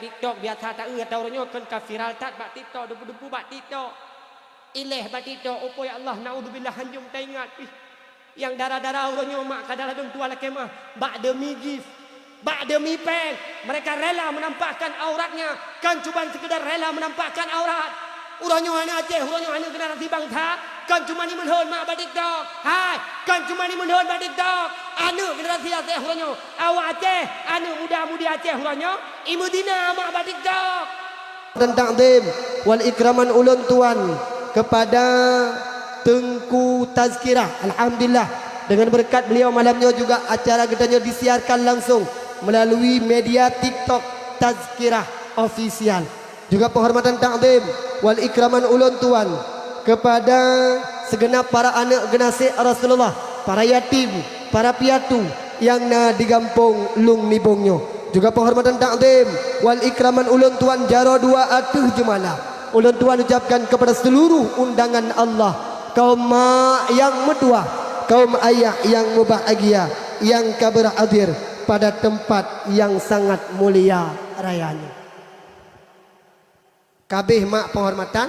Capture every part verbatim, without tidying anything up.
TikTok biasa taeu, atau uroe nyoe kon ka viral that bak TikTok, debu-debu bak TikTok. Ileh bak TikTok, oh po ya Allah, naudzubillah, hanjeuem taingat pih. Nyang dara-dara uroe nyoe mak ka dara dum tuan lakée meuah, bak demi gift, bak demi péng, mereka rela menampakkan auratnya, kan cuman sekedar rela menampakkan aurat. Uroe nyoe aneuk Aceh, uroe nyoe aneuk generasi bangsa, kan cuman imeulhon mak bak TikTok. Hai, kan cuman imeulhon bak TikTok. Aneuk generasi Aceh uroe nyoe, awak Aceh, aneuk muda-mudi Aceh uroe nyoe, imeuzina mak bak TikTok. Dan takzim wal ikraman ulôn tuan kepada Teungku Tazkirah. Alhamdulillah, dengan berkat beliau malam nyoe juga acara geutanyoe disiarkan langsung melalui media TikTok Tazkirah Official. Juga penghormatan takzim wal ikraman ulôn tuan kepada segenap para aneuk geunaséh Rasulullah, para yatim, para piatu nyang na di gampông Lung Nibong nyoe. Juga penghormatan takzim wal ikraman ulôn tuan jaroe dua ateueh jeumala. Ulôn tuan ucapkan kepada seluruh undangan Allah, kaum mak nyang meutuah, kaum ayah nyang mubahgia nyang ka beurhadir pada teumpat nyang sangat mulia raya nyoe. Kabeh mak penghormatan,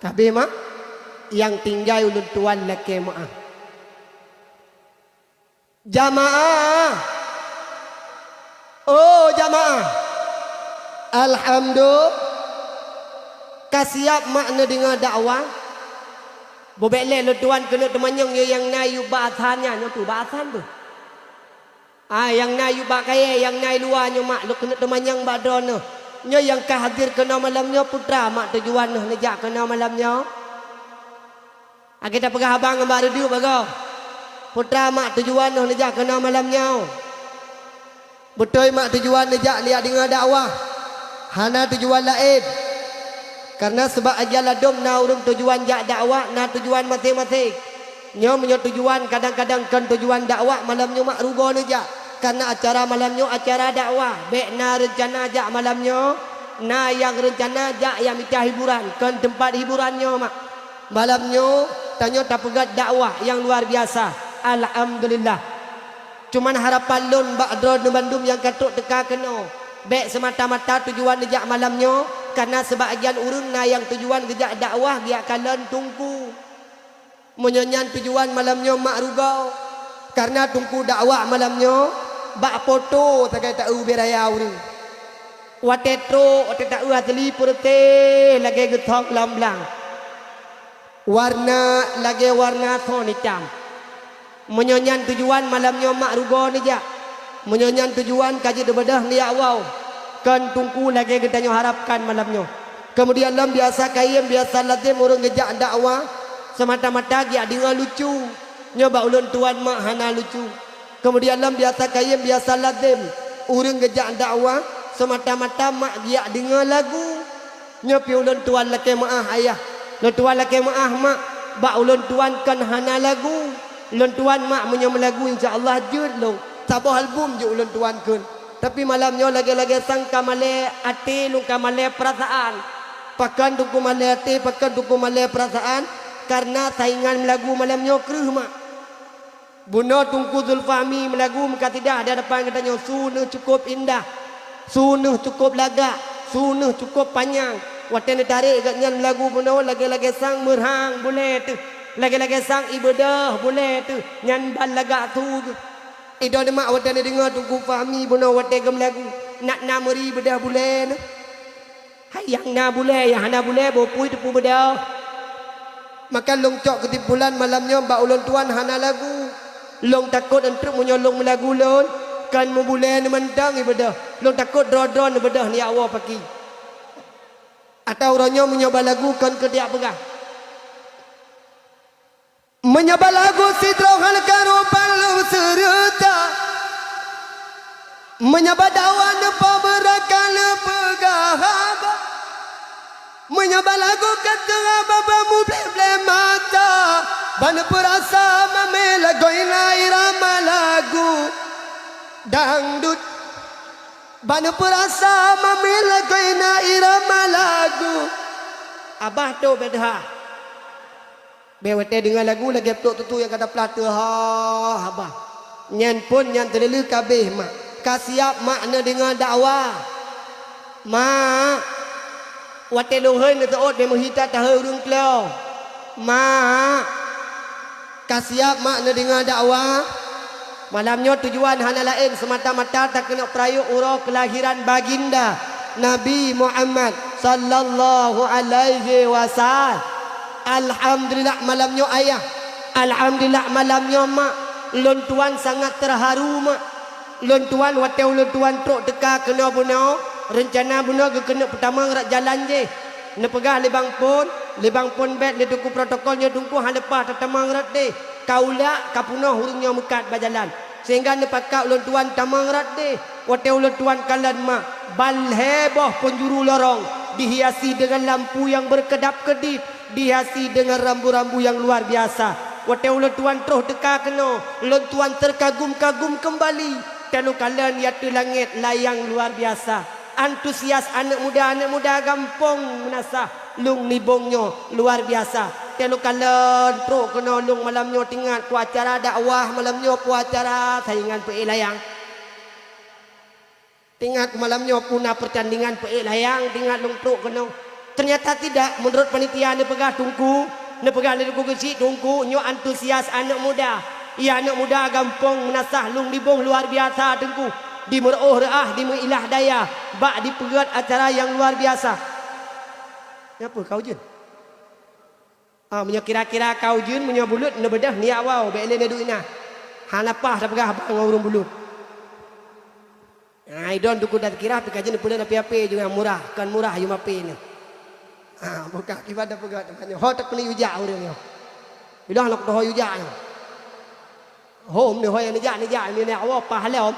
kabeh mak nyang tinggai ulôn tuan lakée meuah. Jamaah, oh jamaah, alhamdulillah, ka siap mak neudeungoe dakwah. Bubek lé lôn tuan keuneuk teumanyong ye nyang na yub bak asan nyan, nyoe tu bak asan beuh. Ah, nyang na yub bak kayée, nyang na i luwa nyoe mak, lôn keuneuk teumanyong bak droeneuh. Nyoe nyang ka hadir keunoe malam nyoe, peue teuma mak tujuan neuh neujak keunoe malam nyoe? Akhé tapeugah haba ngon bak reudeup bagoe. Peue teuma mak tujuan neuh neujak keunoe malam nyoe? Beutôi mak tujuan neujak neujak deungoe dakwah. Hana tujuan laén. Kareuna seubab aja ladom na ureuëng tujuan jak dakwah na tujuan maséng-maséng. Nyoe meunyoe tujuan kadang-kadang kon tujuan dakwah, malam nyoe mak rugoe neujak. Kareuna acara malam nyoe acara dakwah, bék na reuncana jak malam nyoe, na nyang reuncana jak nyang mita hiburan, kon teumpat hiburan nyoe mak. Malam nyoe tanyoe tapeugét dakwah nyang luar biasa. Alhamdulillah. Cuman harapan lôn bak droeneuh bandum nyang ka trok teuka keunoe, bék seumata-mata tujuan neujak malam nyoe, kareuna seubab agian ureuëng na nyang tujuan geujak dakwah geujak kalon teungku. Meunyoe nyan tujuan malam nyoe mak rugoe, kareuna teungku dakwah malam nyoe bak poto sagai taeu ubé raya ureuëng. Watée trok, watée taeu asli peureuteh lagée geusong lam blang. Warna lagée warna thon itam. Meunyoe nyan tujuan malam nyoe mak rugoe neujak. Meunyoe nyan tujuan ka jeuet beudôh neujak woe, kon teungku lagée geutanyoe harapkan malam nyoe. Keumudian lom biasa kayém biasa lazem ureuëng geujak dakwah seumata-mata geujak deungoe lucu. Nyoe bak ulôn tuan mak hana lucu. Keumudian lom biasa kayém biasa lazem ureuëng geujak dakwah seumata-mata mak geujak deungoe lagu. Nyoe pih ulôn tuan lakée meuáh ayah. Lôn tuan lakée meuáh mak, bak ulôn tuan kon hana lagu. Lôn tuan mak meunyoe meulagu insya Allah jeuet lôn. Saboh album jeuet ulôn tuan kheun. Tapi malam nyoe lagée-lagée sang ka malée até lôn ka malée peurasaan. Pakon teungku malée até, pakon teungku malée peurasaan? Kareuna saingan meulagu malam nyoe kreueh mak. Bunoe Teungku Zulfahmi meulagu meukasideh di hadapan geutanyoe, su neuh cukôp indah, su neuh cukôp lagak, su neuh cukôp panyang. Watée neutarek gobnyan meulagu bunoe lagée-lagée sang meurhang bulée teuh, lagée-lagée sang ié beudôh bulée teuh, nyan ban lagak su geuh. Idong mak watée neudeungoe Teungku Fahmi bunoe watée geumeulagu, nak na meuri beudôh bulée neuh. Hai nyang na bulée, nyang hana bulée, boh pui teupeu beudôh. Maka lôn cok keusimpulan malam nyoe bak ulôn tuan hana lagu. Lôn takot eunteuk meunyoe lôn meulagu lôn, kon meubulée neumantong ié beudôh. Lôn takot droe-droe neubeudôh neujak woe paki. Atawa uroe nyoe meunyoe ba lagu kon keu tiak peugah. Meunyoe ba lagu sidroe hana karu palu seureuta, meunyoe ba dakwah neupo beuraka neupeugah haba, meunyoe ba lagu ka teungoh babah mubleh-bleh mata, ban neupeurasa mamé lagoina irama lagu dangdut, ban neupeurasa mamé lagoina irama lagu Abah Tok Bedha. Bék watée deungoe lagu lagée plôk tutu nyang ka taplah teuha haba. Nyan phon nyan teuleuleue kabeh mak. Ka siap mak neudeungoe dakwah. Mak, watée lôn hôi neuseuôt bée meuhita tahôi ureuëng klo. Mak, ka siab mak neudeungoe dakwah? Malam nyoe tujuan hana laén seumata-mata takeuneuk peurayeuk uroe keulahiran baginda Nabi Muhammad sallallahu alaihi wasallam. Alhamdulillah malam nyoe ayah. Alhamdulillah malam nyoe mak. Lôn tuan sangat teuharu mak. Lôn tuan watée ulôn tuan trok teuka keunoe bunoe, reuncana bunoe geukeuneuk peutamong rot jalan jih. Neupeugah lé bang phon, lé bang phon bèk lé teungku protokol nyoe teungku hana leupah tatamong rot deh. Ka ulak ka peunoh ureuëng nyoe meukat bak jalan. Sehingga neupakat ulôn tuan tamong rot deh. Watée ulôn tuan kalon mak, ban lhée boh peunjuru lorong dihiasi deungon lampu nyang beukeudab-keudit, dihiasi deungon rambu-rambu nyang luar biasa. Watée ulôn tuan troh teuka keunoe, lôn tuan teukagum-kagum keumbali. Teungoh kalon di ateueh langét layang luar biasa. Antusias aneuëk muda-aneuëk muda gampông Meunasah lôn nibong nyoe luar biasa. Teungoh kalon trok keunoe lôn malam nyoe teuingat ku acara dakwah malam nyoe ku acara saingan peuék layang. Teuingat malam nyoe puna peurtandingan peuék layang, teuingat lôn trok keunoe. Teunyata tidak, meunurot panitia neupeugah teungku, neupeugah lé teungku geuchik teungku, nyoe antusias aneuëk muda. Iya aneuëk muda gampông Meunasah lôn nibong luar biasa teungku. Dimeureuôh reuah, dimeuilah daya, bak dipeugét acara nyang luar biasa. Nyan peue ka ujeuen? Ah, meunyoe kira-kira ka ujeuen, meunyoe buleut neubeudôh nijak woe, bèk lé neuduek inan. Hana paih tapeugah haba ngon ureuëng buleut. Ah, idon duku dan kira pih ka jeuet peuleueh api-api juga murah, kon murah yum api nyoe. Ah, buka kiban dah peugah teuma nyoe. Ho takeuneuk yujak ureuëng nyoe. Idah lok doho yujak nyoe. Hom ni ho nyang neujak-neujak ni nyak woe paih lom.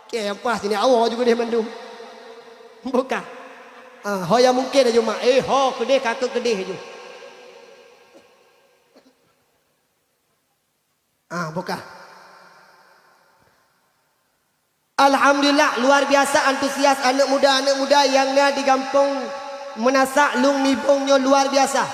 Kèe nyang paih si nyak woe juga deh mandum. Buka. Ah, ho nyang mungken aju mak. Eh, ho keudeh ka keu keudeh aju. Ah, buka. Alhamdulillah, luar biasa antusias aneuëk muda-aneuëk muda nyang na di gampông Meunasah lôn nibong nyoe luar biasa.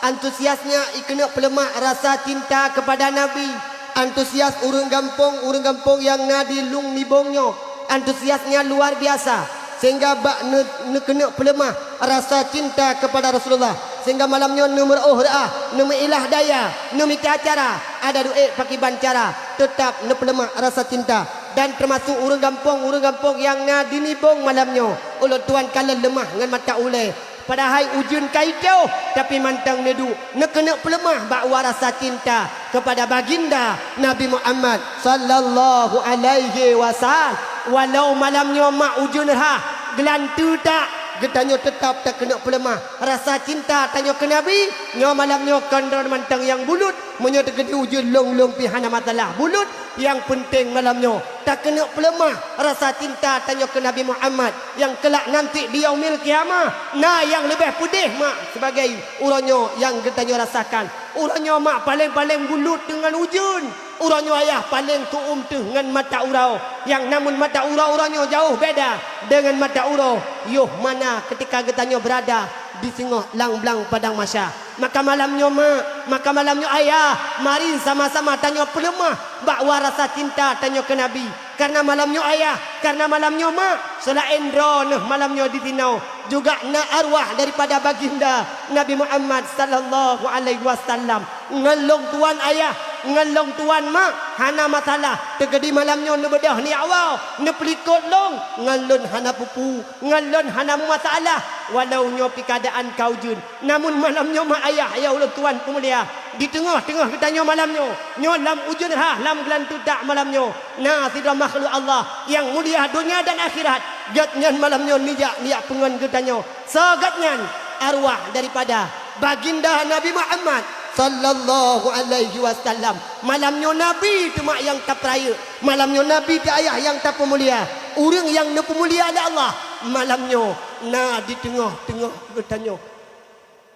Antusiasnya ikeuneuk peuleumah rasa cinta kepada Nabi. Antusias ureuëng gampông, ureuëng gampông nyang na di lôn nibong nyoe. Antusiasnya luar biasa. Sehingga bak ne-, neukeuneuk peuleumah rasa cinta kepada Rasulullah. Sehingga malam nyoe neumeureuôh reuah, neumeuilah daya, neumita cara, ada duek pakiban cara, teutap neupeuleumah rasa cinta. Dan teumasok ureuëng gampông-ureuëng gampông nyang na di nibong malam nyoe, ulôn tuan kalon leumah ngon mata ulée. Padahai ujeuen ka itôh, tapi mantong neuduek, neukeuneuk peuleumah bak wa rasa cinta kepada baginda Nabi Muhammad sallallahu alaihi wasallam. Walau malam nyoe mak ujeuen rhah, geulanteue tak, geutanyoe teutap takeuneuk peuleumah rasa cinta tanyoe keu Nabi. Nyoe malam nyoe kon droe mantong nyang buleut, meunyoe teukeudi ujeuen lôn-lôn pih hana masalah buleut. Nyang peunteng malam nyoe, takeuneuk peuleumah rasa cinta tanyoe keu Nabi Muhammad nyang keulak nanti di Yaumil Qiyamah. Na nyang leubeh peudeh mak sibagai uroe nyoe nyang geutanyoe rasakan. Uroe nyoe mak paleng-paleng buleut deungon ujeuen. Uroe nyoe ayah paleng tuom teuh ngon mata uroe. Nyang namun mata uroe uroe nyoe jauh beda deungon mata uroe yoh mana keutika geutanyoe beurada di singoh lam blang padang mahsyar. Maka malam nyoe mak, maka malam nyoe ayah, mari sama-sama tanyoe peuleumah bak wa rasa cinta tanyoe keu Nabi. Karena malam nyoe ayah, karena malam nyoe mak, seulaén droeneuh malam nyoe disinoe juga na arwah daripada baginda Nabi Muhammad sallallahu alaihi wasallam. Ngon lôn tuan ayah, ngon lôn tuan mak, hana masalah. Teukeudi malam nyoe neubeudôh nyak woe, neupeulikot lôn, ngon lôn hana peue-peue, ngon lôn hana meumasalah. Walau nyoe pih keuadaan ka ujeuen, namun malam nyoe mak ayah, ya ulôn tuan peumulia, di teungoh-teungoh geutanyoe malam nyoe, nyoe lam ujeuen rhah, lam geulanteue tak malam nyoe, na sidroe makhluk Allah nyang mulia donya dan akhirat. Gobnyan malam nyoe nijak, nijak peungon geutanyoe. Soe gobnyan? Arwah daripada baginda Nabi Muhammad sallallahu alaihi wasallam. Malam nyoe Nabi teuma nyang tapeurayeuk. Malam nyoe Nabi teuh ayah nyang tapeumulia. Ureuëng nyang neupeumulia lé Allah. Malam nyoe na di teungoh-teungoh geutanyoe.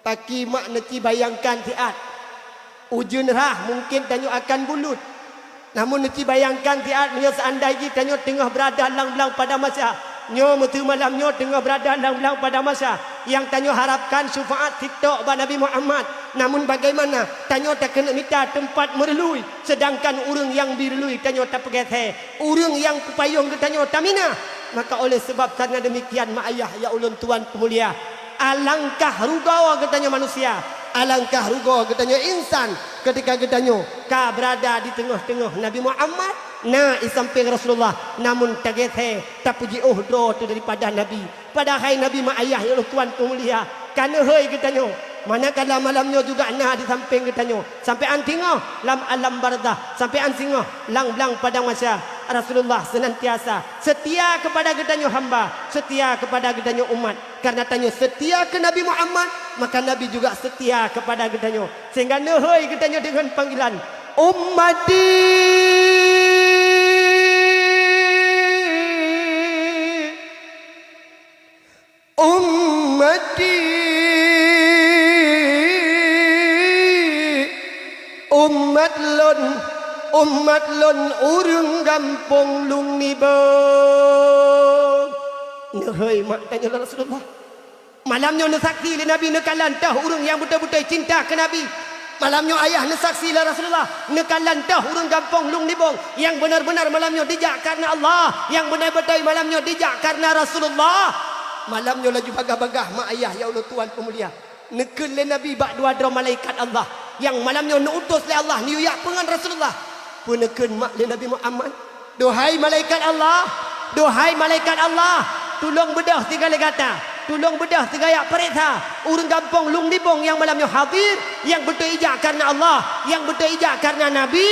Paki mak neuci bayangkan siat. Ujeuen rhah mungken tanyoe akan buleut. Namun neuci bayangkan siat meunyoe seandai jih tanyoe teungoh beurada lam blang padang mahsyar. Nyoe meuseu malam nyoe teungoh beurada lam blang padang mahsyar. Nyang tanyoe harapkan syufaat sitok bak Nabi Muhammad. Namun bagaimana tanyoe takeuneuk mita teumpat meureuloh, seudangkan ureuëng nyang bri reului tanyoe tapeugét hé, ureuëng nyang peupayong geutanyoe taminah. Maka oleh sebab karena demikian, mak ayah ya ulôn tuan peumulia, alangkah rugoe geutanyoe manusia, alangkah rugoe geutanyoe insan ketika geutanyoe ka berada di teungoh-teungoh Nabi Muhammad, na i sampéng Rasulullah, namun tageusé, tapeujiôh droe teuh daripada Nabi. Padahai Nabi mak ayah ya ulôn tuan peumulia, ka neuhôi geutanyoe. Manakala malam nyoe juga na di sampéng geutanyoe. Sampoe án singoh lam alam barzakh, sampoe án singoh lam blang padang mahsyar, Rasulullah senantiasa setia kepada geutanyoe hamba, setia kepada geutanyoe umat. Karena tanyoe setia keu Nabi Muhammad, maka Nabi juga setia kepada geutanyoe. Sehingga neuhôi geutanyoe deungon panggilan, "Ummati." Ummati, umat lôn, umat lôn ureuëng gampông Lung Nibong. Neuhôi mak tanyoe lé Rasulullah. Malam nyoe neusaksi lé Nabi neukalon toh ureuëng nyang beutôi-beutôi cinta keu Nabi. Malam nyoe ayah neusaksi lé Rasulullah, neukalon toh ureuëng gampông Lung Nibong nyang beuna-beuna malam nyoe dijak kareuna Allah, nyang beutôi-beutôi malam nyoe dijak kareuna Rasulullah. Malam nyoe laju bagaih-bagaih mak ayah ya ulôn tuan peumulia. Neukheun lé Nabi bak dua droe malaikat Allah nyang malam nyoe neuutus lé Allah neuyue jak peungon Rasulullah. Peue neukheun mak lé Nabi Muhammad? Duhai malaikat Allah, duhai malaikat Allah, tulông beudôh sigoe lé gata, tulông beudôh sigoe jak pareksa ureuëng gampông Lung Nibong nyang malam nyoe hadir, nyang beutôi ijak kareuna Allah, nyang beutôi ijak kareuna Nabi.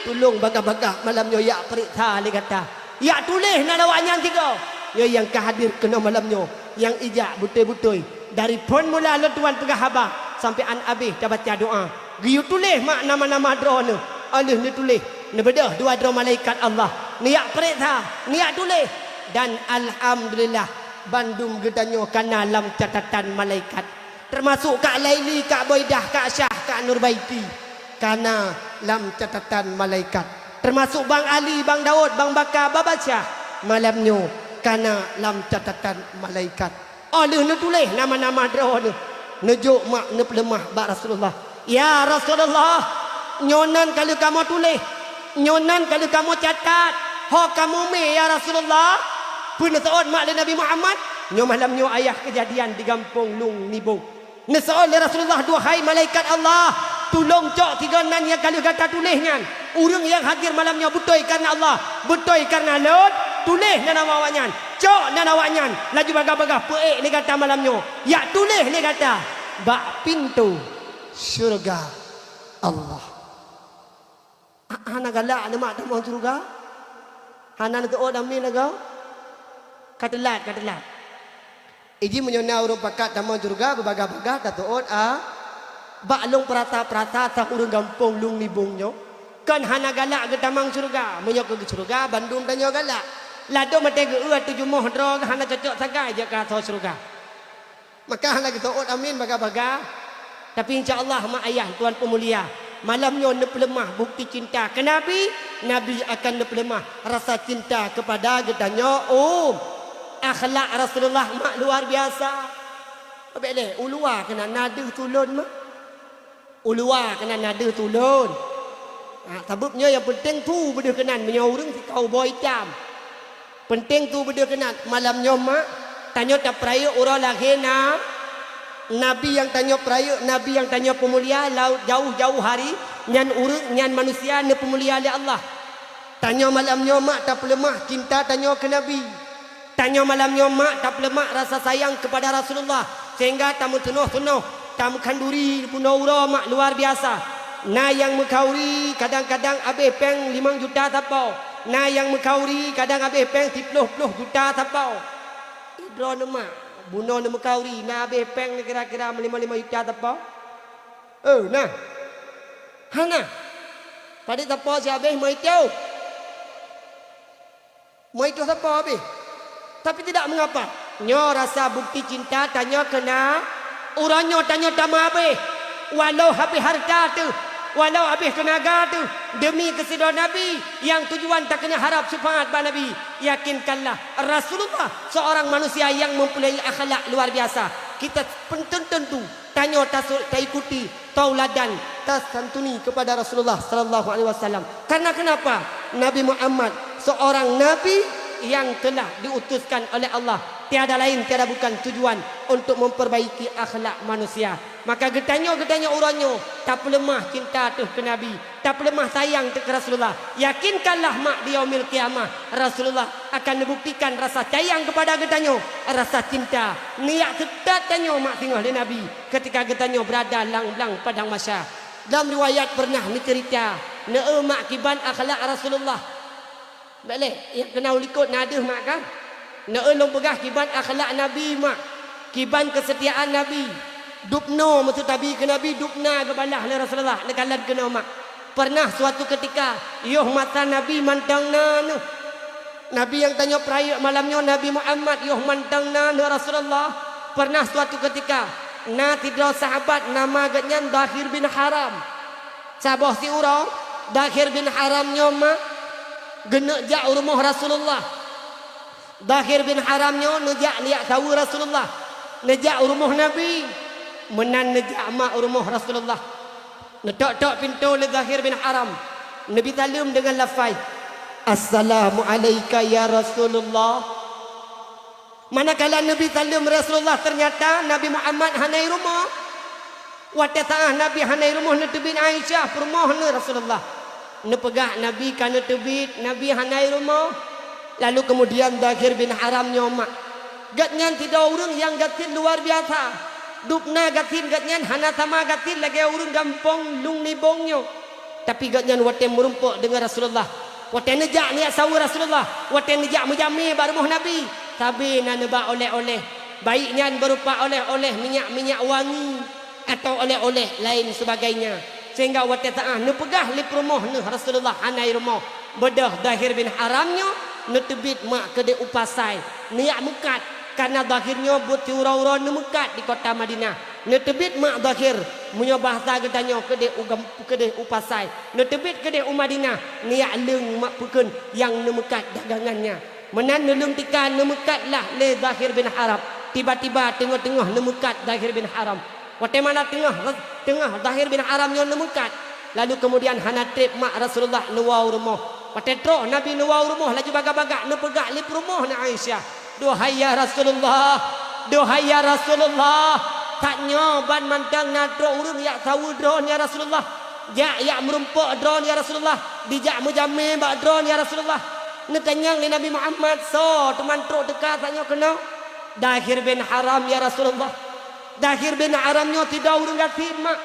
Tulông bagaih-bagaih malam nyoe jak pareksa lé gata, jak tuléh nan awaknyan sigoe. Nyoe nyang ka hadir keunoe malam nyoe, nyang ijak beutôi-beutôi dari phon mula lôn tuan peugah haba sampoe án abéh tabaca doa. Geuyue tuléh mak nama-nama droeneuh, óh lheueh neutuléh, neubeudôh dua droe malaikat Allah, neujak pareksa, neujak tuléh, dan alhamdulillah, bandum geutanyoe kana lam catatan malaikat, teumasok Kak Laili, Kak Boidah, Kak Syah, Kak Nurbaiti, kana lam catatan malaikat, teumasok Bang Ali, Bang Daud, Bang Baka, Baba Syah, malam nyoe kana lam catatan malaikat. Óh lheueh neutuléh nama-nama droeneuh, neujok mak neupeuleumah bak Rasulullah, "Ya Rasulullah, nyoe nan ka lheueh kamoe tuléh, nyoe nan ka lheueh kamoe catat, ho kamoe mé ya Rasulullah." Peue neuseuôt mak lé Nabi Muhammad? Nyoe malam nyoe ayah keujadian di gampông Lung Nibong. Neuseuôt lé Rasulullah, "Duhai malaikat Allah, tulông cok sigoe nan nyang ka lheueh gata tuléh nyan. Ureuëng nyang hadir malam nyoe beutôi kareuna Allah, beutôi kareuna lôn, tuléh nan awaknyan, cok nan awaknyan, laju bagaih-bagaih peuék lé gata malam nyoe, jak tuléh lé gata bak pintoe syeuruga Allah." Ha-, hana galak neumat tamong syeuruga? Hana neuseuôt amin lagoe? Ka teulat, ka teulat. Iji meunyoe na ureuëng pakat tamong syeuruga, beubagaih-bagaih taseuôt a. Bak lôn peurasa-peurasa sa ureuëng gampông Lung Nibong nyoe, kon hana galak geutamong syeuruga. Meunyoe keu syeuruga, bandum tanyoe galak. Ladôm maté geu-eu ateueh jumoh droe hana cocok sagai jeuet keu asoe syeuruga. Maka hana geuseuôt amin bagaih-bagaih. Tapi insya Allah mak ayah tuan peumulia, malam nyoe neupeuleumah bukti cinta keu Nabi, Nabi akan neupeuleumah rasa cinta keupada geutanyoe um. Akhlak Rasulullah mak luar biasa. Bék lé, u luwa keunan na deuh tulôn mak. U luwa keunan na deuh tulôn. Ha, sabab nyoe nyang peunteng tu beudeuh keunan meunyoe ureuëng sikau boh itam. Peunteng tu beudeuh keunan malam nyoe mak, tanyoe tapeurayeuk uroe lahé na-, Nabi nyang tanyoe peurayeuk, Nabi nyang tanyoe peumulia laôt jauh-jauh hari, nyan ureuëng, nyan manusia neupeumulia lé Allah. Tanyoe malam nyoe mak tapeuleumah cinta tanyoe keu Nabi. Tanyoe malam nyoe mak tapeuleumah rasa sayang keupada Rasulullah, sehingga tameuteunoh-teunoh, tameukhanduri bunoe uroe mak luar biasa. Na nyang meukhauri kadang-kadang abéh péng limong juta sapo, na nyang meukhauri kadang abéh péng siploh ploh juta sapo. Droeneuh mak, bunoe neumeukhauri na abéh péng kira-kira meulimong-limong juta sapo? Eh, na? Hana. Padit sapo si abéh meuitéh? Meuitéh sapo abéh? Tapi tidak mengapa. Nyoe rasa bukti cinta tanyoe keu na-, uroe nyoe tanyoe tameuabéh. Walau habéh hareuta teuh, walau habéh teunaga teuh, deumi keusidroe Nabi nyang tujuan takeunong harab syafaat bak Nabi. Yakinkanlah, Rasulullah seorang manusia yang mempunyai akhlak luar biasa. Kita pun tentu tanyoe tasu-, taikuti tauladan, tasantuni kepada Rasulullah sallallahu alaihi wasallam. Karena kenapa? Nabi Muhammad seorang nabi yang telah diutuskan oleh Allah tiada lain, tiada bukan tujuan untuk memperbaiki akhlak manusia. Maka geutanyoe, geutanyoe uroe nyoe tapeuleumah cinta teuh keu Nabi, tapeuleumah sayang teuh keu Rasulullah. Yakinkanlah mak, di Yaumil Qiyamah Rasulullah akan neubuktikan rasa sayang keupada geutanyoe, rasa cinta. Neujak seutôt tanyoe mak singoh lé Nabi ketika geutanyoe beurada lam, lam padang mahsyar. Dalam riwayat peureunah neuceurita, neueu mak kiban akhlak Rasulullah. Bék lé, nyang keunong likot na deuh mak kan? Neueu lôn peugah kiban akhlak Nabi mak, kiban keusetiaan Nabi. Dubnoe meuseutabi keu Nabi, dubna geubalah lé Rasulullah, neukalon keunoe mak. Peureunah suatu keutika, yoh masa Nabi mantong na neuh. Nabi nyang tanyoe peurayeuk malam nyoe, Nabi Muhammad, yoh mantong na neuh Rasulullah. Peureunah suatu keutika, na sidroe sahabat nama geuhnyan Dhahir bin Haram. Saboh siuroe, Dhahir bin Haram nyoe mak geuneuk jak u rumoh Rasulullah. Dhahir bin Haram nyoe neujak neujak saweue Rasulullah, neujak u rumoh Nabi. Meunan neujak mak u rumoh Rasulullah. Neutok-tok pintoe lé Dhahir bin Haram, neubi saleuem deungon lafai, "Assalamu'alaika ya Rasulullah." Manakala neubi saleuem Rasulullah, teunyata Nabi Muhammad hana i rumoh. Watée saát Nabi hana i rumoh, neuteubiet Aisyah, peurumoh neuh Rasulullah. Neupeugah Nabi ka neuteubiet, Nabi hana i rumoh. Lalu keumudian Dhahir bin Haram nyoe mak, gobnyan sidroe ureuëng nyang gasien luar biasa. Dubna gasien gobnyan hana sama gasien lagée ureuëng gampông Lung Nibong nyoe. Tapi gobnyan watée meurumpok deungon Rasulullah, watée neujak neujak saweue Rasulullah, watée neujak meujamé bak rumoh Nabi, sabe na neuba oleh-oleh. Baik nyan beurupa oleh-oleh minyak-minyak wangi, atau oleh-oleh lain sebagainya. Sehingga watée saát neupeugah lé peurumoh neuh Rasulullah hana i rumoh, beudôh Dhahir bin Haram nyoe neuteubiet mak keudeh u pasai, neujak meukat, karna Dhahir nyoe buet siuroe-uroe neumeukat di kota Madinah. Neuteubiet mak Dhahir, meunyoe bahasa geutanyoe keudeh u gam-, keudeh u pasai, neuteubiet keudeh u Madinah, neujak leueng mak peukheun nyang neumeukat dagangan nyan. Meunan neuleueng tika neumeukat lah lé Dhahir bin Haram. Tiba-tiba teungoh-teungoh neumeukat Dhahir bin Haram. Watée mana teungoh, teungoh Dhahir bin Haram nyoe neumeukat, lalu keumudian hana treb mak Rasulullah neuwoe u rumoh. Watée troh Nabi neuwoe u rumoh, laju bagah-bagah neupeugah lé peurumoh na Aisyah, "Duhai ya Rasulullah, duhai ya Rasulullah, tanyoe ban mantong na troh ureuëng jak saweue droeneuh ya Rasulullah, jak, jak meurumpok droeneuh ya Rasulullah, dijak meujamé bak droeneuh ya Rasulullah." Neutanyong lé Nabi Muhammad, "Soe teuma troh teuka tanyoe keunoe?" "Dhahir bin Haram ya Rasulullah." Dhahir bin Haram nyoe sidroe ureuëng gasien mak,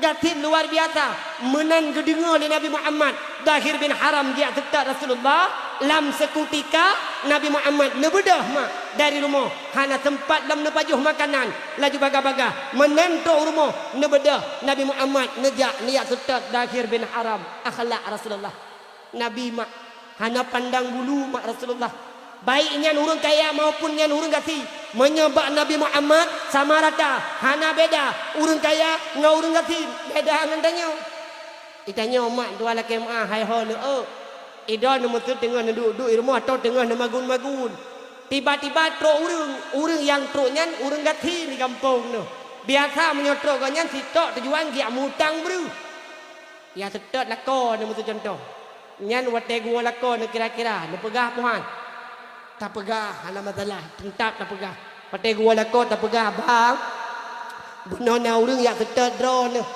gasien luar biasa. Meunan geudeungoe lé Nabi Muhammad Dhahir bin Haram geujak seutôt Rasulullah, lam seukutika Nabi Muhammad neubeudôh mak dari rumoh, hana seumpat lom neupajoh makanan, laju bagah-bagah meunan troh u rumoh neubeudôh Nabi Muhammad neujak neujak seutôt Dhahir bin Haram. Akhlak Rasulullah. Nabi mak hana pandang bulu mak Rasulullah. Baik nyan ureuëng kaya maupun nyan ureuëng gasien, meunyoe bak Nabi Muhammad sama rata, hana beda ureuëng kaya ngon ureuëng gasien, beda ngon tanyoe. Di tanyoe mak dua lakée meuah hai ho neueu. Idroe neumeuteun teungoh neuduek-duek i rumoh atau teungoh neumagun-magun. Tiba-tiba trok ureuëng, ureuëng nyang trok nyan ureuëng gasien di gampông neuh. Biasa meunyoe trok gobnyan sitok tujuan geujak mutang breuh. Ya seutôt lakoe neuh meutucuntoh. Nyan watée geuwoe lakoe neuh kira-kira neupeugah muhan. Tapeugah hana masalah, teuntap tapeugah. Watée geuwoe lakoe tapeugah, "Bang, bunoe na ureuëng jak seutôt droeneuh.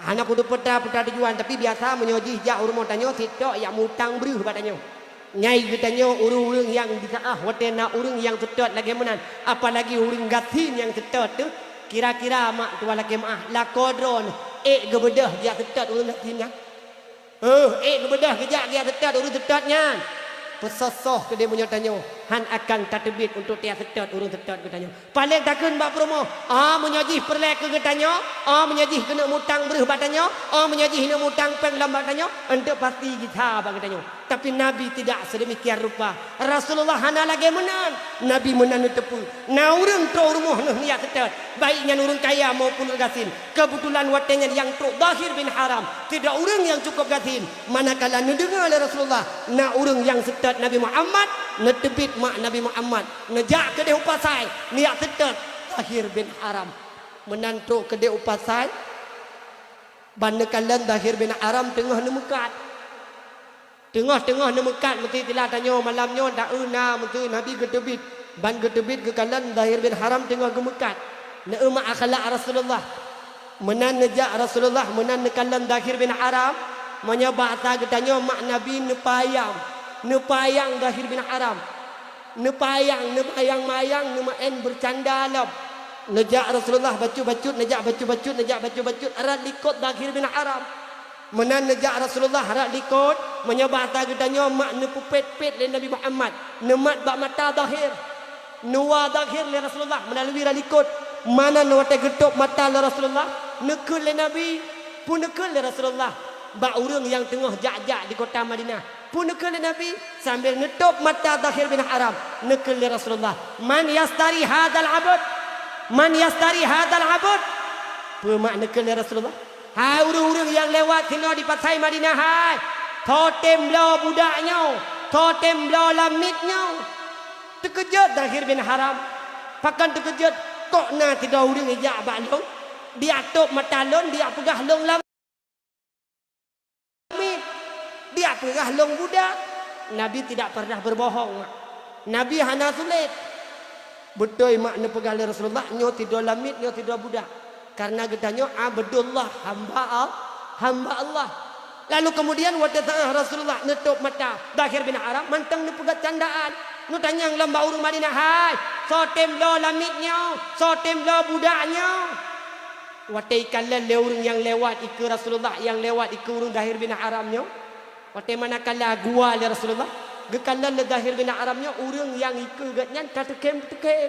Hana kuteupeu peue-peue tujuan, tapi biasa meunyoe jih jak u rumoh tanyoe sitok jak mutang breuh bak tanyoe." Nyai geutanyoe ureuëng-ureuëng nyang bisaáh watée na ureuëng nyang seutôt lagée meunan, apalagi ureuëng gasien nyang seutôt teuh, kira-kira mak tuan lakée meuah lakoe droeneuh ék geubeudôh jak seutôt ureuëng gasien nyan? Heuh, ék geubeudôh geujak jak seutôt ureuëng seutôt nyan? Peusoh-soh keudeh meunyoe tanyoe hán akan tateubiet untuk tajak seutôt ureuëng seutôt geutanyoe. Paleng takheun bak peurumoh, "Oh, meunyoe jih peureulée keu geutanyoe, oh, meunyoe jih keuneuk mutang breuh bak tanyoe, oh, meunyoe jih neuk mutang péng lom bak tanyoe, eunteuk pasti gisa bak geutanyoe." Tapi Nabi tidak sedemikian rupa. Rasulullah hana lagée meunan. Nabi meunan neuteupeue, na ureuëng trok rumoh neuh neujak seutôt, baik nyan ureuëng kaya maupun ureuëng gasien. Keubeutulan watée nyan nyang trok Dhahir bin Haram, sidroe ureuëng nyang cukup gasien. Manakala neudeungoe lé Rasulullah na ureuëng nyang seutôt Nabi Muhammad, neuteubiet mak Nabi Muhammad. Neujak keudeh u pasai, neujak seutôt Dhahir bin Haram. Meunan trok keudeh u pasai, ban neukalon Dhahir bin Haram teungoh neumeukat. Teungoh-teungoh neumeukat meuti tila tanyoe malam nyoe, taeu na meuti Nabi geuteubiet. Ban geuteubiet geukalon Dhahir bin Haram teungoh geumeukat. Neueu mak akhlak Rasulullah. Meunan neujak Rasulullah, meunan neukalon Dhahir bin Haram. Meunyoe bak ata geutanyoe mak Nabi neupayang. Neupayang Dhahir bin Haram. Neupayang, neupayang-mayang, neumeu'en beucanda lom. Neujak Rasulullah bacut-bacut, neujak bacut-bacut, neujak bacut-bacut, rot likot Dhahir bin Haram. Meunan neujak Rasulullah rot likot, meunyoe bak ata geutanyoe mak neupeupet-pet lé Nabi Muhammad, neumat bak mata Dhahir. Neuwa Dhahir lé Rasulullah meulalui rot likot. Meunan watée geutôb mata lé Rasulullah, neukheun lé Nabi, peue neukheun lé Rasulullah bak ureuëng nyang teungoh jak-jak di kota Madinah. Peue neukheun lé Nabi sambil neutôb mata Dhahir bin Haram, neukheun lé Rasulullah, "Man yastari hadzal abd? Man yastari hadzal abd?" Peue mak neukheun lé Rasulullah? "Hai ureuëng-ureuëng nyang lewat sinoe di pasai Madinah hai, soe tem bloe budak nyoe, soe tem bloe lamiet nyoe?" Teukeujot Dhahir bin Haram. Pakon teukeujot? "Kok na sidroe ureuëng ijak bak lôn, diatôb mata lôn, diapeugah lôn lamiet, diapeugah lôn budak." Nabi tidak pernah berbohong. Nabi hana sulet. Beutôi mak neupeugah lé Rasulullah, nyoe sidroe lamiet, nyoe sidroe budak. Karena geutanyoe Abdullah, hamba Al-, hamba Allah. Lalu kemudian watée saat Rasulullah neutôb mata Dhahir bin Haram, mantong neupeugah candaan. Neutanyong lom bak ureuëng Madinah, "Hai, soe tem bloe lamiet nyoe, soe tem bloe budak nyoe?" Watée ikalon lé ureuëng nyang lewat ikeue Rasulullah, nyang lewat ikeue ureuëng Dhahir bin Haram nyoe, watée manakala geuwa lé Rasulullah, geukalon lé Dhahir bin Haram nyoe ureuëng nyang ikeue geuhnyan ka teukhém-teukhém.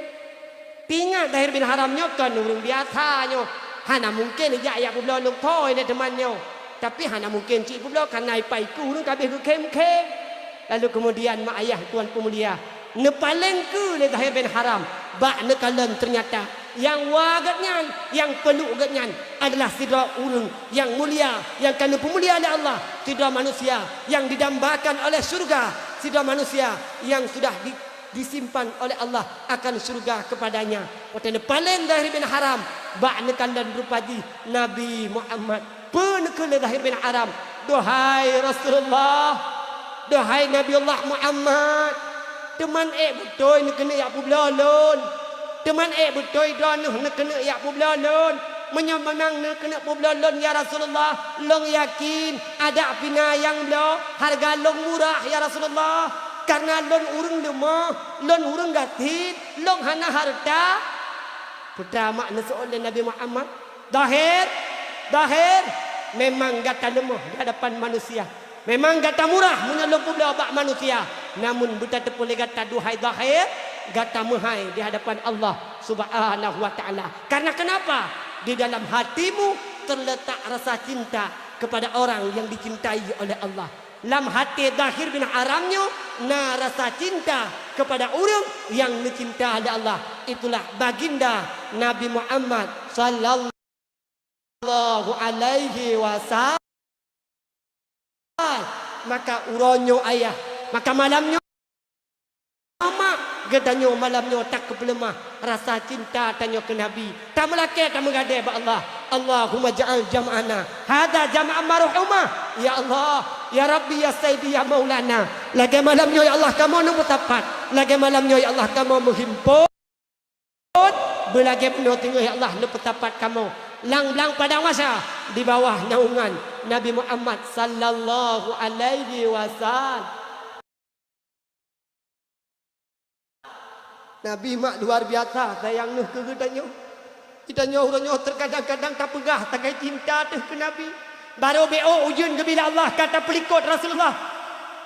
Teuingat Dhahir bin Haram nyoe kon ureuëng biasa nyoe, hana mungken ijak yak peubloe lôn koi lé teuma nyoe. Tapi hana mungken cit peubloe, kareuna ipa ikeue ureuëng ka abéh geukhém-khém. Lalu keumudian mak ayah tuan peumulia, neupaleng keue lé Dhahir bin Haram bak neukalon, teunyata nyang wa geuhnyan, nyang peuluk geuhnyan adalah sidroe ureuëng nyang mulia, nyang ka neupeumulia lé Allah, sidroe manusia nyang didambakan oleh syeuruga, sidroe manusia nyang sudah di-, disimpan oleh Allah akan syeuruga keupadanya. Watée neupaleng Dhahir bin Haram bak neukalon rupa jih Nabi Muhammad. Peue neukheun lé Dhahir bin Haram, "Duhai Rasulullah, duhai Nabiullah Muhammad, teuman ék beutôi neukeuneuk yak peubloe lôn. Teuman ék beutôi droeneueh neukeuneuk yak peubloe lôn. Meunyoe memang neukeuneuk peubloe lôn, ya Rasulullah, lôn yakin adak pih na nyang bloe, hareuga lôn murah, ya Rasulullah. Kareuna lôn ureuëng leumoh, lôn ureuëng gasien, lôn hana hareuta." Peue teuma mak neuseuôt lé Nabi Muhammad, "Dhahir, Dhahir, memang gata leumoh di hadapan manusia. Memang gata murah meunyoe lôn peubloe bak manusia. Namun beutateupeue lé gata, duhai Dhahir, gata meuhai di hadapan Allah Subhanahu wa Ta'ala. Karena kenapa? Di dalam hatimu terletak rasa cinta kepada orang yang dicintai oleh Allah." Lam até Dhahir bin Haram nyoe na rasa cinta keupada ureuëng nyang neucinta lé Allah, itulah Baginda Nabi Muhammad sallallahu alaihi wasallam. Maka uroe nyoe ayah, maka malam nyoe mak, geutanyoe malam nyoe takeupeuleumah rasa cinta tanyoe keu Nabi. Tameulakée, tameugadée bak Allah. Allahumma ja'al jam'ana hadza jam'an marhuma. Ya Allah, ya Rabbi, ya Sayyidi, ya Maulana. Lagée malam nyoe, ya Allah, kamoe neumeusapat. Lagée malam nyoe, ya Allah, kamoe meuhimpon. Beulagée bunoe teungoh, ya Allah, neupeusapat kamoe lam blang padang mahsyar di bawah naungan Nabi Muhammad sallallahu alaihi wasallam. Nabi mak luar biasa sayang neuh keu geutanyoe. Geutanyoe uroe nyoe teukadang-kadang tapeugah sagai cinta teuh keu Nabi. Barô B O ujeuen geubri lé Allah ka tapeulikot Rasulullah.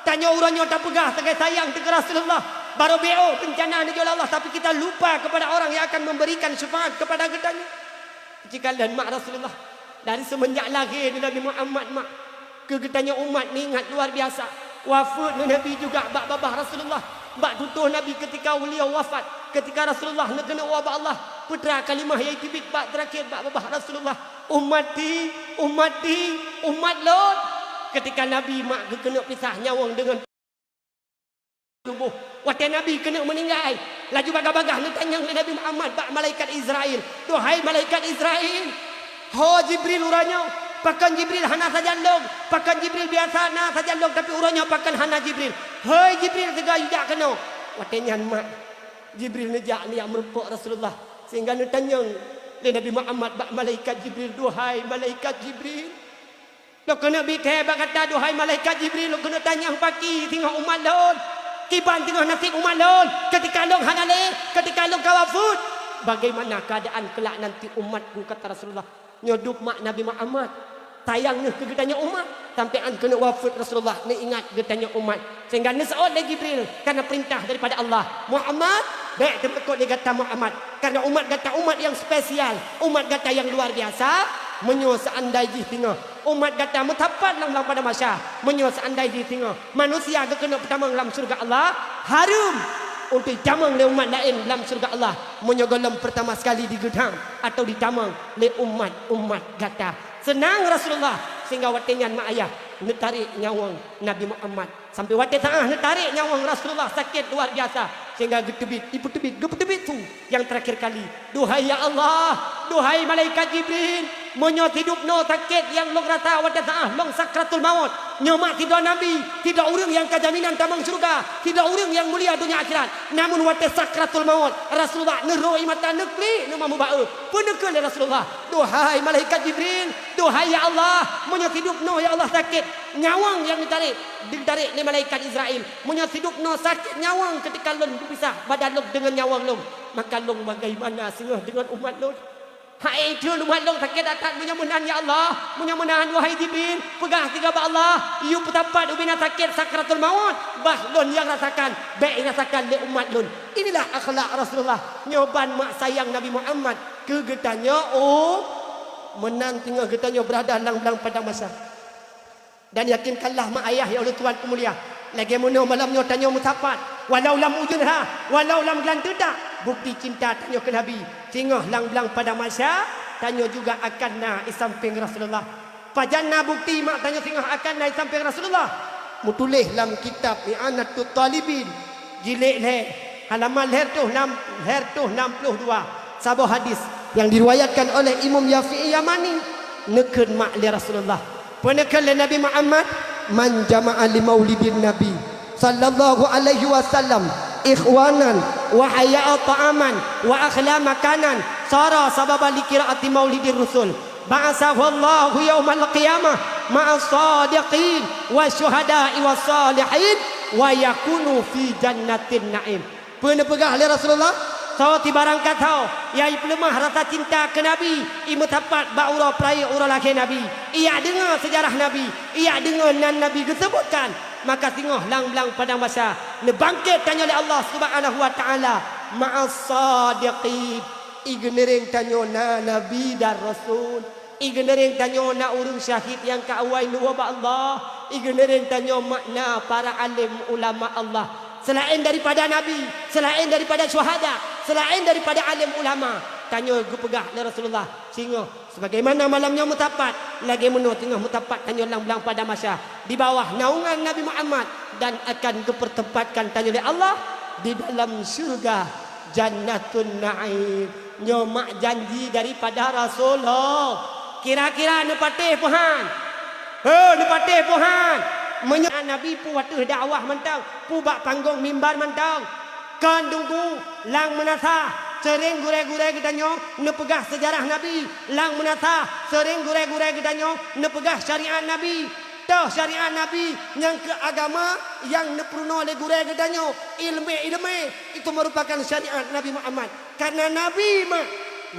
Tanyoe uroe nyoe tapeugah sagai sayang teuh keu Rasulullah. Barô B O beuncana neujok lé Allah, tapi kita lupa kepada orang yang akan memberikan syafaat kepada geutanyoe. Jikalon mak Rasulullah, dari semenjak lahé di Nabi Muhammad mak, keu geutanyoe umat neuingat luar biasa. Wafeuet Nabi juga bak babah Rasulullah, bak tutoh Nabi ketika beliau wafat, ketika Rasulullah neukeuneuk woe bak Allah, putra kalimah nyang teubiet bak terakhir bak babah Rasulullah, "Ummati, ummati, umat lôn." Ketika Nabi mak geukeuneuk pisah nyawöng deungon tuboh. Watée Nabi keuneuk meuninggai, laju bagah-bagah neutanyong lé Nabi Muhammad bak malaikat Izrail, "Duhai malaikat Izrail, ho Jibril uroe nyoe, Pakon Jibril hana sajan lôn, pakon Jibril biasa na sajan lôn, tapi uroe nyoe pakon hana Jibril. Hei Jibril, teuga yue jak keunoe. Watée nyan mak Jibril neujak neujak meurumpok Rasulullah, sehingga neutanyong lé Nabi Muhammad bak malaikat Jibril, "Duhai malaikat Jibril, lôn keuneuk bi thée bak gata, duhai malaikat Jibril, lôn keuneuk tanyong paki singoh umat lôn, kiban singoh naseb umat lôn, keutika lôn hana lé, keutika lôn ka wafeuet, bagaimana keuadaan keulak nanti umatku?" kata Rasulullah. Nyoe dup mak Nabi Muhammad. Sayang neuh keu geutanyoe umat. Sampoe 'an keuneuk wafeuet Rasulullah, neuingat geutanyoe umat. Sehingga neuseuôt lé Jibril, karena peurintah daripada Allah, "Muhammad, bék teupeukot lé gata Muhammad. Karena umat gata umat nyang spesial, umat gata nyang luar biasa. Meunyoe seandai jih singoh umat gata meusapat lam, lam padang mahsyar, meunyoe seandai jih singoh manusia geukeuneuk peutamong lam syeuruga Allah, hareuem untuk jitamong lé umat laén lam syeuruga Allah, meunyoe gohlom peurtama sekali digeudang atau ditamong lé umat-umat gata." Seunang Rasulullah, sehingga watée nyan mak ayah neutarek nyawöng Nabi Muhammad. Sampoe watée saát neutarek nyawöng Rasulullah sakét luar biasa, sehingga geuteubiet, ipeuteubiet, geupeuteubiet su nyang terakhir kali, "Duhai ya Allah, duhai malaikat Jibril, meunyoe sidub noe sakét nyang lôn rasa watée saát lôn sakratul maut, nyoe mak sidroe nabi, sidroe ureuëng nyang ka jaminan tamong syeuruga, sidroe ureuëng nyang mulia donya akhirat. Namun watée sakratul maut, Rasulullah neuroe mata neuklik, neuma meuba-e. Peue neukheun lé Rasulullah? Duhai malaikat Jibril, duhai ya Allah, meunyoe sidub noe ya Allah sakét nyawöng nyang neutarek, ditarek lé malaikat Israel, meunyoe sidub noe sakét nyawöng keutika lôn geupisah badan lôn deungon nyawöng lôn, maka lôn bagaimana singoh deungon umat lôn? Hai kheun umat lôn sakét that-that, meunyoe meunan ya Allah, meunyoe meunan wahai Jibril, peugah sigoe bak Allah, yue peusapat ubena sakét sakratul maut, bah lôn nyang rasakan, bék rasakan lé umat lôn." Inilah akhlak Rasulullah. Nyoe ban mak sayang Nabi Muhammad keu geutanyoe, oh, meunan singoh geutanyoe beurada lam, lam padang mahsyar. Dan yakinkanlah mak ayah nyang ulôn tuan peumulia, lagée meunoe malam nyoe tanyoe meusapat, walau lam ujeuen ha, walau lam geulanteue that, bukti cinta tanyoe keu Nabi. Singoh lam blang padang mahsyar, tanyoe juga akan na i sampéng Rasulullah. Pajan na bukti mak tanyoe singoh akan na i sampéng Rasulullah? Meutuléh lam kitab I'anatut Talibin, jilid lhée, halaman lhée reutôh nam, lhée reutôh nam ploh dua, saboh hadis nyang diriwayatkan oleh Imam Syafi'i Yamani, neukheun mak lé Rasulullah. Peue neukheun lé Nabi Muhammad, "Man jama'a li maulidin Nabi sallallahu alaihi wasallam ikhwanan wa hayya'a ta'aman wa akhla makanan, sara sababan li qiraati maulidir rasul, ba'atsahu Allahu yaumal qiyamah ma'as sadiqin wasyuhada'i was salihin wa yakunu fi jannatin na'im." Peue neupeugah lé Rasulullah? Soe sibarang kasoe nyang ipeuleumah rasa cinta keu Nabi, imeusapat bak uroe peurayeuk uroe lahé Nabi, ijak deungoe seujarah Nabi, ijak deungoe nan Nabi geuseubutkan, maka singoh lam blang padang mahsyar neubangkét tanyoe lé Allah Subhanahu wa Ta'ala ma'as sadiqin. Igeuneuréng tanyoe na Nabi dan Rasul. Igeuneuréng tanyoe na ureuëng syahid nyang ka awai neuwoe bak Allah. Igeuneuréng tanyoe mak na para além ulama Allah. Seulaén daripada nabi, seulaén daripada syuhada, seulaén daripada além ulama, tanyoe geupeugah lé Rasulullah, singoh sebagaimana malam nyoe meusapat, lagée meunoe singoh meusapat tanyoe lam blang padang mahsyar di bawah naungan Nabi Muhammad dan akan geupeutempatkan tanyoe lé Allah di dalam syeuruga Jannatun Na'im. Nyoe mak janji daripada Rasulullah. Kira-kira neupatéh peuhan? He, neupatéh peuhan? Meunyoe Nabi peue ateueh dakwah mantong, peue bak panggong mimbar mantong. Kon teungku, lam meunasah seuring gurée-gurée geutanyoe neupeugah seujarah Nabi, lam meunasah seuring gurée-gurée geutanyoe neupeugah syariat Nabi. Toh syariat Nabi nyang keu agama nyang neupeurunoe lé gurée geutanyoe, iéleumé-iéleumé, itu meurupakan syariat Nabi Muhammad. Karena Nabi mak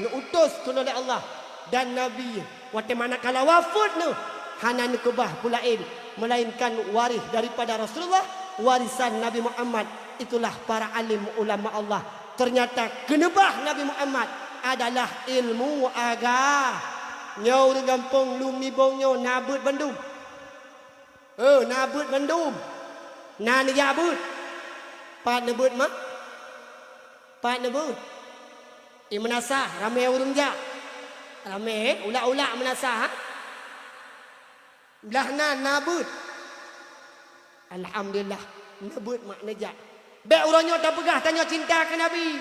neuutus keunoe lé Allah, dan Nabi watée manakala wafeuet neuh hana neukeubah peue laén meulainkan waréh daripada Rasulullah, warisan Nabi Muhammad, itulah para alim ulama Allah. Ternyata keuneubah Nabi Muhammad adalah ilmu aga. Nyoe ureuëng gampông Lum Nibong nyoe na beuet bandum. Eh, na beuet bandum. Na neujak beuet. Pat neubeuet mak? Pat neubeuet? I meunasah ramé ureuëng jak. Ramé, ulak-ulak meunasah, ha? Blah na, na beuet. Alhamdulillah, neubeuet mak neujak. Bék uroe nyoe tapeugah tanyoe cinta keu Nabi.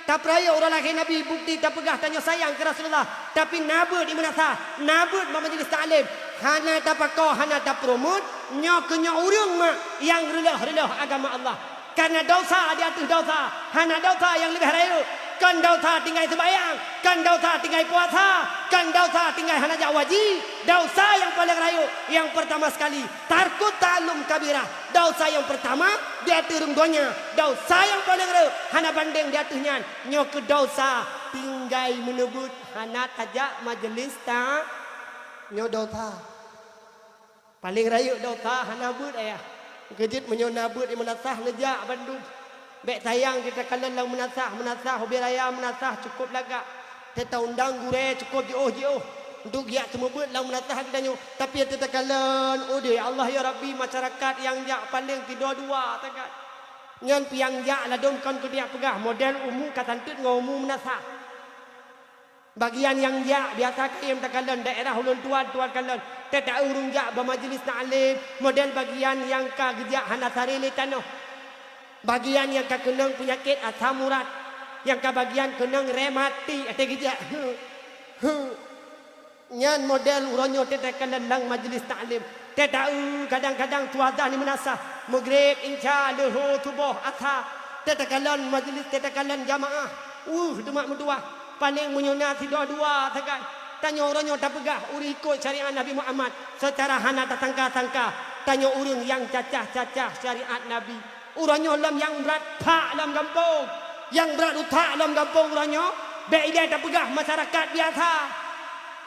Tapeurayeuk uroe lahé Nabi, bukti tapeugah tanyoe sayang keu Rasulullah. Tapi na beuet di meunasah, na beuet bak majlis taklim. Hana tapakoe, hana tapeureumeun, nyoe keuh nyoe ureuëng mak nyang reuloh-reuloh agama Allah. Kareuna desya di ateueh desya, hana desya nyang leubeh rayeuk. Kon desya tinggai seumayang, kon desya tinggai puasa, kon desya tinggai hana jak haji. Desya nyang paleng rayeuk, nyang peurtama sekali, tarkut ta'allum kabirah. Desya nyang peurtama di ateueh ureuëng donya, desya nyang paleng rayeuk, hana bandeng di ateueh nyan, nyoe keuh desya tinggai meuneubeuet hana tajak majlis ta-, nyoe desya. Paleng rayeuk desya hana beuet, ayah. Keujeuet meunyoe na beuet di meunasah neujak bandum. Bék sayang teuh takalon lam meunasah, meunasah ubé raya meunasah cukôp lagak. Teuh taundang gurée cukôp jiôh-jiôh. Untuk jak seumeubeuet lam meunasah geutanyoe, tapi teuh takalon, oh deh, ya Allah ya Rabbi, masyarakat nyang jak paleng sidroe dua sagai. Nyan pih nyang jak ladôm kon keuneuk peugah model umu ka santeuet ngon umu meunasah. Bagian nyang jak biasa kayém takalon daerah ulôn tuan, tuan kalon. Teuh ta-eu ureuëng jak bak majlis taklim, model bagian nyang ka geujak hana saré lé tanoh. Bagian nyang ka keunong peunyakét asam urat, nyang ka bagian keunong rematik, até geujak. Nyan model uroe nyoe teuh takalon lam majlis taklim. Teuh ta-eu kadang-kadang tuha dah ni meunasah, Maghrib, Isya, Luhur, Suboh, Asar. Teuh takalon majlis, teuh takalon jamaah. Uh, deumat meutuwah. Paleng meunyoe na sidroe dua sagai. Tanyoe uroe nyoe tapeugah ureuëng ikot syariat Nabi Muhammad seucara hana tasangka-sangka. Tanyoe ureuëng nyang cacah-cacah syariat Nabi. Uroe nyoe lom nyang brat phak lam gampông. Nyang brat utak lam gampông uroe nyoe, bék ilée tapeugah masyarakat biasa.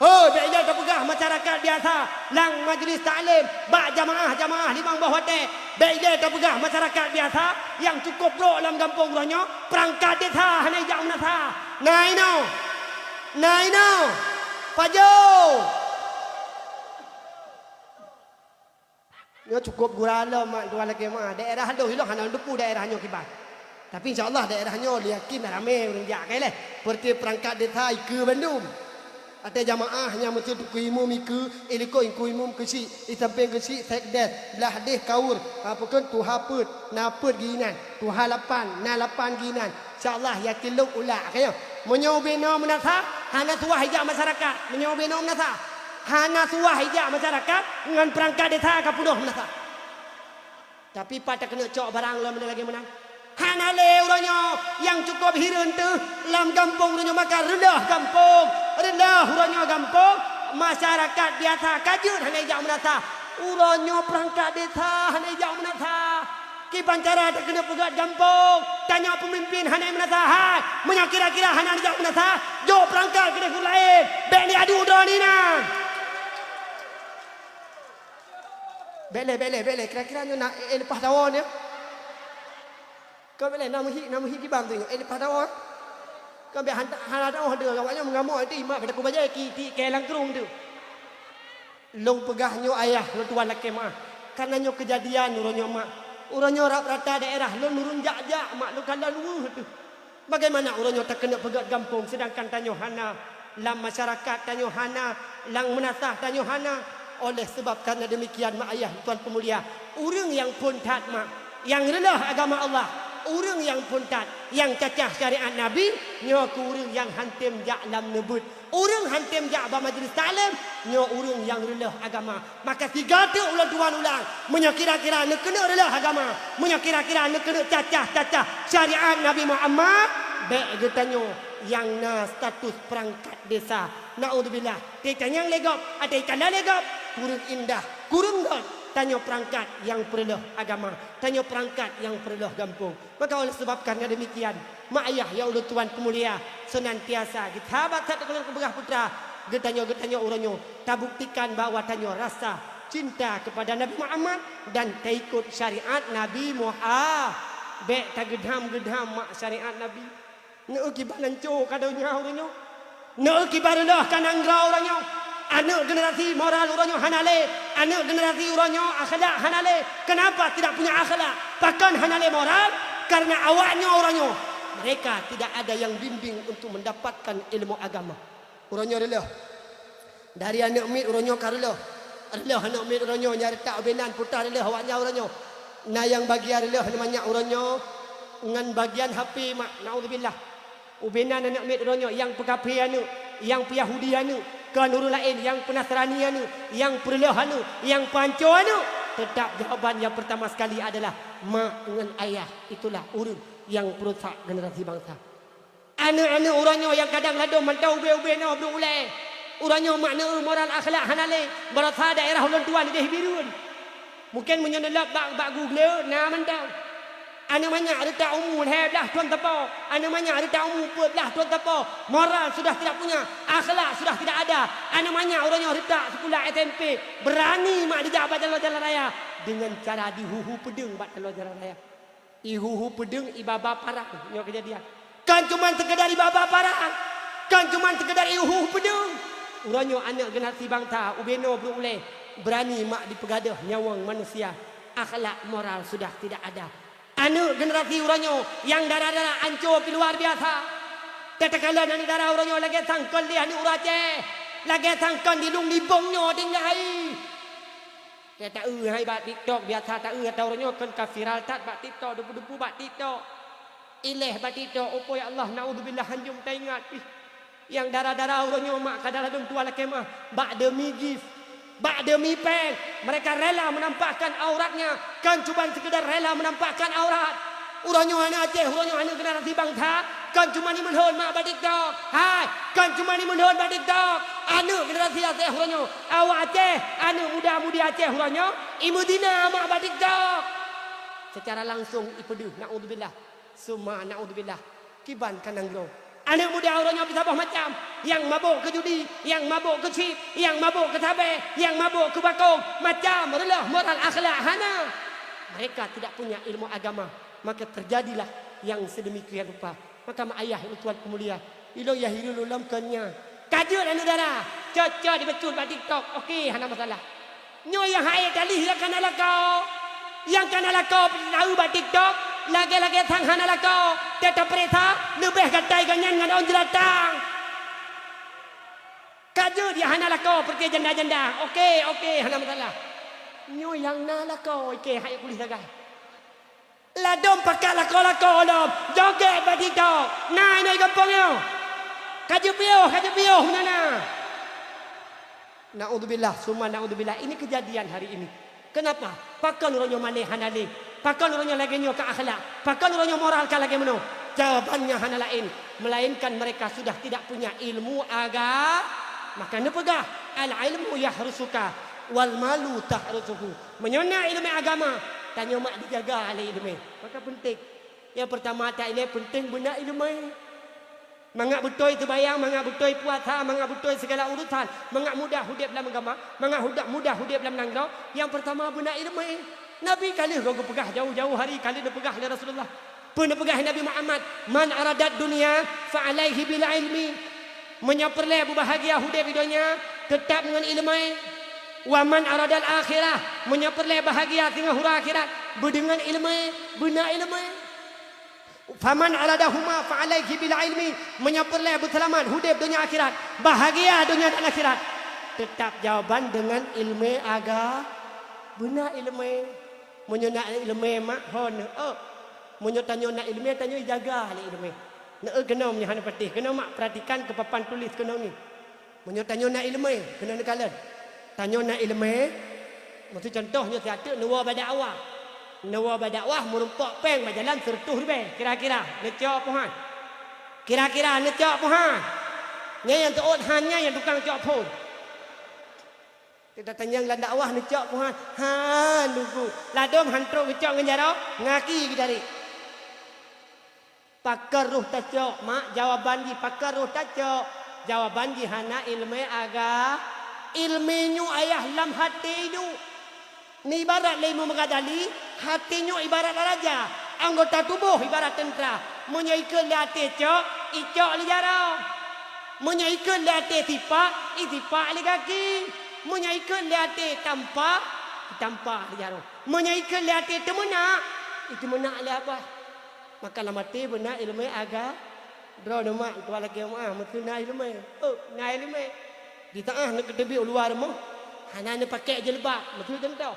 Hoi, bék ilée tapeugah masyarakat biasa. Lam majlis taklim, bak jamaah-jamaah limong boh watée, bék ilée tapeugah masyarakat biasa. Nyang cukôp brok lam gampông uroe nyoe, peurangkat desa hana ijak meunasah. Na inoe. Na inoe. Pajoh. Nyoe cukôp gura lom mak tuan lakée meuah. Daerah lôn ilong hana lôn teupeu daerah nyoe kiban. Tapi insya Allah daerah nyoe lôn yakin ramé ureuëng jak, ka ilée. Seperti peurangkat desa ikeue bandum. Até jamaah nyang meusti teungku imum ikeue, ilikot teungku imum keuchik, isampéng keuchik sekdes, blah deh kaur, ha, peue kheun tuha peuet, na peuet geuinan, tuha lapan, na lapan geuinan. Insya Allah, yakin lôn ulak, ka nyoe. Meunyoe ubé noe meunasah, hana suwah ijak masyarakat. Meunyoe ubé noe meunasah, hana suwah ijak masyarakat ngon peurangkat desa ka peunoh meunasah. Tapi pat takeuneuk cok barang lom lagée meunan. Hana lé uroe nyoe nyang cukôp hireuen teuh lam gampông uroe nyoe maka reuloh gampông. Reuloh uroe nyoe gampông, masyarakat biasa ka jeuet hana ijak meunasah. Uroe nyoe peurangkat desa hana ijak meunasah. Kiban cara takeuneuk peugét gampông, tanyoe peumimpin hana meunasah, hai. Meunyoe kira-kira hana neujak meunasah, jok peurangkat keudeh guru laén. Bék neuadu droe ni na. Bék lé, bék lé, bék lé. Kira-kira nyoe na, eh, eh, leupah dawa nyoe. Kon bék lé, na meuhi, na meuhi gibang tu nyoe, eh, leupah dawa. Kon bék han, hana dawa deuh, awak nyoe meungamok, eh, ti mak, bak takue bajée, ki, ti, kée lam krueng tu. Lôn peugah nyoe ayah, lôn tuan lakée meuah. Kareuna nyoe keujadian uroe nyoe mak. Uroe nyoe rab rata daerah lôn ureuëng jak-jak mak, lôn kalon weueh teuh. Bagaimana uroe nyoe takeuneuk peugét gampông, seudangkan tanyoe hana, lam masyarakat tanyoe hana, lam meunasah tanyoe hana? Oleh seubab kareuna deumikian mak ayah tuan peumulia, ureuëng nyang phon that mak, nyang reuloh agama Allah, ureuëng nyang phon that, nyang cacah syariat Nabi, nyoe keuh ureuëng nyang hántom jak lam neubeuet. Ureuëng hántom jak bak majlis taklim, nyoe ureuëng nyang reuloh agama. Maka sigoe teuk ulôn tuan ulang, meunyoe kira-kira neukeuneuk reuloh agama, meunyoe kira-kira neukeuneuk cacah-cacah syariat Nabi Muhammad, bék geutanyoe nyang na status peurangkat desa. Naudzubillah, teuh tanyong lé gob, até tanda lé gob, kureueng indah, kureueng göt, tanyoe peurangkat nyang peureuloh agama, tanyoe peurangkat nyang peureuloh gampông. Maka oleh seubab kareuna deumikian, mak ayah nyang ulôn tuan peumulia, seunantiasa geusabat that keu lôn keubeurah putra, geutanyoe, geutanyoe uroe nyoe tabuktikan bahwa tanyoe rasa cinta keupada Nabi Muhammad dan taikot syariat Nabi Muha-, bék tageudham-geudham mak syariat Nabi. Neu kiban hanco ka donya uroe nyoe. Neu kiban reuloh ka nanggroe uroe nyoe. Aneuk generasi moral uroe nyoe hana lé. Aneuk generasi uroe nyoe akhlak hana lé. Kenapa tidak punya akhlak? Pakon hana lé moral? Karena awak nyoe uroe nyoe, mereka tidak ada yang bimbing untuk mendapatkan ilmu agama. Uroe nyoe reuloh. Dari aneuk miet uroe nyoe ka reuloh. Reuloh aneuk miet uroe nyoe nyang reutak ubé nan puta reuloh awak nyan uroe nyoe. Na nyang bagian reuloh manyak uroe nyoe ngon bagian H P mak, naudzubillah. Ubena aneuk miet uroe nyoe nyang peukafé aneuk, nyang peuyahudi aneuk, kon ureuëng laén nyang peunasrani aneuk, nyang peureuloh aneuk, nyang peuhanco aneuk, teutab jawaban nyang peurtama sekali adalah mak ngon ayah. Itulah ureuëng nyang peurusak generasi bansa. Aneuk-aneuk uroe nyoe nyang kadang ladom mantong ubé-ubé noe brok ulée. Uroe nyoe mak neueu moral akhlak hana lé, barosa daerah ulôn tuan idéh Bireuen. Mungken meunyoe neulab bak, bak Google na mantong. Aneuk manyak reutak umu lhée blaih thon teupô, aneuk manyak reutak umu peuet blaih thon teupô, moral sudah tidak punya, akhlak sudah tidak ada. Aneuk manyak uroe nyoe reutak sikula S M P, beurani mak dijak bak jalan-jalan raya dengan cara dihuhu peudeueng bak jalan-jalan raya. Ihuhu peudeueng, ibaba parang. Nyoe keujadian. Kon cuman sekedar ibaba parang. Kon cuman sekedar ihuhu peudeueng. Uroe nyoe aneuk generasi bansa ubé noe brok ulée, beurani mak dipeugadôh nyawöng manusia. Akhlak moral sudah tidak ada. Aneuk generasi uroe nyoe nyang dara-dara anco pih luar biasa. Takalon aneuk dara uroe nyoe lagée sangkon lé aneuk ureuëng Aceh. Lagée sangkon di lueng dibong nyoe tinggai. Teu taeu hai bak TikTok, biasa taeu ata uroe nyoe kon ka viral that bak TikTok, debu-debu bak TikTok. Ileh bak TikTok, oh ya Allah, naudzubillah, hanjom taingat pih. Nyang dara-dara uroe nyoe mak ka dara dum tuan lakée meuah, bak demi gift, bak demi péng, mereka rela menampakkan auratnya, kon cuman sekedar rela menampakkan aurat. Uroe nyoe aneuk Aceh, uroe nyoe aneuk generasi bansa, kon cuman imeulhon mak bak TikTok. Hai, kon cuman imeulhon bak TikTok. Aneuk generasi Aceh uroe nyoe, awak Aceh, aneuk muda-mudi Aceh uroe nyoe, imeudina mak bak TikTok. Secara langsung ipeudeuh, naudzubillah. Summa naudzubillah. Kiban ka nanggroe. Aneuk muda uroe nyoe bisaboh macam. Nyang mabök keu judi, nyang mabök keu chip, nyang mabök keu sabé, nyang mabök keu bakong. Macam reuloh moral akhlak hana. Mereka tidak punya ilmu agama. Maka terjadilah yang sedemikian rupa. Maka mak ayah ulôn tuan peumulia, ilôn yah hireuen lôn lom kon nyan. Ka jeuet aneuk dara, cocok dibecut bak TikTok, oke, hana masalah. Nyoe nyang hai talih nyang kana lakoe. Nyang kana lakoe taeu bak TikTok, lagée-lagée sang hana lakoe, teutab peuriksa, leubeh gatai gobnyan ngon ôn jeulatang. Ka jeuet nyang hana lakoe peureuté janda-janda, oke, oke, hana masalah. Nyoe nyang na lakoe, oke, hai kuléh sagai. Ladom pakat lakoe-lakoe lom, joget bak TikTok. Na inoe gampông nyoe. Ka jipiôh, ka jipiôh meunan na. Naudzubillah, summa naudzubillah. Ini kejadian hari ini. Kenapa? Pakon uroe nyoe malée hana lé? Pakon uroe nyoe lagée nyoe keu akhlak? Pakon uroe nyoe moral ka lagée meunoe? Jawabannya hana laén, melainkan mereka sudah tidak punya ilmu aga-, maka neupeugah, "Al-ilmu yahrusuka, wal malu tahrusuhu." Meunyoe na iéleumé agama, tanyoe mak dijaga lé iéleumé. Maka peunteng. Nyang peurtama that ilée peunteng beuna iéleumé. Mangat beutôi seumayang, mangat beutôi puasa, mangat beutôi sigala urusan, mangat mudah udeb lam agama, mangat huda-, mudah udeb lam nanggroe, nyang peurtama beuna iéleumé. Nabi ka lheueh geupeugah jauh-jauh hari ka lheueh neupeugah lé Rasulullah. Peue neupeugah Nabi Muhammad, "Man aradat dunya fa alaihi bil ilmi." Meunyoe peureulée beubahagia udeb di donya, teutab ngon iéleumé. Wa man aradal akhirah, meunyoe peureulée bahagia singoh uroe akhirat, beudeungon iéleumé, beuna iéleumé. Faman aradahuma fa alaihi bil ilmi, meunyoe peureulée beuseulamat udeb donya akhirat, bahagia donya dan akhirat, teutab jawaban deungon iéleumé aga-, beuna iéleumé. Meunyoe na iéleumé mak, ho neueu. Meunyoe tanyoe na iéleumé, tanyoe ijaga lé iéleumé. Neueu keunoe meunyoe hana patéh, keunoe mak peuratikan keu papan tuléh keunoe nyoe. Meunyoe tanyoe na iéleumé, keunoe neukalon. Tanyoe na iéleumé, maksud contoh nyoe siat teuk neuwoe bak dakwah. Neuwoe bak dakwah meurumpok péng bak jalan seureutôh ribée, kira-kira neucok puhan. Kira-kira neucok puhan. Nyan nyang teuôt han nyan nyang tukang cok phon. Teutatanyong lam dakwah neucok puhan, ha, lugu. Ladom han trok geucok ngon jaroe, ngaki geudarék. Pakon roh tacok, mak, jawaban jih pakon roh tacok. Jawaban jih hana iéleumé aga-, iéleumé nyoe ayah lam haté nyoe. Ni ibarat lé Imam Ghazali, haté nyoe ibarat raja, anggota tuboh ibarat teuntra. Meunyoe ikheun lé até cok, icok lé jaroe. Meunyoe ikheun lé até sipak, isipak lé gaki. Meunyoe ikheun lé até tampa, itampa lé jaroe. Meunyoe ikheun lé até teumeunak, iteumeunak lé abah. Maka lam até beuna iéleumé aga-, droeneuh mak, tuan lakée meuah, meuteuna iéleumé. Oh, na iéleumé. Di taáh neukeuteubiet u luwa rumoh, hana neupakék jilbab, meuteuna teuntô.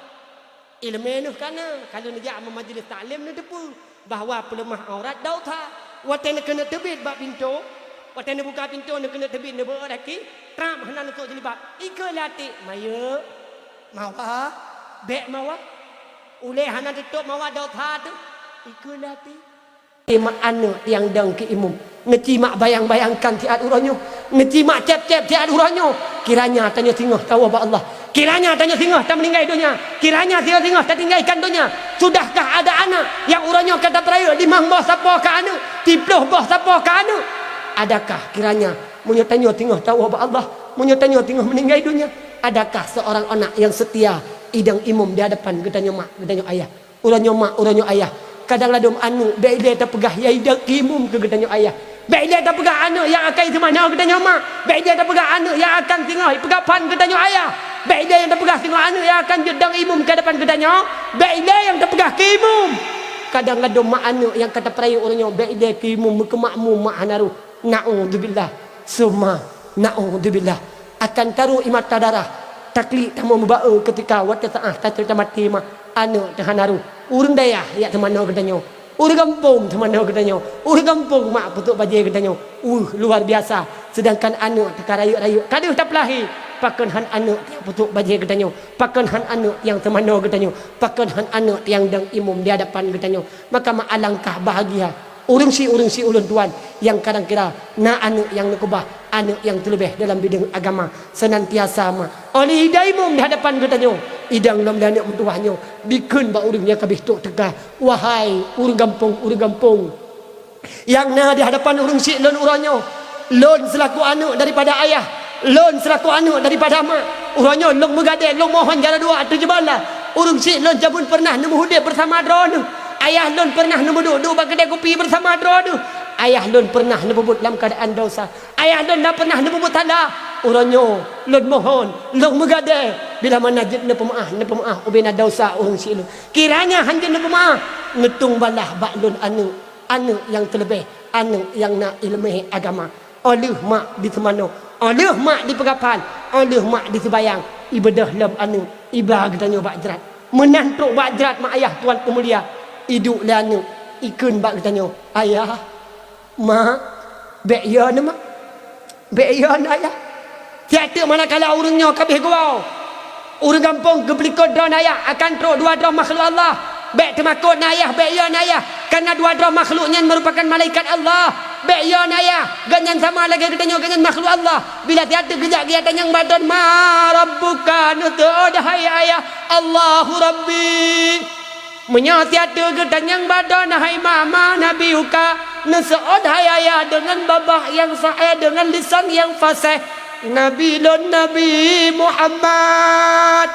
Iéleumé neuh ka na, ka lheueh neujak meumajeulis taklim neuteupeue bahwa peuleumah aurat dosa. Watée neukeuneuk teubiet bak pintoe, watée neubuka pintoe neukeuneuk teubiet neubeuet daki, trab hana neusok jilbab. Ikeue lé até, "Mayeuek, mawa, bék mawa." Ulée hana teutôb mawa dosa teuh, ikeue lé até. Imat aneuëk nyang dong keu imum, neucimak bayang-bayangkan siat uroe nyoe, neucimak cép-cép siat uroe nyoe. Kiranya tanyoe singoh tawoe bak Allah. Kiranya tanyoe singoh tameuninggai donya, kiranya singoh-singoh tatinggalkan donya, sudahkah ada anak nyang uroe nyoe ka tapeurayeuk limong boh sapo keu aneuëk, siplôh boh sapo keu aneuëk? Adakah kiranya meunyoe tanyoe singoh tawoe bak Allah, meunyoe tanyoe singoh meuninggai donya, adakah seorang anak nyang seutia idong imum di hadapan geutanyoe mak, geutanyoe ayah? Uroe nyoe mak, uroe nyoe ayah. Kadang ladôm aneuëk bék ilée tapeugah nyang idong imum keu geutanyoe ayah. Bék ilée tapeugah aneuëk nyang akan seumanoe geutanyoe mak. Bék ilée tapeugah aneuëk nyang akan singoh ipeugah phan geutanyoe ayah. Bék ilée nyang tapeugah singoh aneuëk nyang akan jeuet dong imum keu hadapan geutanyoe. Bék ilée nyang tapeugah keu imum. Kadang ladôm mak aneuëk nyang ka tapeurayeuk uroe nyoe bék ilée keu imum meukeumakmum mak hana rôh. Naudzubillah. Summa naudzubillah. Akan taroh ie mata darah, taklik tamong meuba-e keutika watée seu'ah taceurita maté mak, aneuëk teuh hana rôh. Ureuëng dayah jak seumanoe geutanyoe, ureuëng gampông seumanoe geutanyoe, ureuëng gampông mak peutrok bajée geutanyoe. Weueh, luar biasa. Seudangkan aneuëk teuka rayeuk-rayeuk ka deuh tapeulahé, pakon hán aneuëk nyang peutrok bajée geutanyoe, pakon hán aneuëk nyang seumanoe geutanyoe, pakon hán aneuëk nyang dong imum di hadapan geutanyoe. Maka mak alangkah bahagia ureuëng si, ureuëng si ulôn tuan nyang kadang kira na aneuëk nyang neukeubah, aneuëk nyang teuleubeh dalam bideueng agama. Seunantiasa ma, óh lheueh idong imum di hadapan geutanyoe, idong lom lé aneuëk meutuwah nyoe dikheun bak ureuëng nyang ka bih trok teuka, "Wahai ureuëng gampông, ureuëng gampông nyang na di hadapan ureuëng si lôn uroe nyoe, lôn seulaku aneuëk daripada ayah, lôn seulaku aneuëk daripada mak, uroe nyoe lôn meugadée, lôn mohon jaroe dua ateueh jeubala. Ureuëng si lôn jameun peureunah neumeuhudép beusama droeneueh. Ayah lôn peureunah neumeuduek-duek bak keudée kupi beusama droeneueh. Ayah lôn peureunah neupeubuet lam keuadaan desya. Ayah lôn na peureunah neupeubuet salah. Uroe nyoe lôn mohon, lôn meugadée, bila mana jeuet neupeumeu'ah, neupeumeu'ah ubena desya ureuëng si lôn. Kiranya hán jeuet neupeumeu'ah, neutueng balaih bak lôn aneuëk, aneuëk nyang teuleubeh, aneuëk nyang na iéleumé agama." Óh lheueh mak diseumanoe, óh lheueh mak dipeugah phan, óh lheueh mak diseubayang, ibeudôh lom aneuëk, iba geutanyoe bak jrat. Meunan trok bak jrat mak ayah tuan peumulia, iduek lé aneuëk, ikheun bak geutanyoe, "Ayah, mak, bék yo neuh mak, bék yo neuh ayah." Siat teuk manakala ureuëng nyoe ka bih geuwoe, ureuëng gampông geupeulikot droeneueh ayah akan trok dua droe makhluk Allah. Bék teumakot neuh ayah, bék yo neuh ayah, kareuna dua droe makhluk nyan meurupakan malaikat Allah. Bék yo neuh ayah, gobnyan sama lagée geutanyoe, gobnyan makhluk Allah. Bila siat teuk geujak geuya tanyong bak droeneueh, "Ma rabbuka?" Neuseuôt hai ayah, "Allahu Rabbi." Meunyoe siat teuk geutanyong bak droeneueh, "Hai ma, man nabiyuka?" Neuseuôt hai ayah deungon babah nyang sahé, deungon lisan nyang faséh, "Nabi lôn Nabi Muhammad."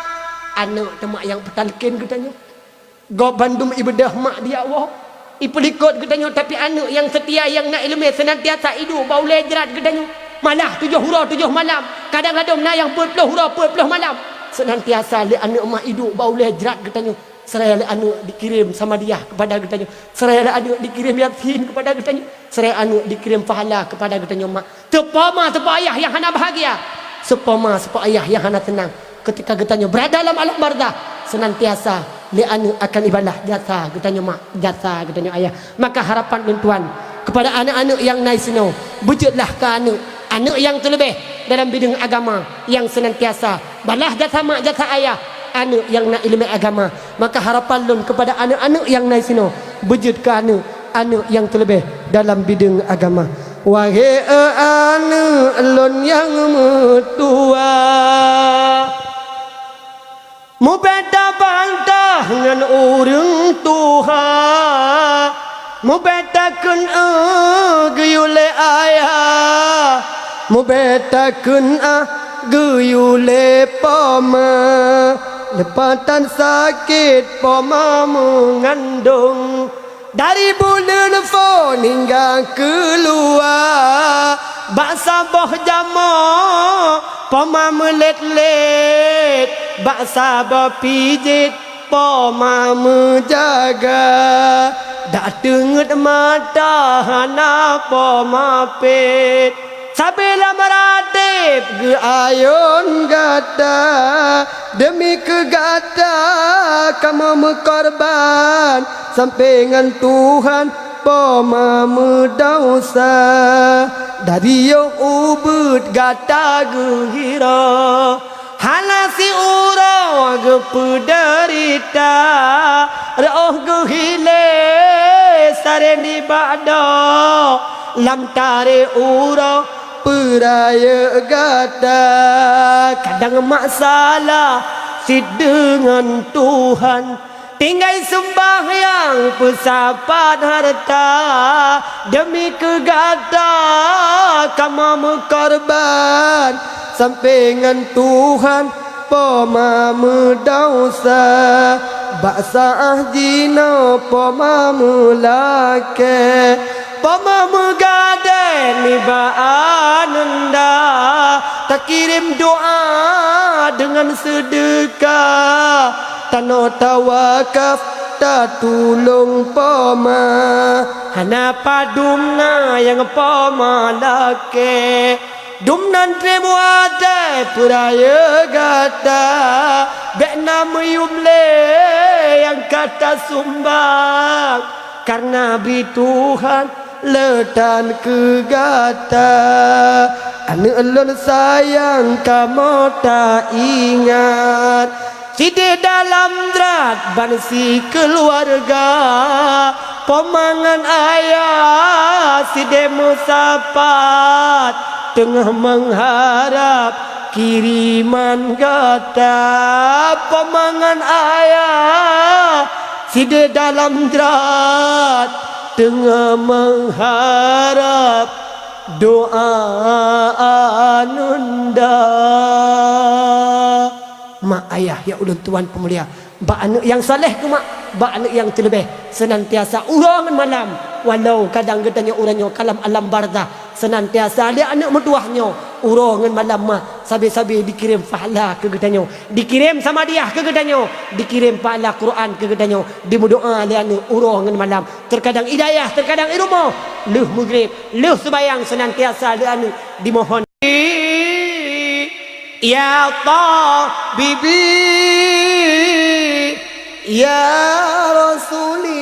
Aneuëk teuma nyang peutalken geutanyoe. Gob bandum ibeudôh mak di awak, ipeulikot geutanyoe, tapi aneuëk nyang seutia nyang na iéleumé seunantiasa iduek bak ulée jrat geutanyoe. Malah tujoh uroe tujoh malam, kadang ladôm na nyang peuet ploh uroe peuet ploh malam. Seunantiasa lé aneuëk mak iduek bak ulée jrat geutanyoe. Seraya lé aneuëk dikirém samadiyah keupada geutanyoe. Seraya lé aneuëk dikirém Yasin keupada geutanyoe. Seraya aneuëk dikirém pahala keupada geutanyoe mak. Seupoma, seupoma ayah nyang hana bahagia. Seupoma, seupoma ayah nyang hana teunang. Keutika geutanyoe beurada lam alam barzakh, seunantiasa lé aneuëk akan ibalah jasa geutanyoe mak, jasa geutanyoe ayah. Maka harapan lôn tuan keupada aneuëk-aneuëk nyang na sinoe, beujeuetlah keu aneuëk, aneuëk nyang teuleubeh dalam bideueng agama, nyang seunantiasa balah jasa mak, jasa ayah, aneuëk nyang na iéleumé agama. Maka harapan lôn keupada aneuëk-aneuëk nyang na sinoe, beujeuet keu aneuëk, aneuëk nyang teuleubeh dalam bideueng agama. Wahé aneuëk lôn nyang meutuwah, mubeda bantah ngon ureuëng tuha, mubeda kheun, eh, geuyue lé ayah, mubeda kheun, ah, geuyue lé poma. Leupatan sakét poma meungandong, dari buleuen phon hingga keuluwa. Bak saboh jamoe poma meulét-lét, bak saboh pijét poma meujaga. Dak teungeut mata hana poma pét. Sabe lam radeb geuayôn gata, deumi keu gata kamoe meukorban, sampoe ngon Tuhan Po ma meudesya, dari yoh ubit gata geuhira. Hana siuroe geupeudeurita, reuôh geuhilée saré nibak doe. Lam taré uroe peurayeuk gata, kadang masalah cit deungon Tuhan. Tinggai seumbahyang peusapat hareuta, deumi keu gata kamoe meukorban, sampoe ngon Tuhan po ma meudesya. Bak saát jinoe po ma meulakée, po ma meugadée nibak aneuëk, takirém doá deungon seudeukah. Tanoh tawakaf tatulông po ma, hana padum na nyang po ma lakée. Dumnan treb watée peurayeuk gata, bék na meuyuem lé nyang ka tasumbang, kareuna bri Tuhan le tan keu gata. Aneuëk lôn sayang, kamoe taingat, sideh dalam drat ban sikeuluwarga, po ma ngon ayah sideh meusapat, teungoh meuharab kiriman gata. Po ma ngon ayah sideh dalam drat, teungoh meuharab doá aneuëk. Mak ayah nyang ulôn tuan peumulia, bak aneuëk nyang saleh keu mak, bak aneuëk nyang teuleubeh, seunantiasa uroe ngon malam, walau kadang geutanyoe uroe nyoe ka lam alam barzakh, seunantiasa lé aneuëk meutuwah nyoe uroe ngon malam mak sabe-sabe dikirém pahala keu geutanyoe, dikirém samadiah keu geutanyoe, dikirém pahala Quran keu geutanyoe, dimeudoá lé aneuëk uroe ngon malam. Teukadang i dayah, teukadang i rumoh, lheueh meugreb, lheueh seubayang seunantiasa lé aneuëk dimohon. Ya Tabibi, ya Rasuli.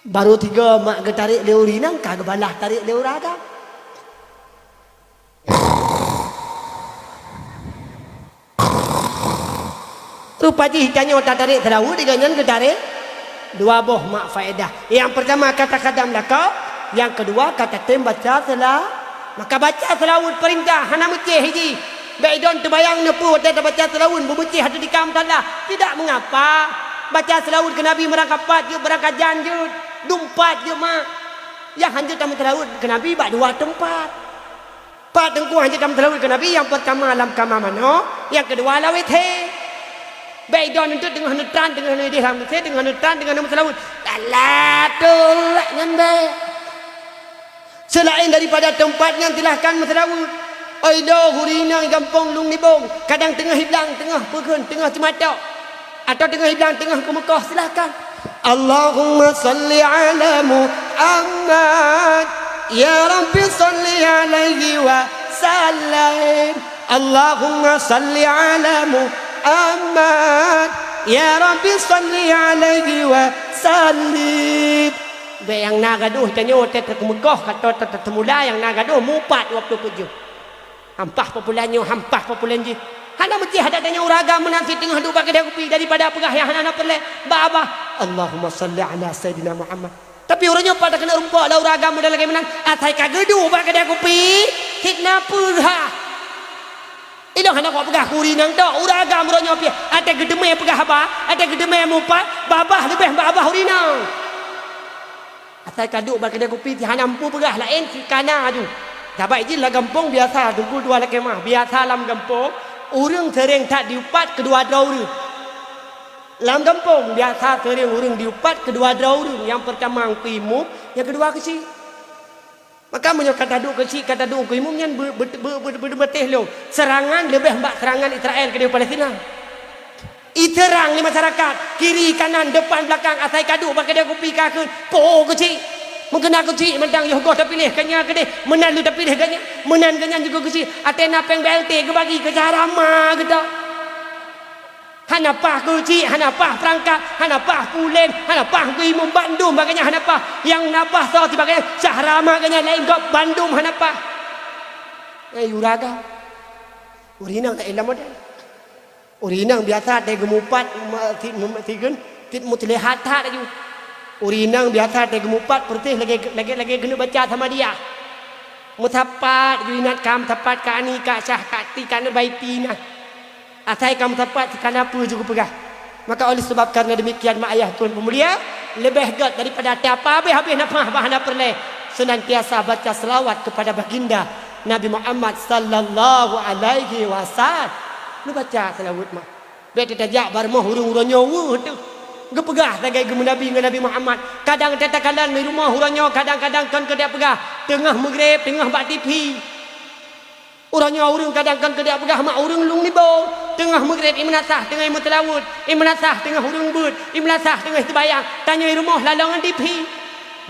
Barô tiga mak geutarek lé ureuëng inong ka geubalah tarek lé ureuëng agam. Rupa jih tanyoe tatarek seulaweuet, di gobnyan geutarek dua boh mak faedah. Nyang peurtama ka takadam lakoe, nyang keudua ka tatem baca seula-, maka baca seulaweuet peurintah hana meucéh jih. Bék idon teubayang neupeue watée tabaca seulaweuet beumeucéh ateueh di kam salah. Tidak mengapa. Baca seulaweuet keu Nabi meurangkapat jeuet, beurangkajan jeuet, dumpat jeuet mak. Nyang hanjeuet tameuseulaweuet keu Nabi bak dua teumpat. Pat teungku hanjeuet tameuseulaweuet keu Nabi, nyang peurtama lam kama manoe, nyang keudua lam W C. Bék idon eunteuk teungoh neutran, teungoh neudeh lam W C, teungoh neutran, teungoh neumeuseulaweuet. Lala tulak nyan bék. Seulaén daripada teumpat nyan silahkan meuseulaweuet. Oi lo huri inong gampông Lung Nibong, kadang teungoh iblang, teungoh peukheun, teungoh teumatok. Atau teungoh iblang teungoh keumeukoh, silahkan. Allahumma salli ala Muhammad. Ya Rabbi salli alaihi wa sallim. Allahumma salli ala Muhammad. Ya Rabbi salli alaihi wa sallim. Bék nyang na gadoh tanyoe teuh keumeukoh, ka teumula nyang na gadoh mupat dua puluh tujuh. Hampah populan nyoe, hampah populan jih. Hana meucéh adat tanyoe ureuëng agam meunan cit teungoh duek bak keudè kupi daripada peugah nyang hana na peureulée. Bak babah, Allahumma salli ala Sayyidina Muhammad. Tapi uroe nyoe pat takeuneuk rumpok lam ureuëng agam model lagée meunan, asai ka geuduek bak keudè kupi, cit na peugah. Ilong hana kupeugah keu ureuëng inong tok, ureuëng agam uroe nyoe pih. Até geuteumé peugah haba, até geuteumé mupat, babah leubeh bak babah ureuëng inong. Asai ka duek bak keudè kupi, hana mampu peugah laén, cit kana aju. Saban jih lam gampông biasa, teungku dua lakée mah, biasa lam gampông, ureuëng seuréng that diupat keudua droe ureuëng. Lam gampông biasa seuréng ureuëng diupat keudua droe ureuëng, nyang peurtama Teungku Imum, nyang keudua keuchik. Maka meunyoe ka taduek keuchik, ka taduek Teungku Imum nyan be-, be-, be-, be-, be-, beuteh lom. Seurangan leubeh bak seurangan Israel keudeh Palestina. Iseurang lé masyarakat, kiri, kanan, depan, belakang, asai ka duek bak keudè kupi ka kheun, po keuchik. Meukeuna keuchik mantong yoh goh tapiléh keu nyan keudeh, meunan lheueh tapiléh geuh nyan, meunan geuh nyan juga keuchik, até na péng B L T geubagi keu cara ma geutanyoe. Hana paih keuchik, hana paih peurangkat, hana paih pulen, hana paih geuimum, bandum bak gobnyan hana paih. Nyang na paih soe sibak gobnyan, syahra mak gobnyan laén gob, bandum hana paih. Eh, uraga. Ureueng inong laén lam model. Ureueng inong biasa teuh geumupat, ma-, si-, mem-, sigeun, cit muteulihat that laju. Ureueng inong biasa teuh geumupat, peureuteh lagèe, lagèe, lagèe keuneuk baca Samadiyah. Meusapat, ju ingat ka meusapat, ka ani, ka syah, ka ti, ka neubaiti na. Asai ka meusapat, sikana peue ju geupeugah. Maka oleh sebab karena demikian, mak ayah tuan peumulia, leubeh gèt daripada tapa habéh-habéh nafah bah hana peureulèe, senantiasa baca selawat kepada baginda Nabi Muhammad sallallahu alaihi wasallam. Neubaca selawat mah. Bèk teuh tajak bak rumoh ureueng, uroe nyoe weueh teuh. Geupeugah sagai geumeunabi ngon Nabi Muhammad. Kadang teuh takalon di rumoh uroe nyoe, kadang-kadang kon keu tajak peugah, teungoh meugreb, teungoh bak T V. Uroe nyoe ureueng kadang kon keu tajak peugah mak ureueng Lueng Nibong, teungoh meugreb i meunasah teungoh i meuteulaweuet, i meunasah teungoh ureueng beuet, i meunasah teungoh i seubayang, tanyoe i rumoh lalong ngon T V.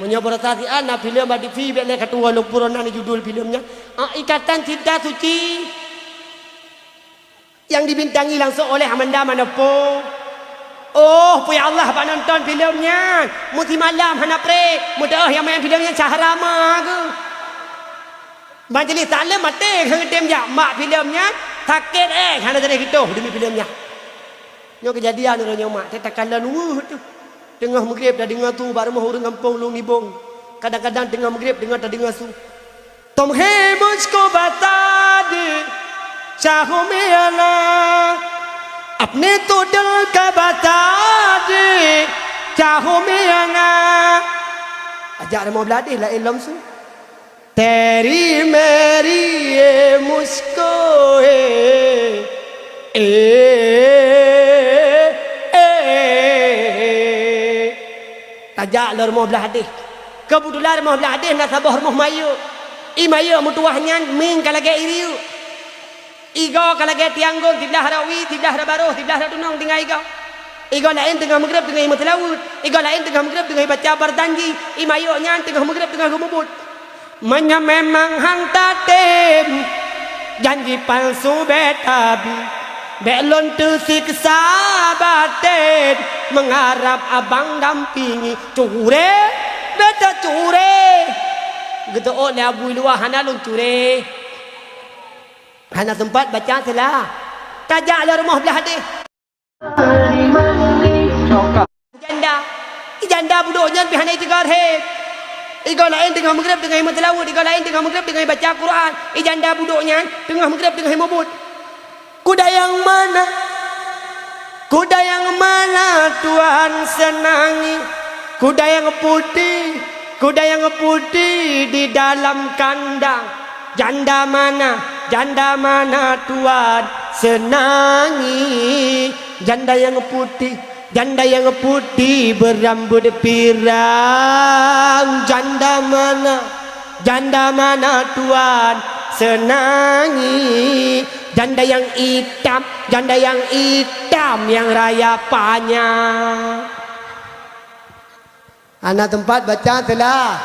Meunyoe baroesa siat na filem bak T V, bèk lé ka tuwoe lôn peurunoe judul filem nyan. Ah, Ikatan Cinta Suci. Nyang dibintangi langsung oleh Amanda Manopo. Oh, peue ya Allah bak nonton filem nyan. Meusimalam hana preh. Meudoh nyang main filem nyan Syahra ma geuh. Majelis taklim maté nyang tem jak mak filem nyan. Sakét éh hana jadi geutoh demi filem nyan. Nyoe keujadian uroe nyoe mak, teuh takalon weueh teuh. Teungoh meugreb tadeungoe su bak rumoh ureueng gampông Lueng Nibong. Kadang-kadang teungoh meugreb teungoh tadeungoe su. तुम है मुझको बता दे, चाहूं मैं या ना, अपने तो दिल का बता दे, चाहूं मैं या ना. Ajak rumoh blah deh laén lom su. तेरी मेरी ये मुझको है, ए, ए, ए. Tajak lom rumoh blah deh. Keubeutulan rumoh blah deh na saboh rumoh mayok. I mayok meutuwah nyan mieng ka lagèe i rieuk. Igoe ka lagèe tiang gôn, siblah rot wie, siblah rot barôh, siblah rot tunong tinggai igoe. Igoe laén teungoh meugreb teungoh i meuteulaweuet. Igoe laén teungoh meugreb teungoh i baca barjanji. I mayok nyan teungoh meugreb teungoh geumubuet. Meunyoe memang han tatem janji palsu bèk tabi, bèk lôn teusiksa baten, mengharap abang dampingi. Curé, bèk tacuré. Geuteuôt lé Abu i luwa hana lôn curé. Hana seumpat baca sila. Tajak lé rumoh blah deh. Janda. I janda budok nyan pih hana iteuka rhét. Igoe laén teungoh meugreb teungoh i meuteulaweuet, igoe laén teungoh meugreb teungoh i baca Quran. I janda budok nyan teungoh meugreb teungoh i mubuet. Kuda yang mana? Kuda yang mana Tuhan senangi? Kuda yang putih, kuda yang putih di dalam kandang. Janda mana, janda mana Tuhan senangi? Janda yang putih, janda yang putih berambut pirang. Janda mana, janda mana Tuhan senangi? Janda yang itam, janda yang itam yang raya panyang. Hana teumpat baca teulah.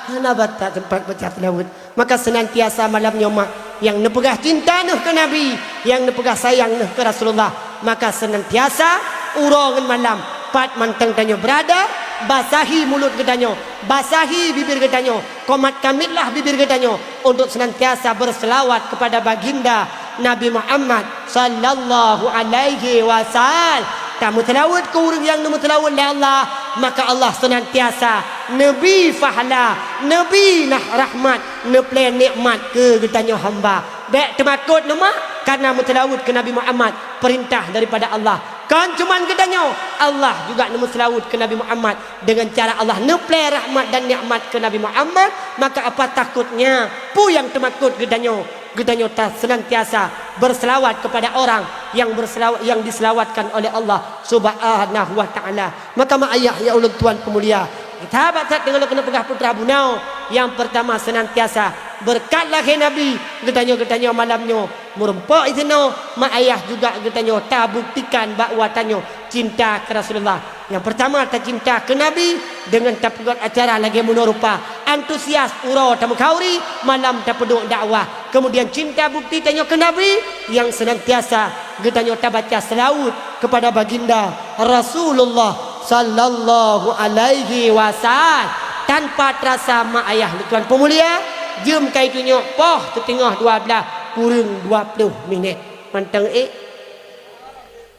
Hana bata teumpat baca teulaweuet. Maka senantiasa malam nyoe mak nyang neupeugah cinta neuh keu Nabi, nyang neupeugah sayang neuh keu Rasulullah. Maka senantiasa uroe ngon malam, pat mantong tanyoe beurada, basahi mulôt geutanyoe, basahi bibir geutanyoe, komat-kamitlah bibir geutanyoe untuk senantiasa berselawat kepada baginda Nabi Muhammad sallallahu alaihi wasallam. Tameuseulaweuet keu ureuëng nyang neumeuseulaweuet lé Allah, maka Allah seunantiasa neubi pahala, neubi nah rahmat, neuplée nikmat keu geutanyoe hamba. Bék teumakot leumah, kareuna meuseulaweuet keu Nabi Muhammad, peurintah daripada Allah. Kon cuman geutanyoe, Allah juga neumeuseulaweuet keu Nabi Muhammad. Deungon cara Allah neuplée rahmat dan nikmat keu Nabi Muhammad, maka apa takutnya? Peue nyang teumakot geutanyoe? Geutanyoe ta-, seunantiasa beuseulawat keupada orang nyang beuseulawa-, nyang diseulawatkan oleh Allah Subhanahu wa Ta'ala. Maka mak ayah nyang ulôn tuan peumulia, sahabat that deungon lôn keuneuk peugah putra bunoe, nyang peurtama seunantiasa beureukat lahé Nabi, geutanyoe, geutanyoe malam nyoe meurumpok disinoe, mak ayah juga geutanyoe tabuktikan bahwa tanyoe cinta keu Rasulullah. Nyang peurtama tacinta keu Nabi deungon tapeugöt acara lagée meunoe rupa. Antusias uroe tameukauri, malam tapeuduek dakwah. Kemudian cinta bukti tanyoe keu Nabi nyang senantiasa geutanyoe tabaca seulaweuet kepada baginda Rasulullah sallallahu alaihi wasallam. Tanpa terasa mak ayah lôn tuan peumulia, jeuem ka itunyok poh siteungoh dua blaih kureueng dua ploh minét. Mantong ék.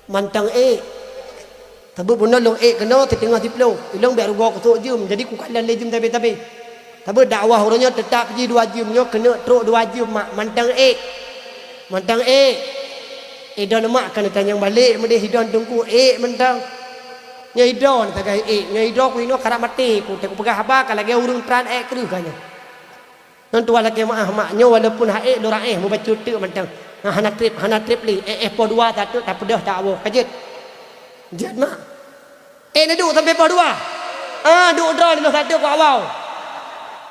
Mantong ék. Saboh bunoe lôn ék keunoe siteungoh siplôh. Ilôn bék rugoe kusôk jeuem, jadi kukalon lé jeuem sabé-sabé. Saboh dakwah uroe nyoe teutap jih dua jeuem, nyoe keuneuk trok dua jeuem mak, mantong ék. Mantong ék. Idon mak ka neutanyong balek meudeh idon teungku ék mantong. Nyoe idon sagai ék, nyoe idon ku inoe karab maté ku, teuku peugah haba ka lagée ureuëng tran ék kreueh ka nyoe. Nyan tuan lakée meuáh mak nyoe walaupun ha'ék lôn raéh mubacut teuk mantong. Ha, hana treb, hana treb lé. Eh, eh, poh dua sateuk tapeudeuh tawoe ka jeuet. Jeuet mak. Eh, neuduek sampai poh dua. Ah, duek droe neuh sateuk keu awai.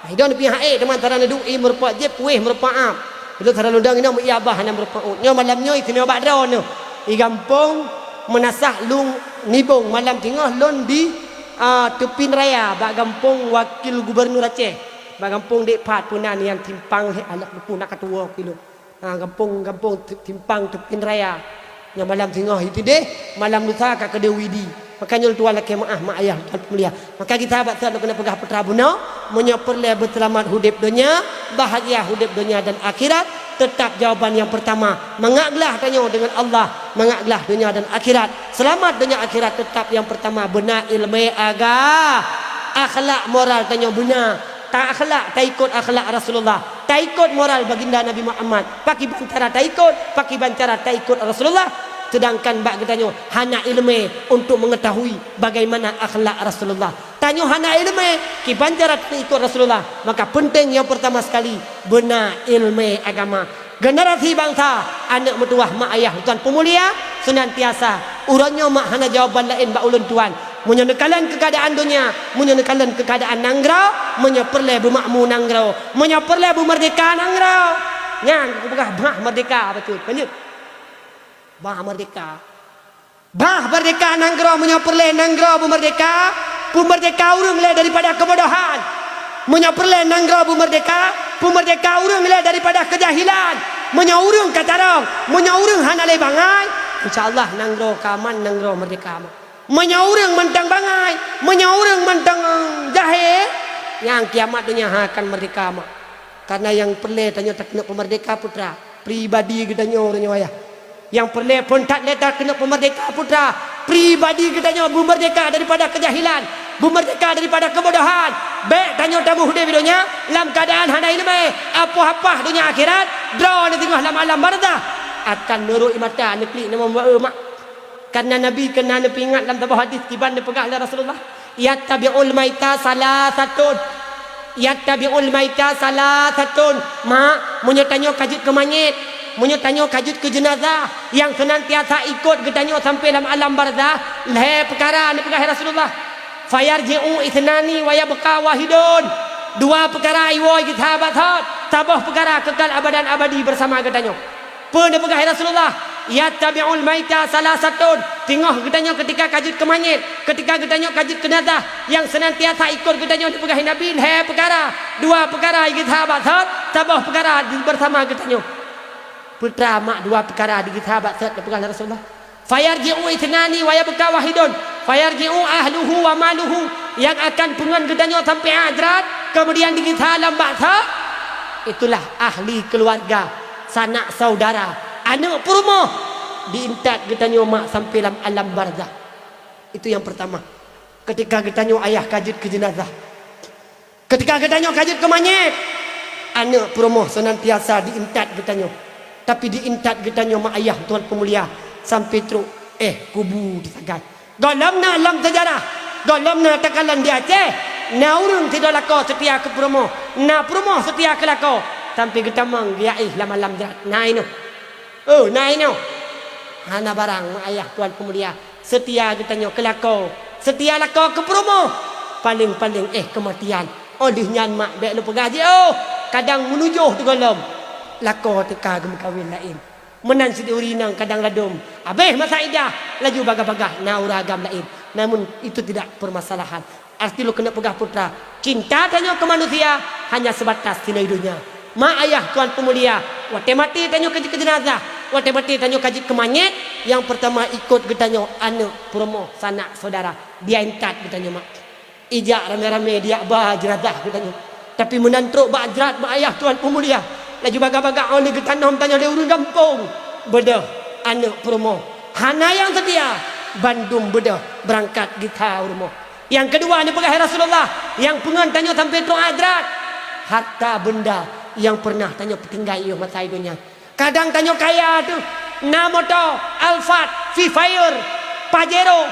Hai don pih ha'ék teuma sara neuduek i meurupak jép kuéh meurupak ap. Lôn sara lôn dang inoe meuiabah hana meurupak ôt. Nyoe malam nyoe istimewa bak droe neuh. I gampông Meunasah Lung Nibong malam singoh lôn di, ah, Teupin Raya bak gampông wakil gubernur Aceh. Bak gampông dék pat peunan nyang timpang lhée alak duku na katuwoe kilo. Ha, gampông, gampông ti-, timpang Teupin Raya. Nyang malam singoh itu deh, malam lusa ka keudeh Widi. Makanya tuan lakée meuáh mak ayah tuan peumulia. Maka gita bak sot lôn keuneuk peugah putra bunoe, meunyoe peureulée beuseulamat udeb donya, bahagia udeb donya dan akhirat, teutap jawaban nyang peurtama, mangat glah tanyoe deungon Allah, mangat glah donya dan akhirat. Seulamat donya akhirat teutap nyang peurtama beuna iéleumé aga, akhlak moral tanyoe beuna. Ta-akhlak, taikot akhlak Rasulullah, taikot moral baginda Nabi Muhammad. Pakiban cara taikot, pakiban cara taikot Rasulullah, sedangkan bak geutanyoe hana iéleumé untuk mengetahui bagaimana akhlak Rasulullah. Tanyoe hana iéleumé, kiban cara taikot Rasulullah, maka penting nyang pertama sekali beuna iéleumé agama. Generasi bansa, aneuk meutuwah mak ayah tuan peumulia, senantiasa uroe nyoe mak hana jawaban laén bak ulôn tuan. Meunyoe neukalon keuadaan donya, meunyoe neukalon keuadaan nanggroe, meunyoe peureulée beumakmu nanggroe, meunyoe peureulée beumeurdeka nanggroe. Nyan kupeugah bah meurdeka bacut. Lanjut. Bah meurdeka. Bah meurdeka nanggroe meunyoe peureulée nanggroe beumeurdeka, beumeurdeka ureuëng lé daripada keubodohan. Meunyoe peureulée nanggroe beumeurdeka, beumeurdeka ureuëng lé daripada keujahilan. Meunyoe ureuëng ka carông, meunyoe ureuëng hana lé bangai, insya Allah nanggroe ka aman, nanggroe meurdeka aman. Meunyoe ureuëng mantong bangai, meunyoe ureuëng mantong jahé, nyang kiamat donya akan meurdeka aman. Karena nyang peureulée tanyoe takeuneuk peumeurdeka putra, pribadi geutanyoe uroe nyoe ayah. Nyang peureulée phon that lé takeuneuk peumeurdeka putra, pribadi geutanyoe beumeurdeka daripada keujahilan, beumeurdeka daripada keubodohan. Bék tanyoe tamuh udeb di donya lam keuadaan hana iéleumé, apoh-apoh donya akhirat, droeneuh teungoh lam alam barzah akan neurok ie mata neuklik nama mak. Karena Nabi keunan neupeuingat lam saboh hadis kiban neupeugah lé Rasulullah, "Yattabi'ul maita salasatun." "Yattabi'ul maita salasatun." Mak, meunyoe tanyoe ka jeuet keu manyét, meunyoe tanyoe ka jeuet keu jeunazah, nyang seunantiasa ikot geutanyoe sampoe lam alam barzah, lhée peukara neupeugah lé Rasulullah. "Fayarji'u itsnani wa yabqa wahidun." Dua peukara iwoe geusahabat thot, saboh peukara keukal abadan abadi beusama geutanyoe. Peue neupeugah lé Rasulullah? "Yattabi'ul maita salasatun." Teungoh geutanyoe keutika ka jeuet keu manyét, keutika geutanyoe ka jeuet keu nazah, nyang seunantiasa ikot geutanyoe neupeugah lé Nabi lhée peukara, dua peukara geusahabat thot, saboh peukara beusama geutanyoe. Putra mak dua peukara geusahabat thot neupeugah lé Rasulullah. "Fayarji'u itsnani wa yabqa wahidun, fayarji'u ahluhu wa maluhu." Nyang akan peungon geutanyoe sampoe akhirat, keumudian digisa lam baksa, itulah ahli keuluwarga, sanak saudara, aneuk peurumoh, diintat geutanyoe mak sampoe lam alam barzah. Itu nyang peurtama. Keutika geutanyoe ayah ka jeuet keu jeunazah. Keutika geutanyoe ka jeuet keu manyét, aneuk peurumoh seunantiasa diintat geutanyoe. Tapi diintat geutanyoe mak ayah tuan peumulia sampoe trok, eh, kubu teusagai. Gohlom na lam seujarah, gohlom na takalon di Aceh, na ureuëng sidroe lakoe seutia keu peurumoh, na peurumoh seutia keu lakoe, sampoe geutamong geuyaéh lam alam jrat. Na inoe. Oh, na inoe. Hana barang mak ayah tuan peumulia. Seutia geutanyoe keu lakoe, seutia lakoe keu peurumoh. Paleng-paleng éh keumatian. Óh lheueh nyan mak bék lôn peugah jih, oh, kadang meunujôh teugohlom lakoe teuka geumeukawen laén. Meunan siduri inong kadang ladôm, abéh masa idah, laju bagah-bagah na ureuëng agam laén. Namun itu tidak permasalahan. Arti lôn keuneuk peugah putra, cinta tanyoe keu manusia hanya sebatas sinoe donya. Mak ayah tuan peumulia, watée maté tanyoe ka jeuet keu jeunazah, watée maté tanyoe ka jeuet keu manyét, nyang peurtama ikot geutanyoe aneuëk, peurumoh, sanak, syedara. Dia intat geutanyoe mak. Ijak ramé-ramé diak ba jeunazah geutanyoe. Tapi meunan trok bak jrat mak ayah tuan peumulia, laju bagak-bagak 'oh lheueh geutanom tanyoe lé ureuëng gampông. Beudôh, aneuëk, peurumoh, hana nyang seutia, bandum beudôh beurangkat gisa u rumoh. Nyang keudua neupeugah, "Ya Rasulullah, nyang peungon tanyoe sampoe trok 'oh jrat, harta benda nyang peureunah tanyoe peutinggai yoh masa i donya." Kadang tanyoe kaya teuh, na moto, Alphard, Vivire, Pajero,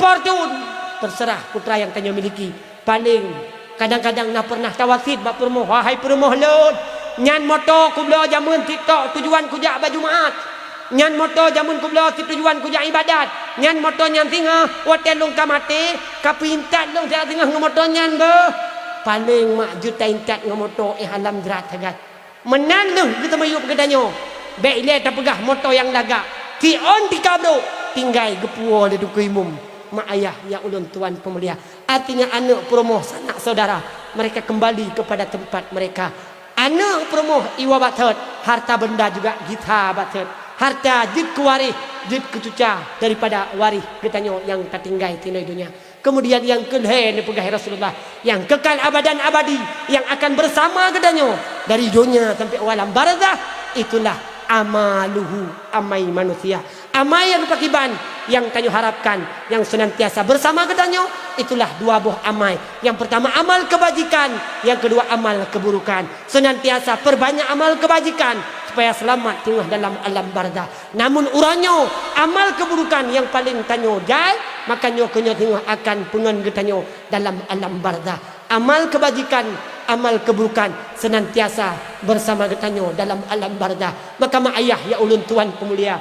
Fortuner, teuseurah putra nyang tanyoe miliki. Paleng kadang-kadang na peureunah tawasiet bak peurumoh, "Wahai peurumoh lôn, nyan moto kubloe jamén sitok tujuan kujak bak Jumaat. Nyan moto jamén kubloe situjuan kujak iébadat. Nyan moto nyan singoh watée lôn ka maté, ka peuintat lôn siat singoh ngon moto nyan beuh." Paleng mak jeuet taintat ngon moto éh alam jrat sagai. Meunan lheueh geuteumiyueb geutanyoe, bék ilée tapeugah moto nyang lagak, siôn tika brok tinggai geupuwoe lé Teungku Imum. Mak ayah nyang ulôn tuan peumulia, artinya aneuëk, peurumoh, sanak, syedara, mereka kembali kepada tempat mereka. Aneuëk, peurumoh, iwoe batet, harta benda juga gisa batet. Harta jeuet keu waréh, jeuet keu cuca daripada waréh geutanyoe nyang tatinggai sinoe donya. Keumudian nyang keulhée neupeugah Rasulullah, nyang kekal abadan abadi, nyang akan bersama geutanyoe dari donya sampai alam barzah, itulah amaluhu, amai manusia. Amai nyang pakriban nyang tanyoe harapkan, nyang seunantiasa bersama geutanyoe, itulah dua boh amai. Nyang peurtama amal keubajikan, nyang keudua amal keuburukan. Seunantiasa peurbanyak amal keubajikan supaya seulamat singoh dalam alam barzah. Namun uroe nyoe, amal keuburukan nyang paleng tanyoe jai, maka nyoe keuh nyoe singoh akan peungon geutanyoe dalam alam barzah. Amal keubajikan, amal keuburukan seunantiasa beusama geutanyoe dalam alam barzah. Maka mak ayah nyang ulôn tuan peumulia,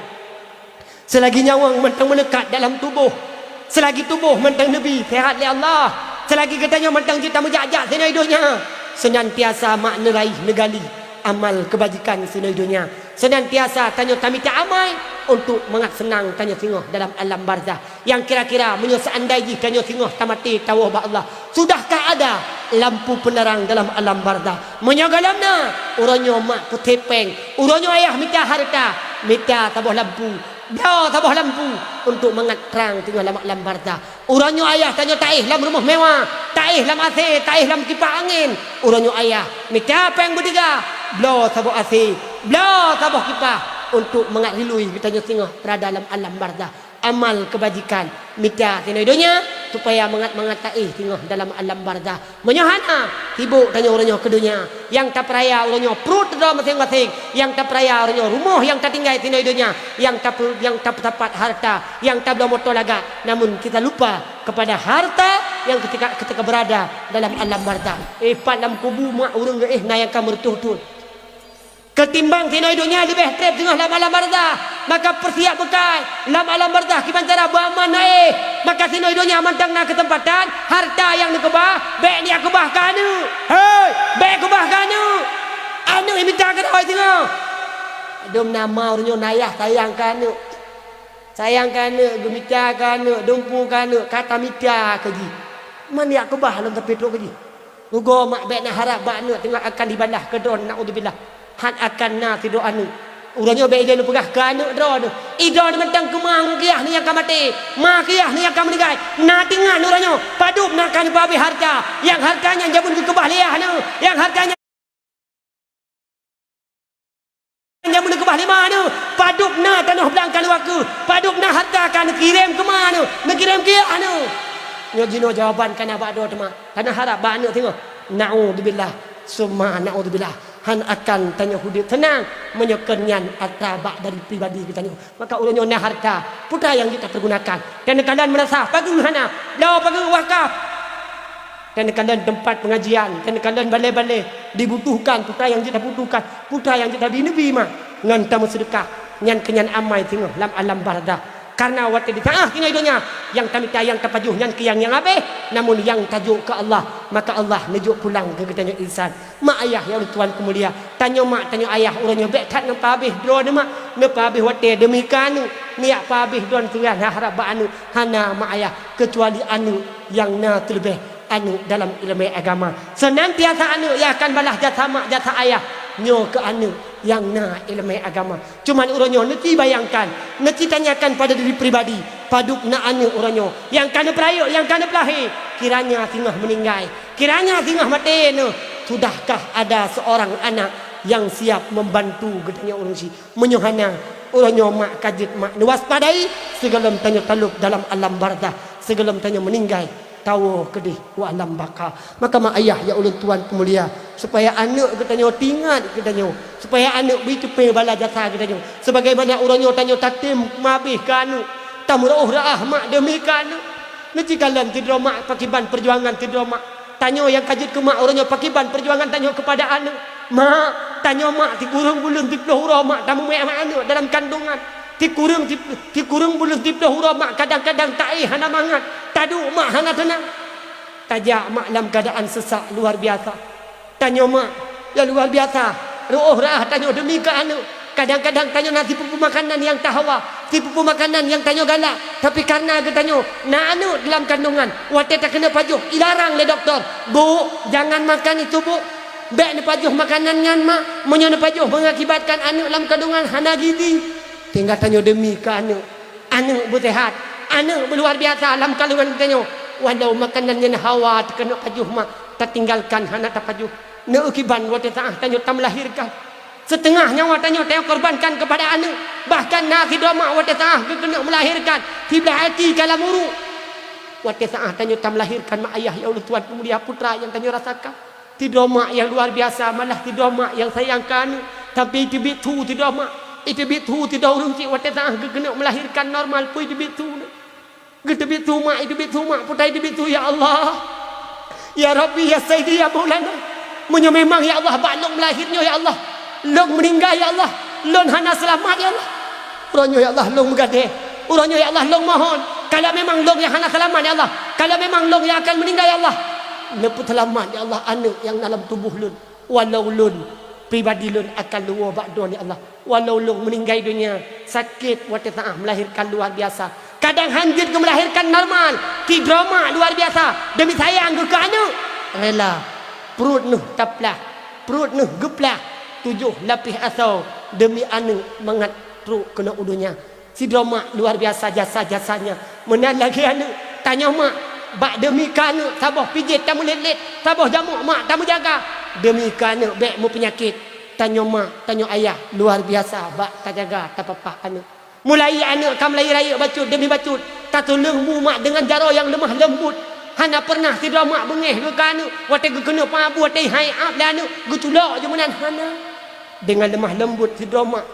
seulagi nyawöng mantong meuleukat dalam tuboh, seulagi tuboh mantong neubi seuhat lé Allah, seulagi geutanyoe mantong jeuet tameujak-jak sinoe donya, seunantiasa mak neuraih neugali amal keubajikan sinoe donya. Seunantiasa tanyoe tamita amai untuk mangat seunang tanyoe singoh dalam alam barzah. Nyang kira-kira meunyoe seundai jih tanyoe singoh tamaté tawoe bak Allah, sudahkah ada lampu peunarang dalam alam barzah? Meunyoe gohlom na, uroe nyoe mak peuthép péng, uroe nyoe ayah mita hareuta, mita saboh lampu, bloe saboh lampu untuk mangat trang singoh lam alam barzah. Uroe nyoe ayah tanyoe taéh lam rumoh mewah, taéh lam asé, taéh lam kipah angén. Uroe nyoe ayah mita péng beudeuga, bloe saboh asé, bloe saboh kipah untuk mangat rilui geutanyoe singoh beurada lam alam barzah. Amal keubajikan mita sinoe donya supaya mangat-mangat taéh singoh dalam alam barzah. Meunyoe hana, sibok tanyoe uroe nyoe keu donya. Nyang tapeuraya uroe nyoe pruet droe maséng-maséng. Nyang tapeuraya uroe nyoe rumoh nyang tatinggai sinoe donya. Nyang tape-, nyang tapeusapat harta, nyang tabloe moto lagak, namun kita lupa kepada harta nyang ketika, ketika berada dalam alam barzah. Eh, pat lam kubu mak ureuëng geuéh na nyang ka meureutôh-reutoh. Keutimbang sinoe donya leubeh treb singoh lam alam barzah, maka peusiap beukai lam alam barzah kiban cara beuaman na éh. Maka sinoe donya mantong na keuseumpatan, harta nyang neukeubah, bék neujak keubah keu aneuëk. Hei, bék keubah keu aneuëk. Aneuëk nyang mita keudroe singoh. Dum na ma uroe nyoe na yah sayang keu aneuëk. Sayang keu aneuëk, geumita keu aneuëk, dumpu keu aneuëk, ka tamita keu jih. Man jak keubah lom tapi trok keu jih. Rugoe mak bék na harab bak aneuëk teungoh akan dibalah keu droe, naudzubillah. Han akan na sidroe aneuëk. Uroe nyoe bék ilée neupeugah keu aneuëk droe neuh. I droe neuh mantong keu ma kiyah neuh nyang ka maté, ma kiyah neuh nyang ka meuninggai. Na teungoh uroe nyoe, padub na ka neupeuhabéh harta. Nyang harta nyan jameun geukeubah lé yah neuh. Nyang harta nyan Nyang meuneuk keubah lé ma neuh, padub na tanoh blang ka lheueh keuh, padub na harta ka neukirém keu ma neuh, neukirém keu yah neuh. Nyoe jinoe jawaban ka na bak droe teuma, ka na harab bak aneuëk singoh. Naudzubillah, summa naudzubillah. Han akan tanyoe udeb seunang meunyoe kon nyan atra bak dari pribadi geutanyoe. Maka uroe nyoe na harta, peue nyang jeuet tapeurgunakan? Taneuk kalon meunasah, pageue hana, bloe pageue wakaf. Taneuk kalon teumpat peungajian, taneuk kalon balée-balée dibutuhkan, peue nyang jeuet tabutuhkan, peue nyang jeuet tabi neubi ma ngon tameuseudeukah, nyan keu nyan amai singoh lam alam barzah. Kareuna watée di teuangah tinggai donya, nyang tamita nyang tapajoh nyan keu nyang, nyang habéh, namun nyang tajok keu Allah, maka Allah neujok pulang keu geutanyoe insan. Mak ayah nyang ulôn tuan keumulia, tanyoe mak tanyoe ayah uroe nyoe bék that neupeuhabéh droe neuh mak, neupeuhabéh watée deumi keu aneuëk, neujak peuhabéh droe teuh nyang harab bak aneuëk, hana mak ayah, keucuali aneuëk nyang na teuleubeh Aneuk dalam ileumèe agama. Seunantiasa aneuk nyang akan balaih jasa mak, jasa ayah. Nyoe keu aneuk nyang na ileumèe agama. Cuman uroe nyoe neuci bayangkan, neuci tanyakan pada diri pribadi, padub na aneuk uroe nyoe nyang ka neupeurayeuk, nyang ka neupeulahé, kiranya singoh meuninggai, kiranya singoh maté neuh, sudahkah ada seorang anak nyang siap membantu geutanyoe ureueng chik? Meunyoe hana, uroe nyoe mak ka jeuet mak neuwaspadai, sigohlom tanyoe talôb dalam alam barzakh, sigohlom tanyoe meuninggai, tawoe keudeh u alam baka. Maka mak ayah nyang ulôn tuan peumulia, supaya aneuk geutanyoe teuingat geutanyoe, supaya aneuk bri teupeu bala jasa geutanyoe. Sebagaimana uroe nyoe tanyoe tatem mabeh keu aneuk, tameuroh reuah mak deumi keu aneuk. Neuci kalon sidroe mak pakiban peujuangan sidroe mak. Tanyoe nyang ka jeuet keu mak uroe nyoe pakiban peujuangan tanyoe keupada aneuk. Mak, tanyoe mak sikureueng buleuen siplôh uroe mak tameumè mak aneuk dalam kandungan. Sikureueng sip-, sikureueng buleuen siplôh uroe mak kadang-kadang taéh hana mangat, taduek mak hana teunang. Tajak mak lam keuadaan seusak luar biasa. Tanyoe mak nyang luar biasa, reuôh reuah tanyoe deumi keu aneuk. Kadang-kadang tanyoe na sipeue-peue makanan nyang tahawa, sipeue-peue makanan nyang tanyoe galak, tapi kareuna geutanyoe na aneuk dalam kandungan, watèe takeuneuk pajoh, ilarang lé dokto, "Bu, jangan makan itu, Bu. Bèk neupajoh makanan nyan, Mak. Meunyoe neupajoh mengakibatkan aneuk lam kandungan hana gizi." Sehingga tanyoe deumi keu aneuk. Aneuk beuseuhat, aneuk beuluar biasa lam kandungan geutanyoe. Walau makanan nyan hawa takeuneuk pajoh mak, tatinggalkan hana tapajoh. Neukiban watèe saát tanyoe tameulahirkan. Siteungoh nyawa tanyoe takorbankan keupada aneuk. Bahkan na sidroe mak watèe saát geukeuneuk meulahirkan, siblah até ka lam uruek. Watèe saát tanyoe tameulahirkan mak ayah nyang ulôn tuan peumulia peue nyang tanyoe rasakan. Sidroe mak nyang luar biasa, malah sidroe mak nyang sayang keu aneuk. Tapi iteubiet su sidroe mak, iteubiet su sidroe ureueng chik watèe saát geukeuneuk meulahirkan normal peue iteubiet su. Geuteubiet su mak, iteubiet su mak, peue iteubiet su, "Ya Allah, ya Rabbi, ya Sayyidi, ya Maulana, meunyoe memang, ya Allah, bak lôn meulahé nyoe, ya Allah, lôn meuninggai, ya Allah, lôn hana seulamat, ya Allah. Uroe nyoe, ya Allah, lôn meugadée. Uroe nyoe, ya Allah, lôn mohon. Kalau memang lôn nyang hana seulamat, ya Allah, kalau memang lôn nyang akan meuninggai, ya Allah, neupeuseulamat, ya Allah, aneuk nyang na lam tuboh lôn. Walau lôn, pribadi lôn akan lôn woe bak droeneuh, ya Allah. Walau lôn meuninggai donya, sakét watèe saát meulahirkan luar biasa. Kadang han jeuet keu meulahirkan normal, sidroe mak luar biasa, deumi sayang geuh keu aneuk, rela. Pruet neuh taplah, pruet neuh geuplah, tujoh lapéh asoe deumi aneuk mangat trok keunoe u donya. Sidroe mak luar biasa jasa-jasanya. Meunan lagèe aneuk, tanyoe mak, bak deumi keu aneuk saboh pijét tameulét-lét, saboh jamok mak tameujaga. Deumi keu aneuk bèk meupeunyakét. Tanyoe mak, tanyoe ayah luar biasa bak tajaga, tapapah aneuk. Mulai aneuk ka meulahé rayeuk bacut deumi bacut, tatuleueng bu mak deungon jaroe nyang leumah leumbot. Hana peureunah sidroe mak beungéh geuh keu aneuk, watèe geukeuneuk peuabu, watèe hai ab lé aneuk, geuculok jih meunan hana. Deungon leumah leumbot sidroe mak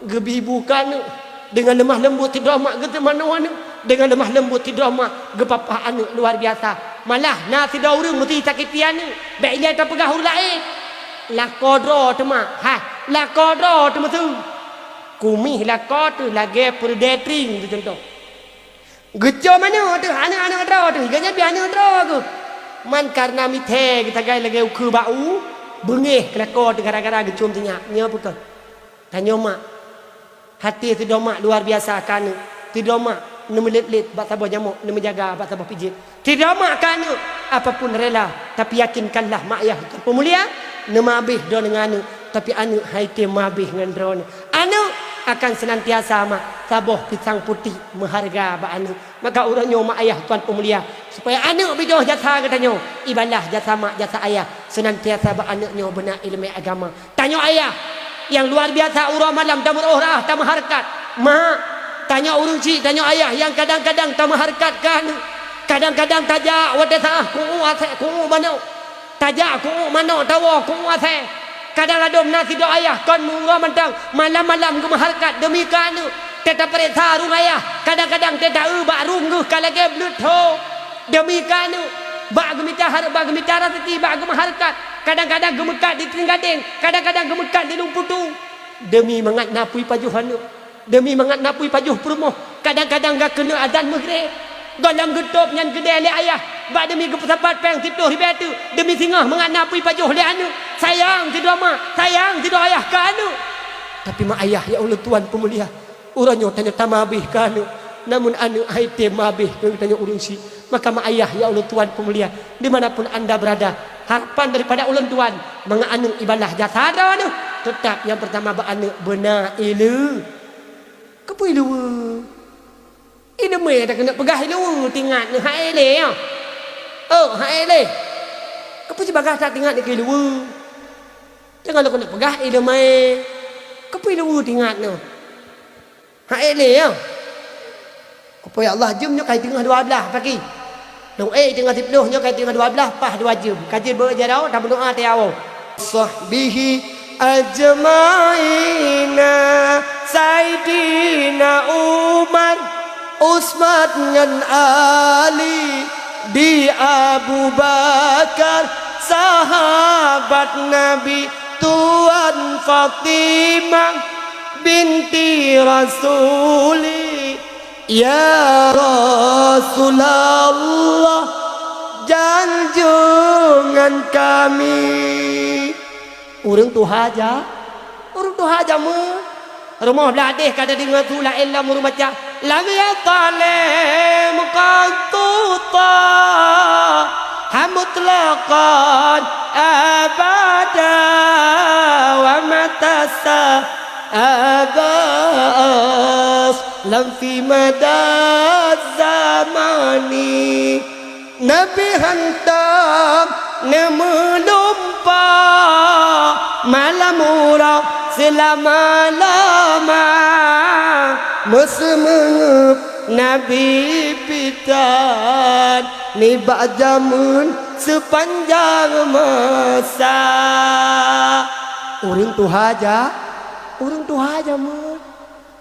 geubi bu keu aneuk, deungon leumah leumbot sidroe mak geuteumanoe aneuk, deungon leumah leumbot sidroe mak geupapah aneuk luar biasa. Malah na sidroe ureueng meusisakiti aneuk, bèk ilèe tapeugah ureueng laén. Lakoe droe teuma, hai, lakoe droe teuma teuh. Kumieh lakoe teuh lagèe peureudèe tring teuh cuntoh. Geucom aneuk teuh, aneuk-aneuk droe teuh, geuhnyan pih aneuk droe geuh. Man kareuna mithèe geusagai lagèe ukeue bak u, beungéh keu lakoe teuh gara-gara geucom sinyak. Nyoe peue kon? Tanyoe mak. Até sidroe mak luar biasa keu aneuk. Sidroe mak neumeulét-lét bak saboh jamok, neumeujaga bak saboh pijét. Sidroe mak keu aneuk, apapun rela, tapi yakinkanlah mak ayah peumulia, neumabeh droeneuh ngon aneuk, tapi aneuk han item mabeh ngon droeneuh. Aneuk akan seunantiasa mak saboh pisang putéh meuhareuga bak aneuk. Maka uroe nyoe mak ayah tuan peumulia, supaya aneuk beujôh jasa geutanyoe, ibalah jasa mak jasa ayah, seunantiasa bak aneuk nyoe beuna ileumèe agama. Tanyoe ayah nyang luar biasa, uroe malam tameuroh rah tameuhareukat. Mak, tanyoe ureueng chik, tanyoe ayah nyang kadang-kadang tameuhareukat keu aneuk. Kadang-kadang tajak watèe saát keu asèe, keu manok. Tajak keu manok, tawoe keu asèe. Kadang ladôm na sidroe ayah kon meuuroe mantong, malam-malam geumeuhareukat deumi keu aneuk. Teuh tapareksa rueng ayah, kadang-kadang teuh taeu bak rueng geuh ka lagèe bleuet tho. Deumi keu aneuk, bak geumita hareup, bak geumita raseuki, bak geumeuhareukat. Kadang-kadang geumeukat di Trienggadeng, kadang-kadang geumeukat di Lôn Putu. Deumi mangat na peue ipajoh aneuk. Deumi mangat na peue ipajoh peurumoh, kadang-kadang ka keuneuk azan meugréb. Gohlom geutôb nyan keudè lé ayah, bak deumi geupeusapat péng siplôh ribèe teuk, deumi singoh mangat na peue ipajoh lé aneuk. Sayang sidroe mak, sayang sidroe ayah keu aneuk. Tapi mak ayah nyang ulôn tuan peumulia, uroe nyoe tanyoe tamabeh keu aneuk. Namun aneuëk hai tem habéh keu geutanyoe ureuëng syiek. Maka mak ayah, ya Allah Tuhan peumulia, di mana pun anda berada, harapan daripada ulôn tuan, mangat aneuëk ibalah jasa droeneuh, teutap nyang peurtama bak aneuëk beuna ileue. Keupeue ileue? Ileumé ta keuneuk peugah ileue, tingat neuh hai lé nyoe. Oh, hai lé. Keupeue sibagaih that tingat neuh keu ileue? Jangan lôn keuneuk peugah ileumé. Keupeue ileue tingat neuh? Hai lé nyoe. Keupeue ya Allah, jeuem nyoe kai teungoh dua blaih pagi. Dong eh teungoh siplôh nyoe kai teungoh dua blaih paih dua jeuem. Ka jeuet beu jaroe, tameudoa teuh ya Allah. Sahbihi ajmaina, Saidina Umar, Utsman ngon Ali, di Abu Bakar, sahabat Nabi, Tuan Fatimah binti Rasuli. Ya Rasulullah, janjungan kami. Ureuëng tuha ja, ureuëng tuha jameun. Rumoh blah deh ka tadeungoe su laén lom ureuëng baca, "Lam yazalim qattu taha mutlaqan abada wa matasa abas lam fi madaz zamani." Nabi hantom neumeulumpa malam uroe seulama-lama. Meuseumeungeup Nabi pitan nibak jameun seupanjang masa. Ureuëng tuha ja, ureuëng tuha jameun.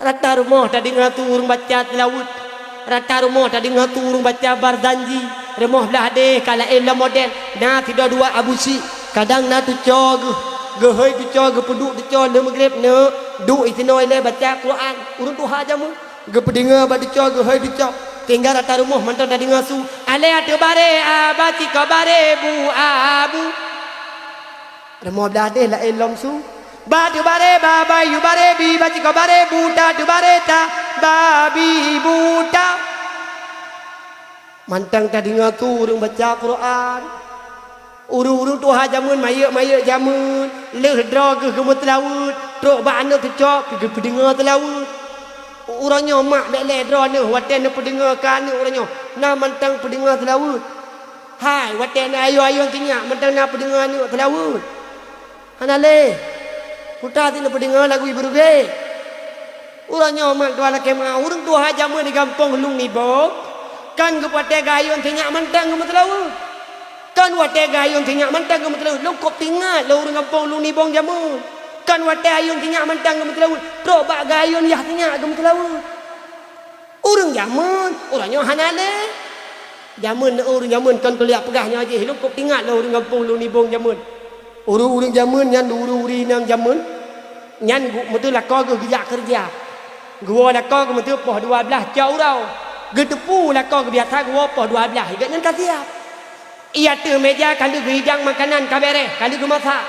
Rata rumoh tadeungoe su ureuëng baca seulaweuet. Rata rumoh tadeungoe su ureuëng baca Barzanji. Rumoh blah deh ka laén lom model. Na sidroe dua Abu Syik. Kadang na teucoe geuh, geuhôi teucoe, geupeuduek teucoe lheueh meugreb neuk duek isinoe ilée baca Quran. Ureuëng tuha jameun. Geupeudeungoe bak teucoe, geuhôi teucoe. Sehingga rata rumoh mantong tadeungoe su, "Alée ateueh barée, a, bacit keu barée bu, a, bu." Rumoh blah deh laén lom su. Ba teuh barée ba, bayu barée bi, bacit keu barée bu, ta teuh barée ta, babi buta. Mantong tadeungoe su ureuëng baca Quran. Ureuëng-ureuëng tuha jameun, mayeuek-mayeuek jameun, lheueh droe geuh geumeuseulaweuet, trok bak aneuëk teucok, geupeudeungoe seulaweuet. Uroe nyoe mak bék lé droeneuh watée neupeudeungoe keu aneuëk uroe nyoe, na mantong peudeungoe seulaweuet. Hai, watée na ayôn-ayôn sinyak mantong na peudeungoe aneuëk seulaweuet. Hana lé. Putra sit neupeudeungoe lagu ibu rugé. Uroe nyoe mak tuha lakée meu'ah, ureuëng tuha jameun di gampông Lueng Nibong, kan geupatéh geuayôn sinyak mantong geumeuseulaweuet. Kan watée geuayôn sinyak mantong geumeuseulaweuet, lôn kôb teuingat lé ureuëng gampông Lueng Nibong jameun. Kan watée ayôn sinyak mantong geumeuseulaweuet, trok bak geuayôn yah sinyak geumeuseulaweuet. Ureuëng jameun, uroe nyoe hana lé. Jameun ureuëng jameun kon kuliah peugah nyoe jih, lôn kôb teuingat lé ureuëng gampông Lueng Nibong jameun. Ureuëng-ureuëng jameun nyan, ureuëng-ureuëng inong jameun nyan gu-, meuteu lakoe geuh geujak keureuja. Geuwoe lakoe geuh meuteu poh dua blaih cok uroe. Geuteupeue lakoe geuh biasa geuwoe poh dua blaih, gobnyan ka siab. Ie ateueh méja ka lheueh geuhidang makanan ka béréh, ka lheueh geumasak.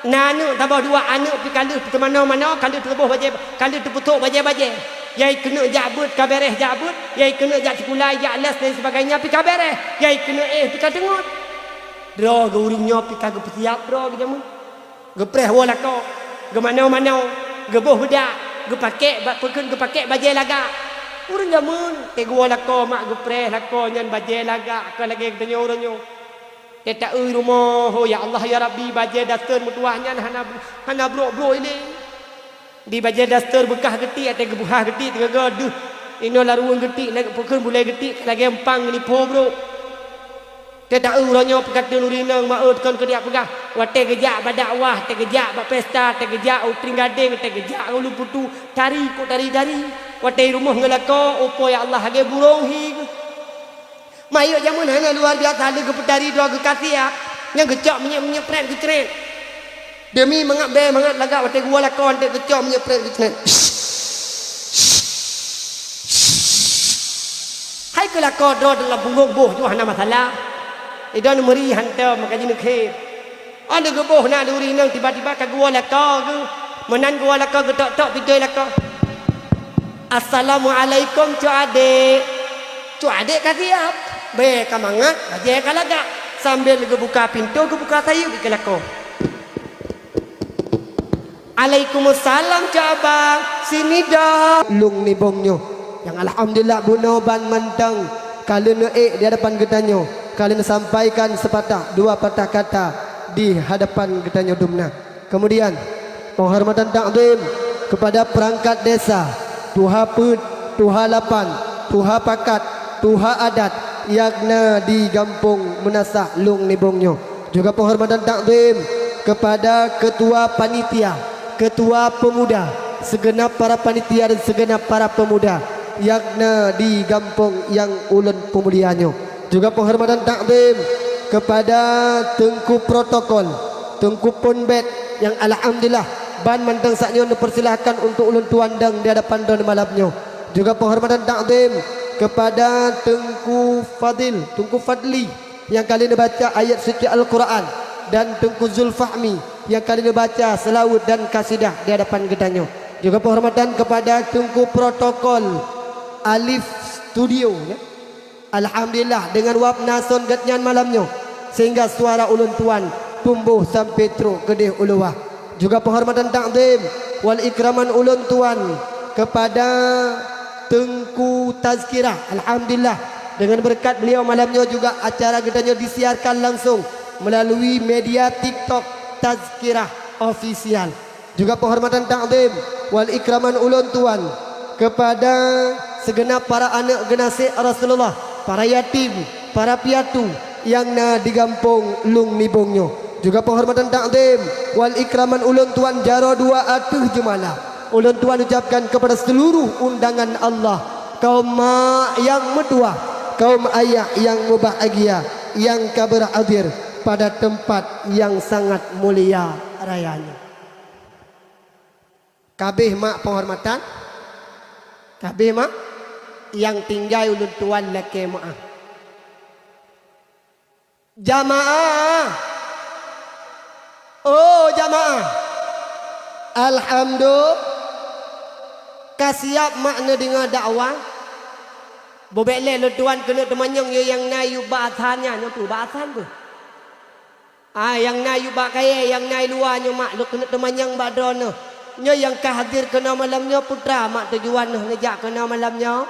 Na aneuëk saboh dua aneuëk pih ka lheueh teumanoe-manoe, ka lheueh teuboh bajée, ka lheueh teupeusok bajée-bajée. Yai keuneuk jak beuet ka béréh jak beuet, yai keuneuk jak sikula jak les dan sebagainya pih ka béréh, yai keuneuk éh pih ka teungeut. Droe geuh ureuëng nyoe pih ka geupeusiab droe geuh jameun. Geupreh woe lakoe, geumanoe-manoe, geuboh beudak, geupakék ba-, peukheun geupakék bajée lagak. Ureuëng jameun, teuh geuwoe lakoe mak geupreh lakoe nyan bajée lagak ka lagée geutanyoe uroe nyoe. Teuh taeu rumoh, ho ya Allah ya Rabbi, bajée daster meutuwah nyan hana, hana brok-brok ilée. Di bajée daster beukah geutik, até geubeuhah geutik teungoh deuh. Inoe laruweueng geutik, lagée peukheun bulée geutik, lagée empang ngon ipo brok. Teuh taeu uroe nyoe peukateun ureuëng inong meu'ôt kon keu jak peugah. Watée geujak bak dakwah, teuh geujak bak pesta, teuh geujak u Trienggadeng, teuh geujak ngon Ulu Putu, tari kok tari-tari. Watée rumoh ngon lakoe, opo ya Allah lagée burông hi. Mayeuek jameun hana luar biasa lé geupeutari droe geuh ka siab, nyang geucok minyeuk-minyeuk prét geucrét. Deumi mangat bée mangat lagak watée geuwoe lakoe anteuk geucok minyeuk prét geucrét. Hai keu lakoe droe lam punggong boh jua hana masalah. Idon meuri hantom maka jineukhem. Óh lheueh geuboh na duri inong tiba-tiba ka geuwoe lakoe geuh. Meunan geuwoe lakoe geutok-tok pintoe lakoe. "Assalamualaikum, Cok Adék." Cok Adék ka siap. Bèe ka mangat, bajèe ka lagak. Sambil geubuka pintoe, geubuka sayeuep, geukeulakoe. "Alaikumussalam, Cok Abang. Sini dong." Lôn nibong nyoe. Nyang alhamdulillah bunoe ban mantong ka lheueh neuék di hadapan geutanyoe, ka lheueh neusampaikan seupatah dua patah kata di hadapan geutanyoe dumna. Kemudian, penghormatan takzim kepada perangkat desa, tuha peuet, tuha lapan, tuha pakat, tuha adat nyang na di gampông Meunasah Lôn Nibong nyoe. Juga penghormatan takzim kepada ketua panitia, ketua pemuda, segenap para panitia dan segenap para pemuda nyang na di gampông nyang ulôn peumulia nyoe. Juga penghormatan takzim kepada Teungku Protokol, Teungku Pon Bét, nyang alhamdulillah ban mantong saat nyoe neupersilahkan untuk ulôn tuan dong di hadapan droeneuh malam nyoe. Juga penghormatan takzim kepada Teungku Fadil, Teungku Fadli, nyang ka lheueh neubaca ayat suci Al-Quran, dan Teungku Zulfahmi, nyang ka lheueh neubaca seulaweuet dan kasidah di hadapan geutanyoe. Juga penghormatan kepada Teungku Protokol Alif Studio, ya. Alhamdulillah, deungon wab na son geuhnyan malam nyoe, sehingga suara ulôn tuan tumboh sampoe trok keudeh u luwa. Juga penghormatan takzim wal ikraman ulôn tuan kepada Teungku Tazkirah. Alhamdulillah, deungon beureukat beliau malam nyoe juga acara geutanyoe disiarkan langsung meulalu media TikTok Tazkirah Official. Juga penghormatan takzim wal ikraman ulôn tuan kepada segenap para aneuk geunaséh Rasulullah, para yatim, para piatu nyang na di gampông Lôn Nibong nyoe. Juga penghormatan takzim wal ikraman ulôn tuan jaroe dua ateueh jeumala. Ulôn tuan ucapkan kepada seluruh undangan Allah, kaum mak nyang meutuwah, kaum ayah nyang mubahgia, nyang ka beurhadir pada teumpat nyang sangat mulia raya nyoe. Ka abéh mak penghormatan? Ka abéh mak? Nyang tinggai ulôn tuan lakée meuáh. Jamaah! Oh, jamaah! Alhamdulillah, ka siap mak neudeungoe dakwah? Bubek lé lôn tuan keuneuk teumanyong yôh nyang na yub bak asan nyan, nyoe peue bak asan peue? Ah, nyang na yub bak kayée, nyang na i luwa nyoe mak, lôn keuneuk teumanyong bak droeneuh. Nyoe nyang ka hadir keunoe malam nyoe, peue teuma mak tujuan neuh neujak keunoe malam nyoe?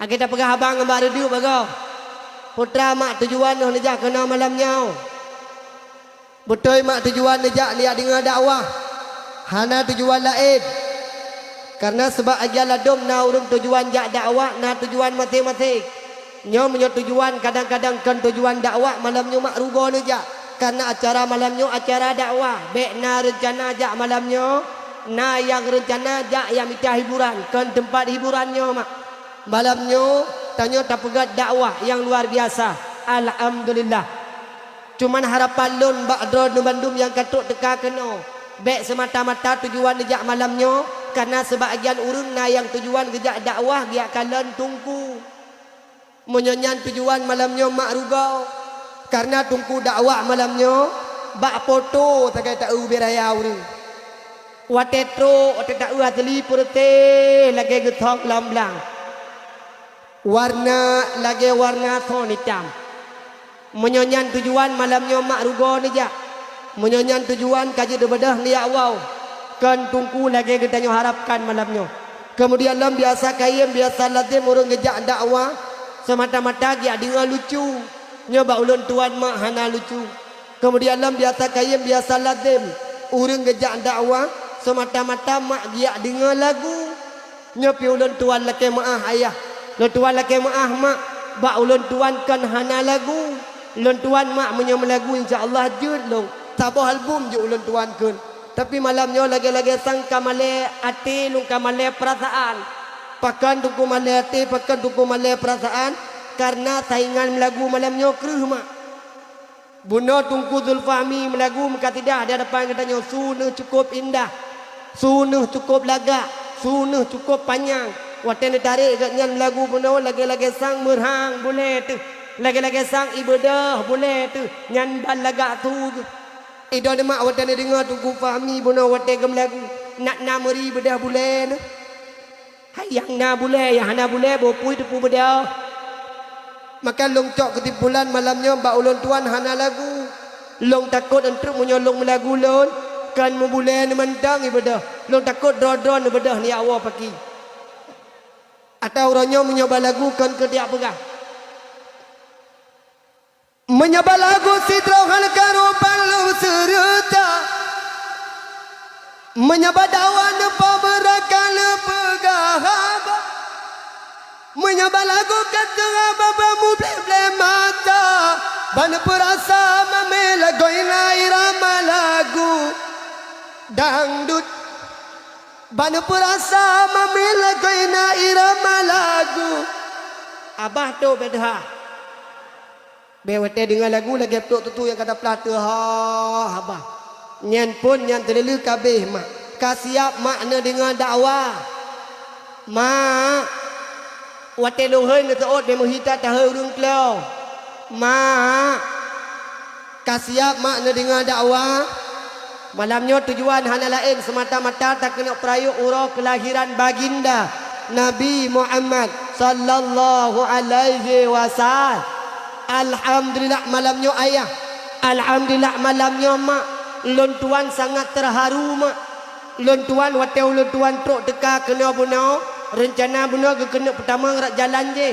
Akhé tapeugah haba ngon bak reudeup bagoe. Peue teuma mak tujuan neuh neujak keunoe malam nyoe? Beutôi mak tujuan neujak neujak deungoe dakwah. Hana tujuan laén. Kareuna sabab aja ladôm na ureuëng tujuan jak dakwah, na tujuan maséng-maséng. Nyoe meunyoe tujuan kadang-kadang kon tujuan dakwah, malam nyoe mak rugoe neujak. Kareuna acara malam nyoe acara dakwah, bék na reuncana jak malam nyoe, na nyang reuncana jak nyang mita hiburan, kon teumpat hiburan nyoe mak. Malam nyoe tanyoe tapeugét dakwah nyang luar biasa. Alhamdulillah. Cuman harapan lôn bak droeneuh bandum nyang ka trok teuka keunoe, bék seumata-mata tujuan neujak malam nyoe, kareuna seubagian ureuëng na nyang tujuan geujak dakwah geujak kalon teungku. Meunyoe nyan tujuan malam nyoe mak rugoe, kareuna teungku dakwah malam nyoe bak poto sagai taeu ubé raya ureuëng. Watée trok, watée taeu asli peureuteh lagée geuthok lam blang. Warna lagée warna thon itam. Meunyoe nyan tujuan malam nyoe mak rugoe neujak. Meunyoe nyan tujuan ka jeuet beudôh neujak woe, kon teungku lagée geutanyoe harapkan malam nyoe. Keumudian lom biasa kayém, biasa lazem ureuëng geujak dakwah seumata-mata geujak deungoe lucu. Nyoe bak ulôn tuan mak hana lucu. Keumudian lom biasa kayém, biasa lazem ureuëng geujak dakwah seumata-mata mak geujak deungoe lagu. Nyoe pih ulôn tuan lakée meuáh ayah, lôn tuan lakée meuáh mak, bak ulôn tuan kon hana lagu. Lôn tuan mak meunyoe meulagu insya Allah jeuet lôn, saboh album jeuet ulôn tuan kheun. Tapi malam nyoe lagée-lagée sang ka malée até lôn, ka malée peurasaan. Pakon teungku malée até, pakon teungku malée peurasaan? Kareuna saingan meulagu malam nyoe kreueh mak. Bunoe Teungku Zulfahmi meulagu meukasidah di hadapan geutanyoe, su neuh cukôp indah, su neuh cukôp lagak, su neuh cukôp panyang. Watée neutarek gobnyan meulagu bunoe lagée-lagée sang meurhang bulée teuh, lagée-lagée sang ié beudôh bulée teuh, nyan ban lagak su geuh. Ido neumak watée neudeungoe Teungku Fahmi bunoe watée geumeulagu, nak na meuri beudôh bulée neuh. Hai nyang na bulée, nyang hana bulée, boh pui teupeu beudôh. Maka lôn cok keusimpulan malam nyoe bak ulôn tuan hana lagu. Lôn takot eunteuk meunyoe lôn meulagu lôn, kon meubulée neuh mantong ibeudôh. Lôn takot droe-droe neubeudôh neujak woe paki. Atawa uroe nyoe meunyoe ba lagu kon keu tiak peugah. Meunyoe ba lagu sidroe hana karu ban lôn seureuta. Meunyoe ba dakwah neupeubeurat ka neupeugah haba. Meunyoe ba lagu ka teungoh babah mubleh-bleh mata. Ban neupeurasa mamé lagoina irama lagu dangdut. Ban neupeurasa mamé lagoina irama lagu. Abah tu beda. Bék watée deungoe lagu lagée trok tutu nyang ka taplah teuh ha haba. Nyan phon nyang teuleuleue ka abéh mak. Ka siab mak neudeungoe dakwah. Mak, watée lôn hôi neuseuôt bék meuhita tahôi ureuëng klo. Mak, ka siab mak neudeungoe dakwah. Malam nyoe tujuan hana laén seumata-mata takeuneuk peurayeuk uroe keulahiran baginda Nabi Muhammad sallallahu alaihi wasallam. Alhamdulillah malam nyoe ayah. Alhamdulillah malam nyoe mak. Lôn tuan sangat teuharu mak. Lôn tuan watée ulôn tuan trok teuka keunoe bunoe, reuncana bunoe geukeuneuk peutamong rot jalan jih.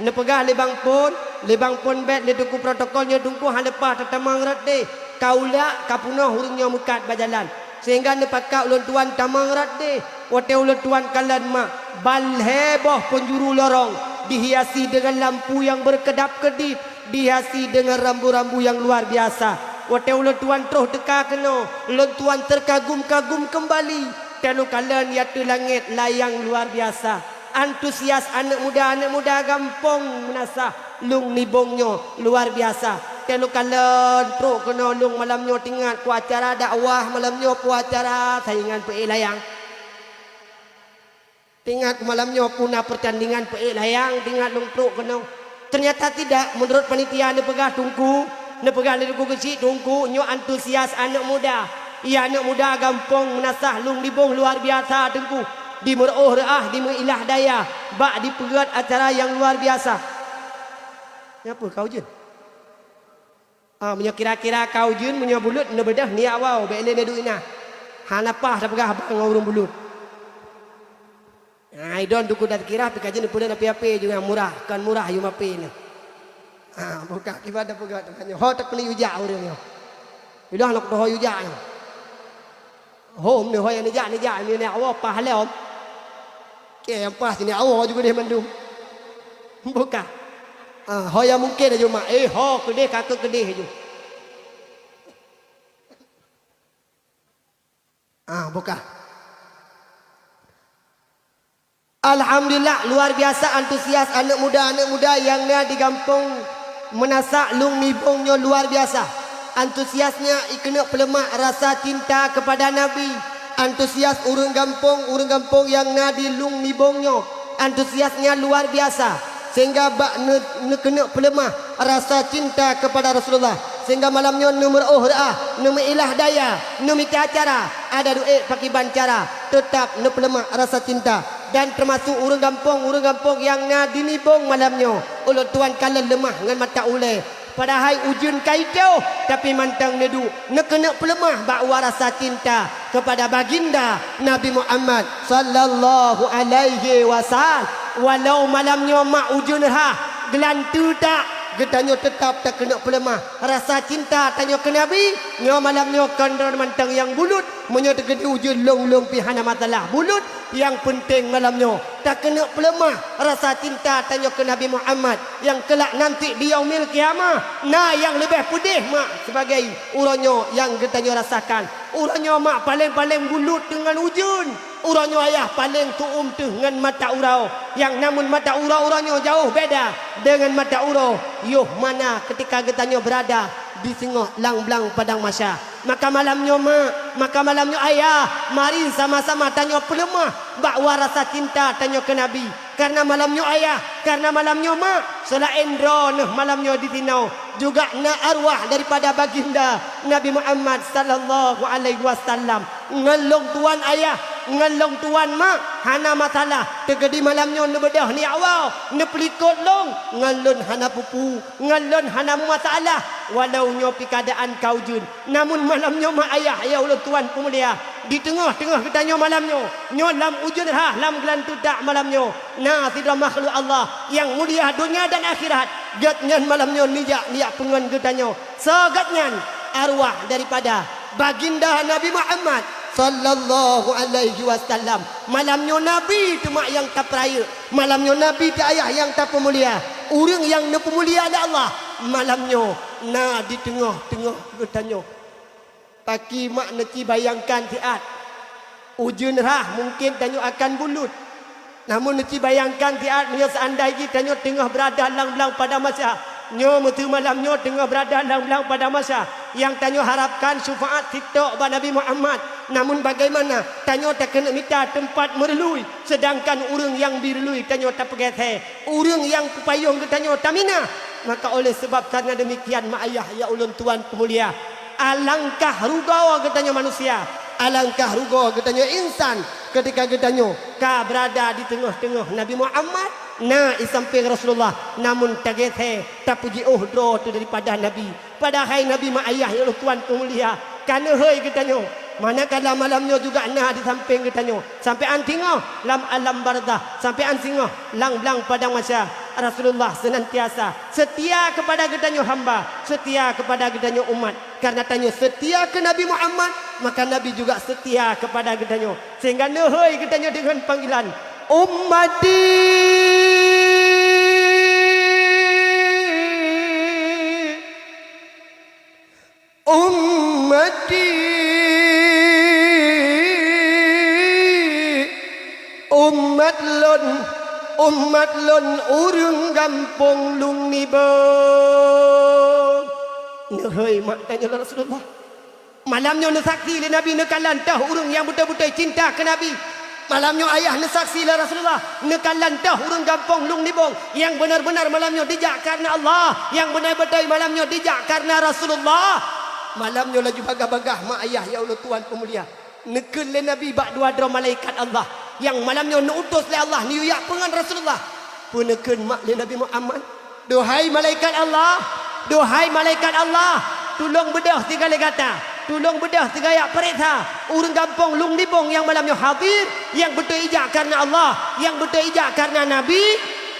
Neupeugah lé bang phon, lé bang phon bék lé teungku protokol nyoe teungku hana leupah tatamong rot deh. Ka ulak ka peunoh ureuëng nyoe meukat bak jalan. Sehingga neupakat ulôn tuan tamong rot deh. Watée ulôn tuan kalon mak, ban lhée boh peunjuru lorong dihiasi deungon lampu nyang beukeudab-keudit, dihiasi deungon rambu-rambu nyang luar biasa. Watée ulôn tuan troh teuka keunoe, ulôn tuan teukagum-kagum keumbali. Teungoh kalon ateueh langét layang luar biasa. Antusias aneuëk muda-aneuëk muda gampông meunasah lôn nibong nyoe luar biasa. Teungoh kalon trok keunoe lôn malam nyoe teuingat ku acara dakwah malam nyoe ku acara saingan peuék layang. Teuingat ku malam nyoe ku na peurtandingan peuék layang teuingat lôn trok keunoe. Teunyata tidak, meunurot panitia neupeugah teungku, neupeugah lé teungku geuchik teungku nyoe antusias aneuëk muda. Iya aneuëk muda gampông meunasah lôn nibong luar biasa teungku. Di meureuôh reuah di meuilah daya bak dipeugét acara nyang luar biasa. Nyan peue ka ujeuen? Ah, meunyoe kira-kira ka ujeuen meunyoe buleut neubeudôh neujak woe bék lé neuduek inan. Hana paih tapeugah haba ngon ureuëng buleut. Ah, idon teungku dan kira pih ka jeuet neupeuleueh api-api juga murah, kon murah yum api nyoe. Ah, buka kiban tapeugah teuma nyoe. Ho takeuneuk yue jak ureuëng nyoe. Ilong lok doho yue jak nyoe. Hom neuh ho nyang neujak-neujak nyoe nyak woe paih lom. Kée nyang paih sinyak woe ju keudeh mandum. Buka. Ah, ho nyang mungken aju mak. Eh, ho keudeh ka keu keudeh aju. Ah, buka. Alhamdulillah, luar biasa antusias aneuëk muda-aneuëk muda nyang na di gampông Meunasah Lung Nibong nyoe luar biasa. Antusiasnya ikeuneuk peuleumah rasa cinta kepada Nabi. Antusias ureuëng gampông, ureuëng gampông nyang na di Lung Nibong nyoe. Antusiasnya luar biasa. Sehingga bak ne-, neukeuneuk peuleumah rasa cinta kepada Rasulullah. Sehingga malam nyoe neumeuruôh reuah, neumeuilah daya, neumita cara, ada duek pakiban cara, teutap neupeuleumah rasa cinta. Dan teumasuk ureuëng gampông, ureuëng gampông nyang na di Nibong malam nyoe, ulôn tuan kalon leumah ngon mata ulée. Padahai ujeuen ka itôh, tapi mantong neuduek, neukeuneuk peuleumah bak rasa cinta kepada baginda Nabi Muhammad sallallahu alaihi wasallam. Walau malam nyoe mak ujeuen rhah, geulanteue tak, geutanyoe teutap takeuneuk peuleumah rasa cinta tanyoe keu Nabi. Nyoe malam nyoe kon droe mantong nyang bulut, meunyoe teukeudi ujeuen lông-lông pih hana masalah bulut. Nyang peunteng malam nyoe takeuneuk peuleumah rasa cinta tanyoe keu Nabi Muhammad nyang keulak nanti di Yaumil Qiyamah. Na nyang leubeh peudeh mak sibagai uroe nyoe nyang geutanyoe rasakan. Uroe nyoe mak paleng-paleng bulut deungon ujeuen. Uroe nyoe ayah paleng tuom teuh ngon mata uroe. Nyang namun mata uroe uroe nyoe jauh beda deungon mata uroe yoh mana ketika geutanyoe beurada di singoh lam blang padang mahsyar. Maka malam nyoe mak, maka malam nyoe ayah, mari sama-sama tanyoe peuleumah bak rasa cinta tanyoe keu Nabi. Karena malam nyoe ayah, karena malam nyoe mak, seulaén droeneuh malam nyoe di sinoe juga na arwah daripada baginda Nabi Muhammad sallallahu alaihi wasallam. Ngon lông tuan ayah, Ngon lôn tuan mak, hana masalah. Teukeudi malam nyoe neubeudôh nyak woe, neupeulikot lôn, ngon lôn hana peue-peue, ngon lôn hana meumasalah. Walau nyoe pih keuadaan ka ujeuen, namun malam nyoe mak ayah ya ulôn tuan peumulia, di teungoh-teungoh geutanyoe malam nyoe, nyoe lam ujeuen rhah lam geulanteuk that malam nyoe, na sidroe makhluk Allah nyang mulia donya dan akhirat. Gobnyan malam nyoe neujak, neujak peungon geutanyoe. Soe gobnyan? Arwah daripada Baginda Nabi Muhammad sallallahu alaihi wasallam. Malam nyoe Nabi teuma nyang tapeurayeuk. Malam nyoe Nabi teuh ayah nyang tapeumulia. Ureuëng nyang neupeumulia lé Allah malam nyoe na di teungoh-teungoh geutanyoe. Paki mak neuci bayangkan siat. Ujeuen rhah mungken tanyoe akan bulut. Namun neuci bayangkan siat meunyoe seandai jih tanyoe teungoh beurada lam blang padang mahsyar. Nyoe meuseu malam nyoe teungoh beurada lam blang padang mahsyar. Nyang tanyoe harapkan syufaat sitok bak Nabi Muhammad. Namun bagaimana tanyoe takeuneuk mita teumpat meureuloh, seudangkan ureuëng nyang bri reului tanyoe tapeugét hé, ureuëng nyang peupayong geutanyoe taminah. Maka oleh sabab karena demikian mak ayah ya ulôn tuan peumulia, alangkah rugoe geutanyoe manusia, alangkah rugoe geutanyoe insan, keutika geutanyoe ka beurada di teungoh-teungoh Nabi Muhammad, na i sampéng Rasulullah, namun tagét hé tapeujiôh droe teuh daripada Nabi. Padahai Nabi mak ayah ya ulôn tuan peumulia ka neuhôi geutanyoe. Manakala malam nyoe juga na di sampéng geutanyoe, sampoe án singoh lam alam barzah, sampoe án singoh lam blang padang mahsyar. Rasulullah senantiasa setia kepada geutanyoe hamba, setia kepada geutanyoe umat. Karena tanyoe setia keu Nabi Muhammad, maka Nabi juga setia kepada geutanyoe. Sehingga neuhôi geutanyoe deungon panggilan, "Ummati, ummati, umat lôn, umat lôn ureuëng gampông Lung Nibong." Neuhôi mak tanyoe lé Rasulullah. Malam nyoe neusaksi lé Nabi neukalon toh ureuëng nyang beutôi-beutôi cinta keu Nabi. Malam nyoe ayah neusaksi lé Rasulullah neukalon toh ureuëng gampông Lung Nibong nyang beuna-beuna malam nyoe dijak kareuna Allah, nyang beutôi-beutôi malam nyoe dijak kareuna Rasulullah. Malam nyoe laju bagah-bagah mak ayah ya ulôn tuan peumulia, neukheun lé Nabi bak dua droe malaikat Allah nyang malam nyoe neuutus lé Allah neuyue jak peungon Rasulullah. Peue neukheun mak lé Nabi Muhammad? "Duhai malaikat Allah, duhai malaikat Allah, tulông beudôh sigoe lé gata, tulông beudôh sigoe jak pareksa ureuëng gampông Lung Nibong nyang malam nyoe hadir, nyang beutôi ijak kareuna Allah, nyang beutôi ijak kareuna Nabi.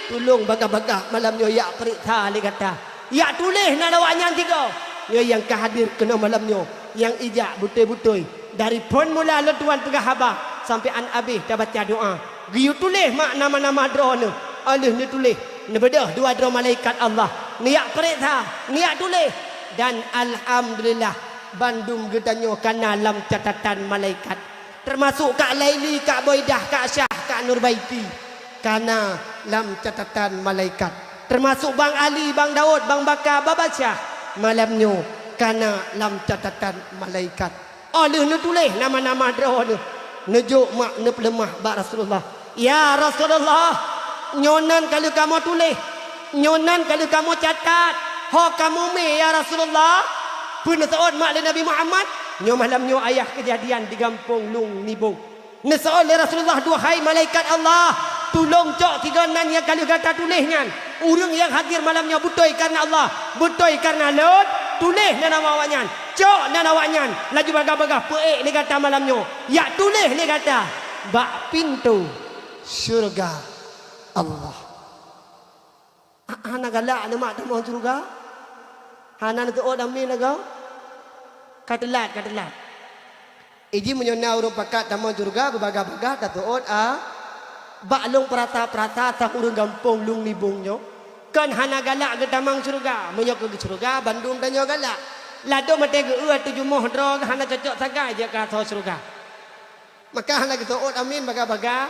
Tulông bagah-bagah malam nyoe jak pareksa lé gata, jak tuléh nan awaknyan sigoe. Nyoe nyang ka hadir keunoe malam nyoe, nyang ijak beutôi-beutôi." Dari phon mula lôn tuan peugah haba sampoe án abéh tabaca doa. Geuyue tuléh mak nama-nama droeneuh, óh lheueh neutuléh, neubeudôh dua droe malaikat Allah neujak pareksa, neujak tuléh. Dan alhamdulillah, bandum geutanyoe kana lam catatan malaikat, teumasok Kak Laili, Kak Boidah, Kak Syah, Kak Nurbaiti, kana lam catatan malaikat, teumasok Bang Ali, Bang Daud, Bang Baka, Baba Syah, malam nyoe kana lam catatan malaikat. Óh lheueh neutuléh nama-nama droeneuh, neujok mak neupeuleumah bak Rasulullah, "Ya Rasulullah, nyoe nan ka lheueh kamoe tuléh, nyoe nan ka lheueh kamoe catat, ho kamoe mé ya Rasulullah." Peue neuseuôt mak lé Nabi Muhammad? Nyoe malam nyoe ayah keujadian di gampông Lung Nibong. Neuseuôt lé Rasulullah, "Duhai malaikat Allah, tulông cok sigoe nan nyang ka lheueh gata tuléh nyan. Ureuëng nyang hadir malam nyoe beutôi kareuna Allah, beutôi kareuna lôn, tuléh nan nama awaknyan, cok nan awaknyan, laju bagah-bagah peuék lé gata malam nyoe, jak tuléh lé gata bak pintoe syeuruga Allah." Ha-, hana galak lé mak tamong syeuruga? Hana neuseuôt amin lagoe? Ka teulat, ka teulat. Iji meunyoe na ureuëng pakat tamong syeuruga beubagah-bagah taseuôt a, bak lôn peurasa-peurasa sa ureuëng gampông Lung Nibong nyoe, kon hana galak geutamong syeuruga. Meunyoe keu syeuruga bandum tanyoe galak. Ladôm até geu-eu ateueh jumoh droe hana cocok sagai jeuet keu asoe syeuruga. Maka hana geuseuôt amin bagah-bagah.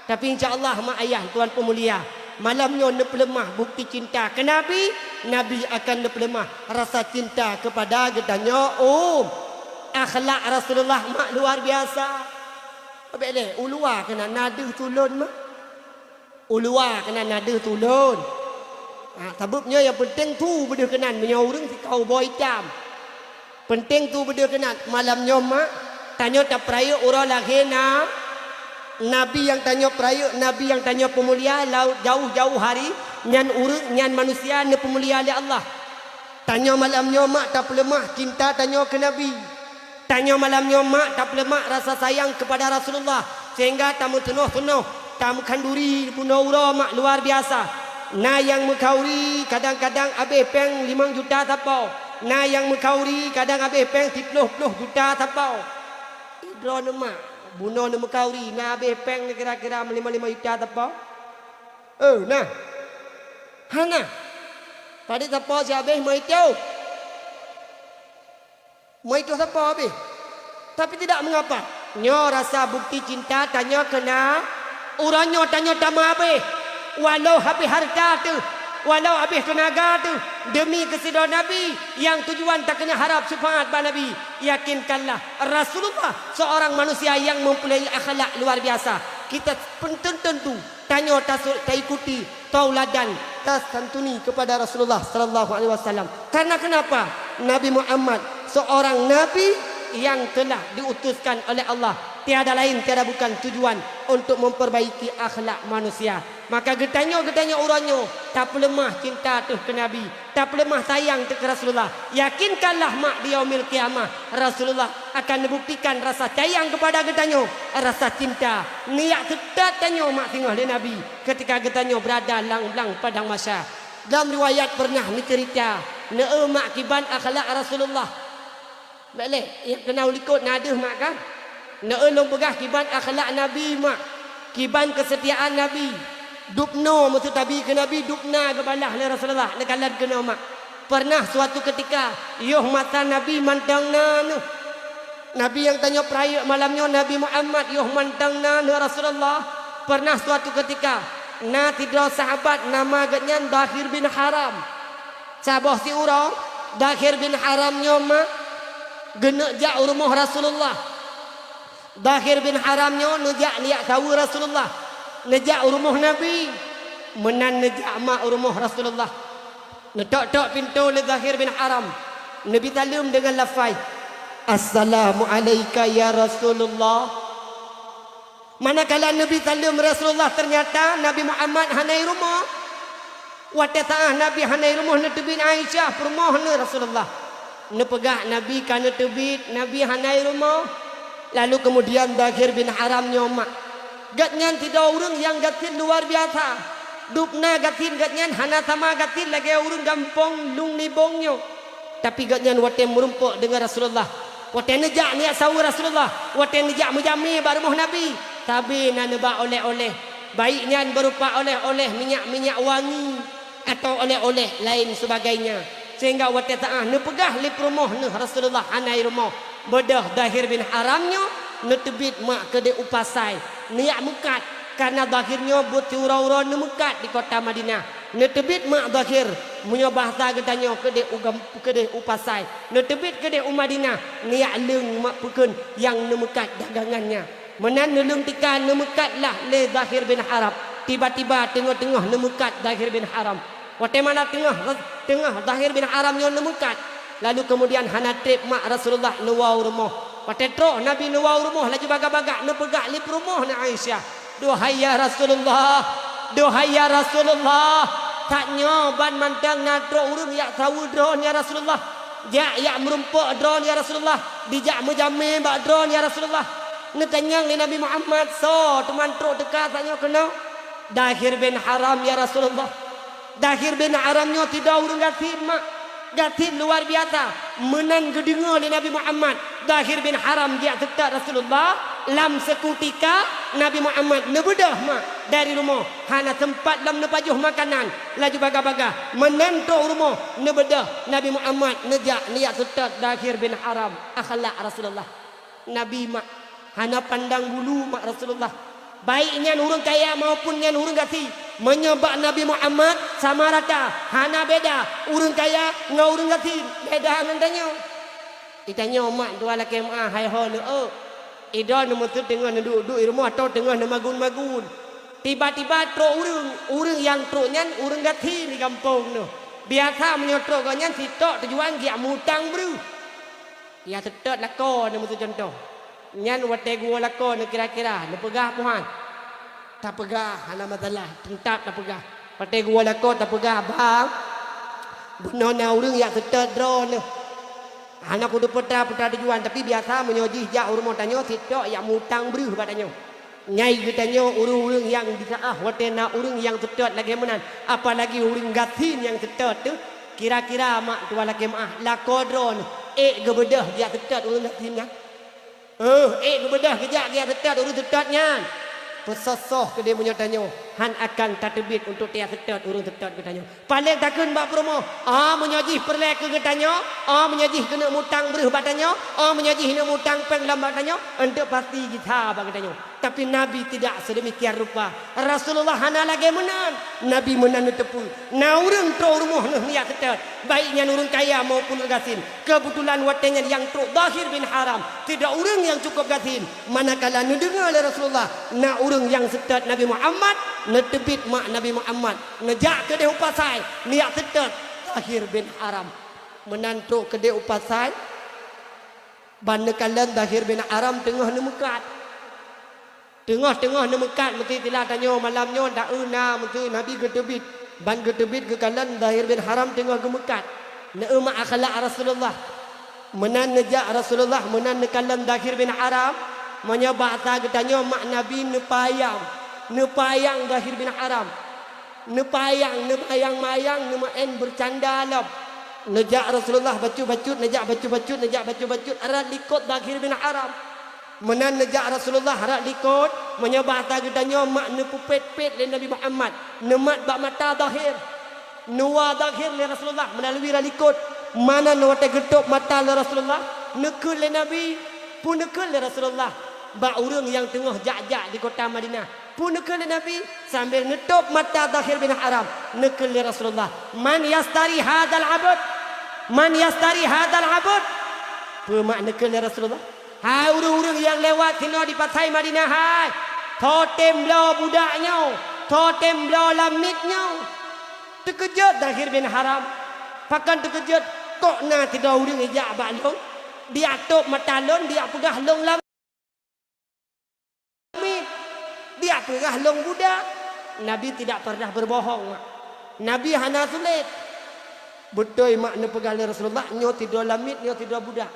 Tapi insya Allah mak ayah tuan peumulia, malam nyoe neupeuleumah bukti cinta keu Nabi, Nabi akan neupeuleumah rasa cinta keupada geutanyoe um. Akhlak Rasulullah mak luar biasa. Abéh lé, u luwa keunan na deuh tulôn mah. U luwa keunan na deuh tulôn. Ha, sabab nyoe nyang peunteng tu beudeuh keunan meunyoe ureuëng sikau boh itam. Peunteng tu beudeuh keunan malam nyoe mak, tanyoe tapeurayeuk uroe lahé na Nabi nyang tanyoe peurayeuk, Nabi nyang tanyoe peumulia, laôt jauh-jauh hari, nyan ureuëng, nyan manusia neupeumulia lé Allah. Tanyoe malam nyoe mak tapeuleumah cinta tanyoe keu Nabi. Tanyoe malam nyoe mak tapeuleumah rasa sayang keupada Rasulullah, sehingga tameuteunoh-teunoh, tameukhanduri bunoe uroe mak luar biasa. Na nyang meukhanduri kadang-kadang abéh péng limong juta sapo, na nyang meukhanduri kadang abéh péng siploh ploh juta sapo. Droeneuh mak, bunoe neumeukauri na abéh péng kira-kira lima lima juta sapo? Eh, na? Hana. Padit sapo siabéh meuitu? Meuitu sapo abéh? Tapi tidak mengapa. Nyoe rasa bukti cinta tanyoe keu Na. Uroe nyoe tanyoe tameuabéh. Walau habéh hareuta teuh, walau abéh teunaga teuh, demi keusidroe Nabi nyang tujuan takeunong harab syafaat bak Nabi. Yakinkanlah, Rasulullah seorang manusia yang mempunyai akhlak luar biasa. Kita pun tentu tanyoe tasu-, taikuti tauladan, tasantuni kepada Rasulullah sallallahu alaihi wasallam. Karena kenapa? Nabi Muhammad seorang nabi yang telah diutuskan oleh Allah. Tiada lain, tiada bukan tujuan untuk memperbaiki akhlak manusia. Maka geutanyoe, geutanyoe uroe nyoe tapeuleumah cinta teuh keu Nabi, tapeuleumah sayang teuh keu Rasulullah. Yakinkanlah mak, di yaumil qiyamah Rasulullah akan neubuktikan rasa sayang keupada geutanyoe, rasa cinta. Neujak seutôt tanyoe mak singoh lé Nabi ketika geutanyoe beurada lam, lam padang mahsyar. Dalam riwayat peureunah neuceurita, neu-eu mak kiban akhlak Rasulullah. Bék lé, nyang keunoe likot na deuh mak kan? Neu-eu lôn peugah kiban akhlak Nabi mak, kiban keusetiaan Nabi. Dubnoe meuseuti keu Nabi, dubna geubalaih lé Rasulullah, neukalon keunoe mak. Peureunah suatu keutika, yoh masa Nabi mantong na neuh. Nabi nyang tanyoe peurayeuk malam nyoe, Nabi Muhammad, yoh mantong na neuh Rasulullah. Peureunah suatu keutika, na sidroe sahabat nama geuhnyan Dahir bin Haram. Saboh siuroe, Dahir bin Haram nyoe mak geuneuk jak u rumoh Rasulullah. Dahir bin Haram nyoe neujak neujak saweue Rasulullah, neujak u rumoh Nabi, meunan neujak mak u rumoh Rasulullah. Neutok-tok pintoe lé Dahir bin Haram, neubi saleuem deungon lafai, "Assalamu'alaika ya Rasulullah." Manakala neubi saleuem Rasulullah, teunyata Nabi Muhammad hana i rumoh. Watée saát Nabi hana i rumoh, neuteubiet Aisyah peurumoh neuh Rasulullah. Neupeugah Nabi ka neuteubiet, Nabi hana i rumoh. Lalu keumudian Dahir bin Haram nyoe mak, gobnyan sidroe ureuëng nyang gasien luar biasa. Dubna gasien gobnyan hana sama gasien lagée ureuëng gampông Lueng Nibong nyoe. Tapi gobnyan watée meurumpok deungon Rasulullah, watée neujak neujak saweue Rasulullah, watée neujak meujamé bak rumoh Nabi, sabe na neuba oleh-oleh. Baik nyan beurupa oleh-oleh minyak-minyak wangi atawa oleh-oleh laén seubagainya. Sehingga watée saát neupeugah lé peurumoh neuh Rasulullah hana i rumoh, beudôh Dahir bin Haram nyoe neuteubiet mak keudeh u pasai, neujak meukat, kareuna Dahir nyoe buet siuroe-uroe neumeukat di kota Madinah. Neuteubiet mak Dahir, meunyoe bahasa geutanyoe keudeh u gam-, keudeh u pasai. Neuteubiet keudeh u Madinah, neujak leueng mak peukheun nyang neumeukat dagangannya. Meunan neuleueng tika neumeukatlah lé Dahir bin Haram. Tiba-tiba teungoh-teungoh neumeukat Dahir bin Haram. Watée mana teungoh, teungoh Dahir bin Haram nyoe neumeukat, lalu keumudian hana treb mak Rasulullah neuwoe u rumoh. Watée trok Nabi neuwoe u rumoh, laju bagah-bagah neupeugah lé peurumoh neuh Aisyah, "Duhai ya Rasulullah, duhai ya Rasulullah, that nyoe ban mantong na trok ureuëng jak saweue droeneuh ya Rasulullah, jak, jak meurumpok droeneuh ya Rasulullah, dijak meujamé bak droeneuh ya Rasulullah." Neutanyong lé Nabi Muhammad, "Soe teuma trok teuka that nyoe keunoe?" "Dahir bin Haram ya Rasulullah." Dahir bin Haram nyoe sidroe ureuëng gasien mak, gasien luar biasa. Meunan geudeungoe lé Nabi Muhammad, Dahir bin Haram geujak seutôt Rasulullah, lam seukutika Nabi Muhammad neubeudôh mak dari rumoh, hana seumpat lom neupajoh makanan, laju bagah-bagah meunan trok u rumoh neubeudôh Nabi Muhammad neujak neujak seutôt Dahir bin Haram. Akhlak Rasulullah. Nabi mak hana pandang bulu mak Rasulullah. Baik nyan ureuëng kaya maupun nyan ureuëng gasien. Meunyoe bak Nabi Muhammad sama rata, hana beda ureuëng kaya ngon ureuëng gasien. Beda ngon tanyoe. Di tanyoe mak dua lakée meuah hai ho neueu. Idroe neumeuseuet teungoh neuduek-duek i rumoh atau teungoh neumagun-magun. Tiba-tiba trok ureuëng, ureuëng nyang trok nyan ureuëng gasien di gampông neuh. Biasa meunyoe trok gobnyan sitok tujuan geujak mutang breuh. Ya seutôt lakoe neumeuseuet cuntoh. Nyan watée geuwoe lakoe neukira-kira, neupeugah, "Muhan, tapeugah, hana masalah, teuntap tapeugah." Watée geuwoe lakoe tapeugah, "Bang, bunoe na ureuëng jak seutôt droeneuh. Hana kuteupeu peue-peue tujuan, tapi biasa meunyoe jih jak u rumoh tanyoe, sitok jak mutang breuh bak tanyoe." Nyan geutanyoe ureuëng-ureuëng nyang di saát watée na ureuëng nyang seutôt lagée meunan, apalagi ureuëng gasien nyang seutôt teuh, kira-kira mak tuan lakée meuáh, lakoe droeneuh ék geubeudôh jak seutôt ureuëng gasien nyan? Éh, ék geubeudôh geujak jak seutôt ureuëng seutôt nyan? Peusoh-soh keudeh meunyoe tanyoe hán akan tateubiet untuk tajak seutôt ureuëng seutôt geutanyoe. Paléng takheun bak peurumoh, "Ah, meunyoe jih peureulée keu geutanyoe, ah, meunyoe jih keuneuk mutang breuh bak tanyoe, ah, meunyoe jih keuneuk mutang péng lom bak tanyoe, eunteuk pasti jitha bak geutanyoe." Tapi Nabi tidak sedemikian rupa. Rasulullah hana lagée meunan. Nabi meunan neuteupeue, na ureuëng trok rumoh neuh neujak seutôt, baik nyan ureuëng kaya maupun ureuëng gasien. Keubeutulan watée nyan nyang trok Dhahir bin Haram, sidroe ureuëng nyang cukup gasien. Manakala neudeungoe lé Rasulullah na ureuëng nyang seutôt Nabi Muhammad, neuteubiet mak Nabi Muhammad, neujak keudeh u pasai, neujak seutôt Dhahir bin Haram. Meunan trok keudeh u pasai, ban neukalon Dhahir bin Haram teungoh neumeukat. Teungoh-teungoh neumeukat, meusti sila tanyoe malam nyoe, taeu na, meusti Nabi geuteubiet. Ban geuteubiet geukalon Dhahir bin Haram teungoh geumeukat. Neueu mak akhlak Rasulullah. Meunan neujak Rasulullah, meunan neukalon Dhahir bin Haram. Meunyoe bahasa geutanyoe, mak Nabi neupayang. Neupayang Dhahir bin Haram. Neupayang, neubayang-bayang, neumeu'en beucanda lom. Neujak Rasulullah bacut-bacut, neujak bacut-bacut, neujak bacut-bacut, rot likot Dhahir bin Haram. Meunan neujak Rasulullah rot likot, meunyoe bahasa geutanyoe mak neupeupet-pet lé Nabi Muhammad, neumat bak mata Dhahir. Neuwa Dhahir lé Rasulullah meulalui rot likot. Meunan watée geutôb mata lé Rasulullah, neukheun lé Nabi, peue neukheun lé Rasulullah bak ureuëng nyang teungoh jak-jak di kota Madinah. Peue neukheun lé Nabi? Sambil neutôb mata Dhahir bin Haram, neukheun lé Rasulullah, "Man yastari hadzal abd? Man yastari hadzal abd?" Peue mak neukheun lé Rasulullah? "Hai ureuëng-ureuëng nyang lewat sinoe di pasai Madinah, hai! Soe tem bloe budak nyoe? Soe tem bloe lamiet nyoe?" Teukeujot Dhahir bin Haram. Pakon teukeujot? "Kok na sidroe ureuëng ijak bak lôn, dijak tôb mata lôn, dijak peugah lôn lamiet, dijak peugah lôn budak." Nabi tidak pernah berbohong, mak. Nabi hana sulet. Beutôi mak neupeugah lé Rasulullah, nyoe sidroe lamiet, nyoe sidroe budak.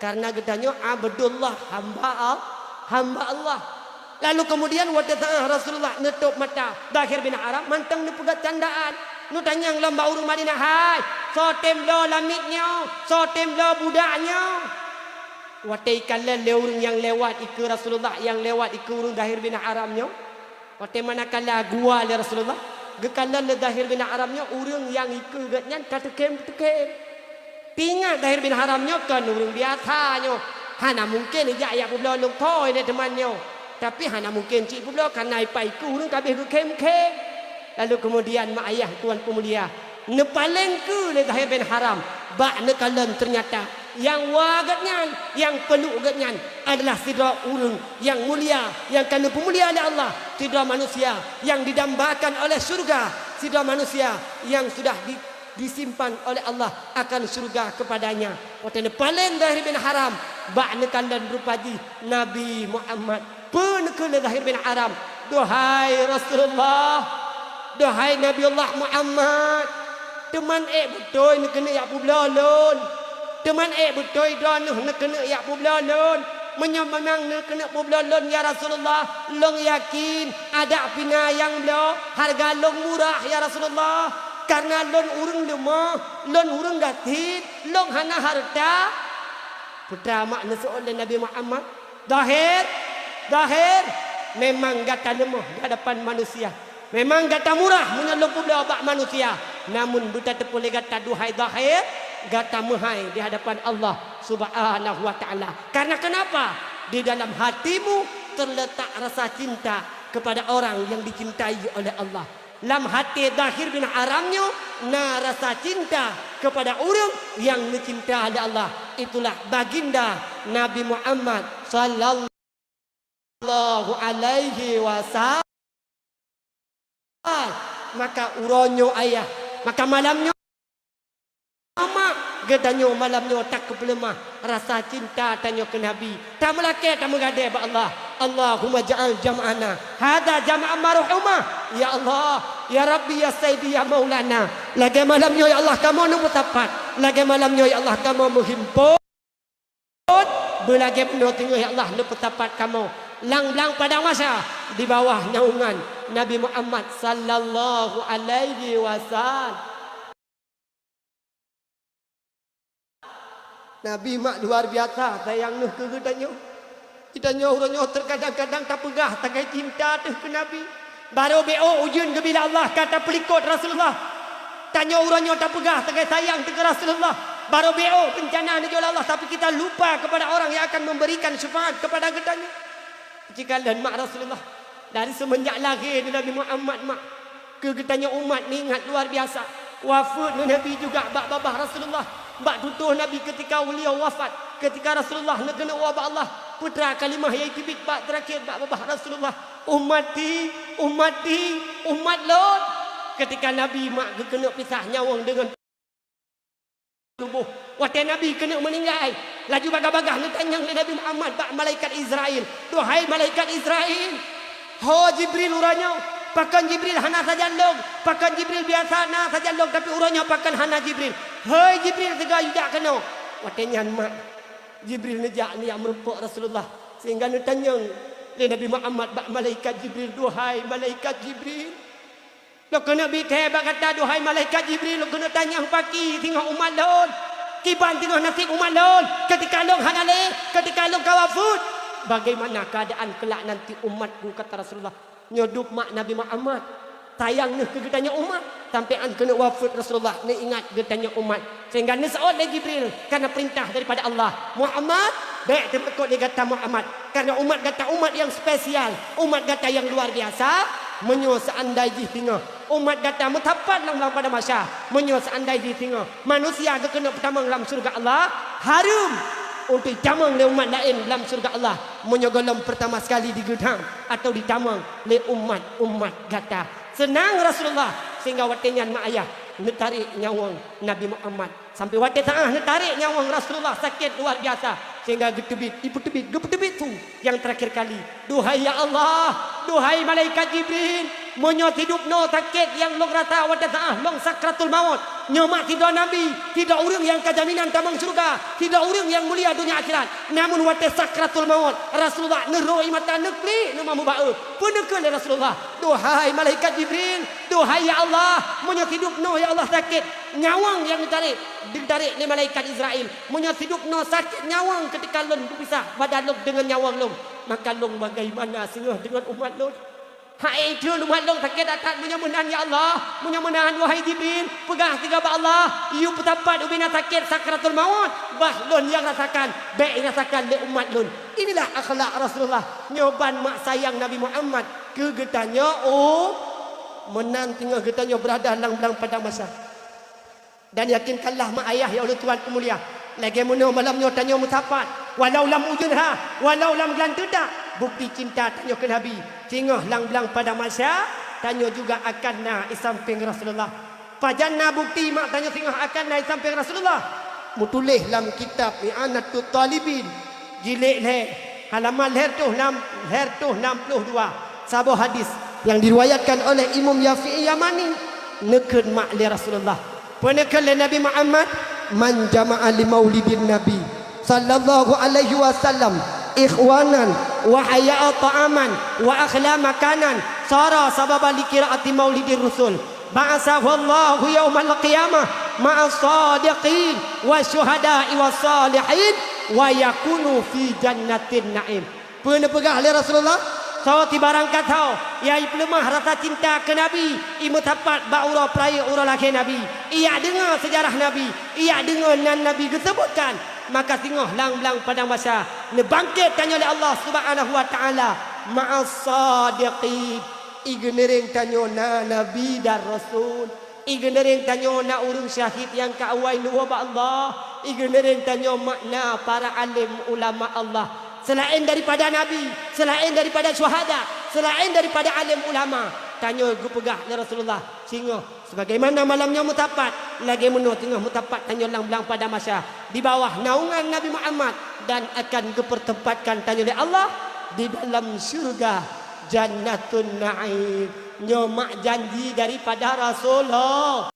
Karena geutanyoe Abdullah, hamba Al-, hamba Allah. Lalu kemudian watée saát Rasulullah neutôb mata Dhahir bin Haram, mantong neupeugah candaan. Neutanyong lom bak ureuëng Madinah, "Hai, soe tem bloe lamiet nyoe? Soe tem bloe budak nyoe?" Watée ikalon lé ureuëng nyang lewat ikeue Rasulullah, nyang lewat ikeue ureuëng Dhahir bin Haram nyoe, watée manakala geuwa lé Rasulullah, geukalon lé Dhahir bin Haram nyoe ureuëng nyang ikeue geuhnyan ka teukhém-teukhém. Teuingat Dhahir bin Haram nyoe kon ureuëng biasa nyoe, hana mungken ijak jak peubloe lôn koi lé teuma nyoe. Tapi hana mungken cit peubloe, kareuna ipat ikeue ureuëng ka abéh geukhém-khém. Lalu keumudian mak ayah tuan peumulia, neupaleng keue lé Dhahir bin Haram bak neukalon, teunyata nyang wa geuhnyan, nyang peuluk geuhnyan adalah sidroe ureuëng nyang mulia, nyang ka neupeumulia lé Allah, sidroe manusia nyang didambakan oleh syeuruga, sidroe manusia nyang sudah di-, disimpan oleh Allah akan syeuruga keupadanya. Watée neupaleng Dhahir bin Haram bak neukalon rupa jih Nabi Muhammad, peue neukheun lé Dhahir bin Haram, "Duhai Rasulullah, duhai Nabiullah Muhammad, teuman ék beutôi neukeuneuk jak peubloe lôn? Teuman ék beutôi droeneuh neukeuneuk jak peubloe lôn? Meunyoe memang neukeuneuk peubloe lôn, ya Rasulullah, lôn yakin adak pih na nyang bloe, hareuga lôn murah, ya Rasulullah, kareuna lôn ureuëng leumoh, lôn ureuëng gasien, lôn hana hareuta." Peue teuma neuseuôt lé Nabi Muhammad, "Dhahir, Dhahir, memang gata leumoh di hadapan manusia. Memang gata murah meunyoe lôn peubloe bak manusia. Namun beutateupeue lé gata, duhai Dhahir, gata meuhai di hadapan Allah Subhanahu wa Ta'ala. Karena kenapa? Di dalam hatimu terletak rasa cinta kepada orang yang dicintai oleh Allah." Lam até Dhahir bin Haram nyoe na rasa cinta keupada ureuëng nyang neucinta lé Allah, itulah baginda Nabi Muhammad sallallahu alaihi wasallam. Maka uroe nyoe ayah, maka malam nyoe mak, Geutanyoe malam nyoe takeupeuleumah rasa cinta tanyoe keu Nabi. Tameulakée tameugadée bak Allah. Allahumma ja'al jam'ana hadza jam'an marhuma. Ya Allah, ya Rabbi, ya Sayyidi, ya Maulana. Lagée malam nyoe, ya Allah, kamoe neumeusapat. Lagée malam nyoe, ya Allah, kamoe meuhimpon. Beulagée bunoe teungoh, ya Allah, neupeusapat kamoe lam blang padang mahsyar di bawah naungan Nabi Muhammad sallallahu alaihi wasallam. Nabi mak luar biasa sayang neuh keu geutanyoe. Geutanyoe uroe nyoe teukadang-kadang tapeugah sagai cinta teuh keu Nabi. Barô B O ujeuen geubila Allah ka tapeulikot Rasulullah. Tanyoe uroe nyoe tapeugah sagai sayang teuh keu Rasulullah. Barô B O beuncana neujok lé Allah, tapi kita lupa kepada orang yang akan memberikan syafaat kepada geutanyoe. Jikalon mak Rasulullah, dari seumeunjak lahé Nabi Muhammad mak, keu geutanyoe umat neuingat luar biasa. Wafeuet Nabi juga bak babah Rasulullah, bak tutoh Nabi keutika beliau wafat, keutika Rasulullah neukeuneuk woe bak Allah, putra kalimah nyang teubiet bak teurakhir bak babah Rasulullah, "Ummati, ummati, umat lôn." Keutika Nabi mak geukeuneuk pisah nyawöng deungon tuboh. Watée Nabi keuneuk meuninggai, laju bagaih-bagaih neutanyong lé Nabi Muhammad bak malaikat Israel, "Duhai malaikat Israel, ho Jibril uroe nyoe, pakon Jibril hana sajan lôn, pakon Jibril biasa na sajan lôn, tapi uroe nyoe pakon hana Jibril? Hei Jibril, teuga yue jak keunoe." Watée nyan mak Jibril neujak neujak meurumpok Rasulullah, sehingga neutanyong lé Nabi Muhammad bak malaikat Jibril, "Duhai malaikat Jibril, lôn keuneuk bi thée bak gata, duhai malaikat Jibril, lôn keuneuk tanyong pakri singoh umat lôn, kiban singoh naseb umat lôn, keutika lôn hana lé, keutika lôn ka wafeuet, bagaimana keuadaan keulak nanti umatku?" kata Rasulullah. Nyoe dub mak Nabi Muhammad, sayang neuh keu geutanyoe umat, sampoe 'an keuneuk wafeuet Rasulullah neuingat geutanyoe umat. Sehingga neuseuôt lé Jibril karena peurintah daripada Allah, "Muhammad, bék teumakot lé gata Muhammad, karena umat gata umat nyang spesial, umat gata nyang luar biasa. Meunyoe seandai jih singoh umat gata meusapat lam, lam padang mahsyar, meunyoe seandai jih singoh manusia geukeuneuk peutamong lam syeuruga Allah, hareuem untuk jitamong lé umat laén lam syeuruga Allah, meunyoe gohlom peurtama sekali digeutam atau jitamong lé umat-umat gata." Seunang Rasulullah, sehingga watée nyan mak ayah neutarek nyawöng Nabi Muhammad. Sampoe watée saát neutarek nyawöng Rasulullah sakét luar biasa, sehingga geuteubiet, ipeuteubiet, geupeuteubiet su nyang teurakhir kali, "Duhai ya Allah, duhai malaikat Jibril, meunyoe sidub noe sakét nyang lôn rasa watée saát lôn sakratul maut, nyoe mak sidroe nabi, sidroe ureuëng nyang ka jaminan tamong syeuruga, sidroe ureuëng nyang mulia donya akhirat, namun watée sakratul maut, Rasulullah neuroe mata neuklik neuma meuba-e." Peue neukheun lé Rasulullah, "Duhai malaikat Jibril, duhai ya Allah, meunyoe sidub noe ya Allah sakét nyawöng nyang neutarek, ditarek lé malaikat Israel, meunyoe sidub noe sakét nyawöng keutika lôn geupisah badan lôn deungon nyawöng lôn, maka lôn bagaimana singoh deungon umat lôn? Hai, umat lôn sakét that-that meunyoe meunan ya Allah, meunyoe meunan wahai Jibril, peugah sigoe bak Allah, yue peusapat ubena sakét sakratul maut, bah lôn nyang rasakan, bék rasakan lé umat lôn." Inilah akhlak Rasulullah. Nyoe ban mak sayang Nabi Muhammad keu geutanyoe, oh, meunan teungoh geutanyoe beurada lam, lam padang mahsyar. Dan yakinkanlah mak ayah ya ulôn tuan peumulia, lagée meunoe malam nyoe tanyoe meusapat, walau lam ujeuen ha, walau lam geulanteue that, bukti cinta tanyoe keu Nabi. Singoh lam blang padang mahsyar, tanyoe juga akan na i sampéng Rasulullah. Pajan na bukti mak tanyoe singoh akan na i sampéng Rasulullah? Meutuléh lam kitab I'anatut Talibin, jilid lhée, halaman lhée reutôh nam, lhée reutôh nam ploh dua. Saboh hadis nyang diriwayatkan oleh Imam Syafi'i Yamani, neukheun mak lé Rasulullah. Peue neukheun lé Nabi Muhammad, "Man jama'a li maulidin Nabi sallallahu alaihi wasallam ikhwanan wa hayya'a ta'aman wa akhla makanan, sara sababan li qiraati maulidir rasul, ba'atsahu Allahu yaumal qiyamah ma'as sadiqin wa syuhada'i was salihin wa yakunu fi jannatin na'im." Peue neupeugah lé Rasulullah? Soe sibarang kasoe nyang ipeuleumah rasa cinta keu Nabi, imeusapat bak uroe peurayeuk uroe lahé Nabi, ijak deungoe seujarah Nabi, ijak deungoe nan Nabi geuseubutkan, maka singoh lam blang padang mahsyar neubangkét tanyoe lé Allah Subhanahu wa Ta'ala ma'as sadiqin. Igeuneuréng tanyoe na nabi dan rasul. Igeuneuréng tanyoe na ureuëng syahid nyang ka awai neuwoe bak Allah. Igeuneuréng tanyoe mak na para além ulama Allah. Seulaén daripada nabi, seulaén daripada syuhada, seulaén daripada além ulama, Tanyoe geupeugah lé Rasulullah, singoh sebagaimana malam nyoe meusapat, lagée meunoe teungoh meusapat tanyoe lam blang padang mahsyar di bawah naungan Nabi Muhammad, dan akan geupeutempatkan tanyoe lé Allah di dalam syurga Jannatun Naim. Nyoe mak janji daripada Rasulullah.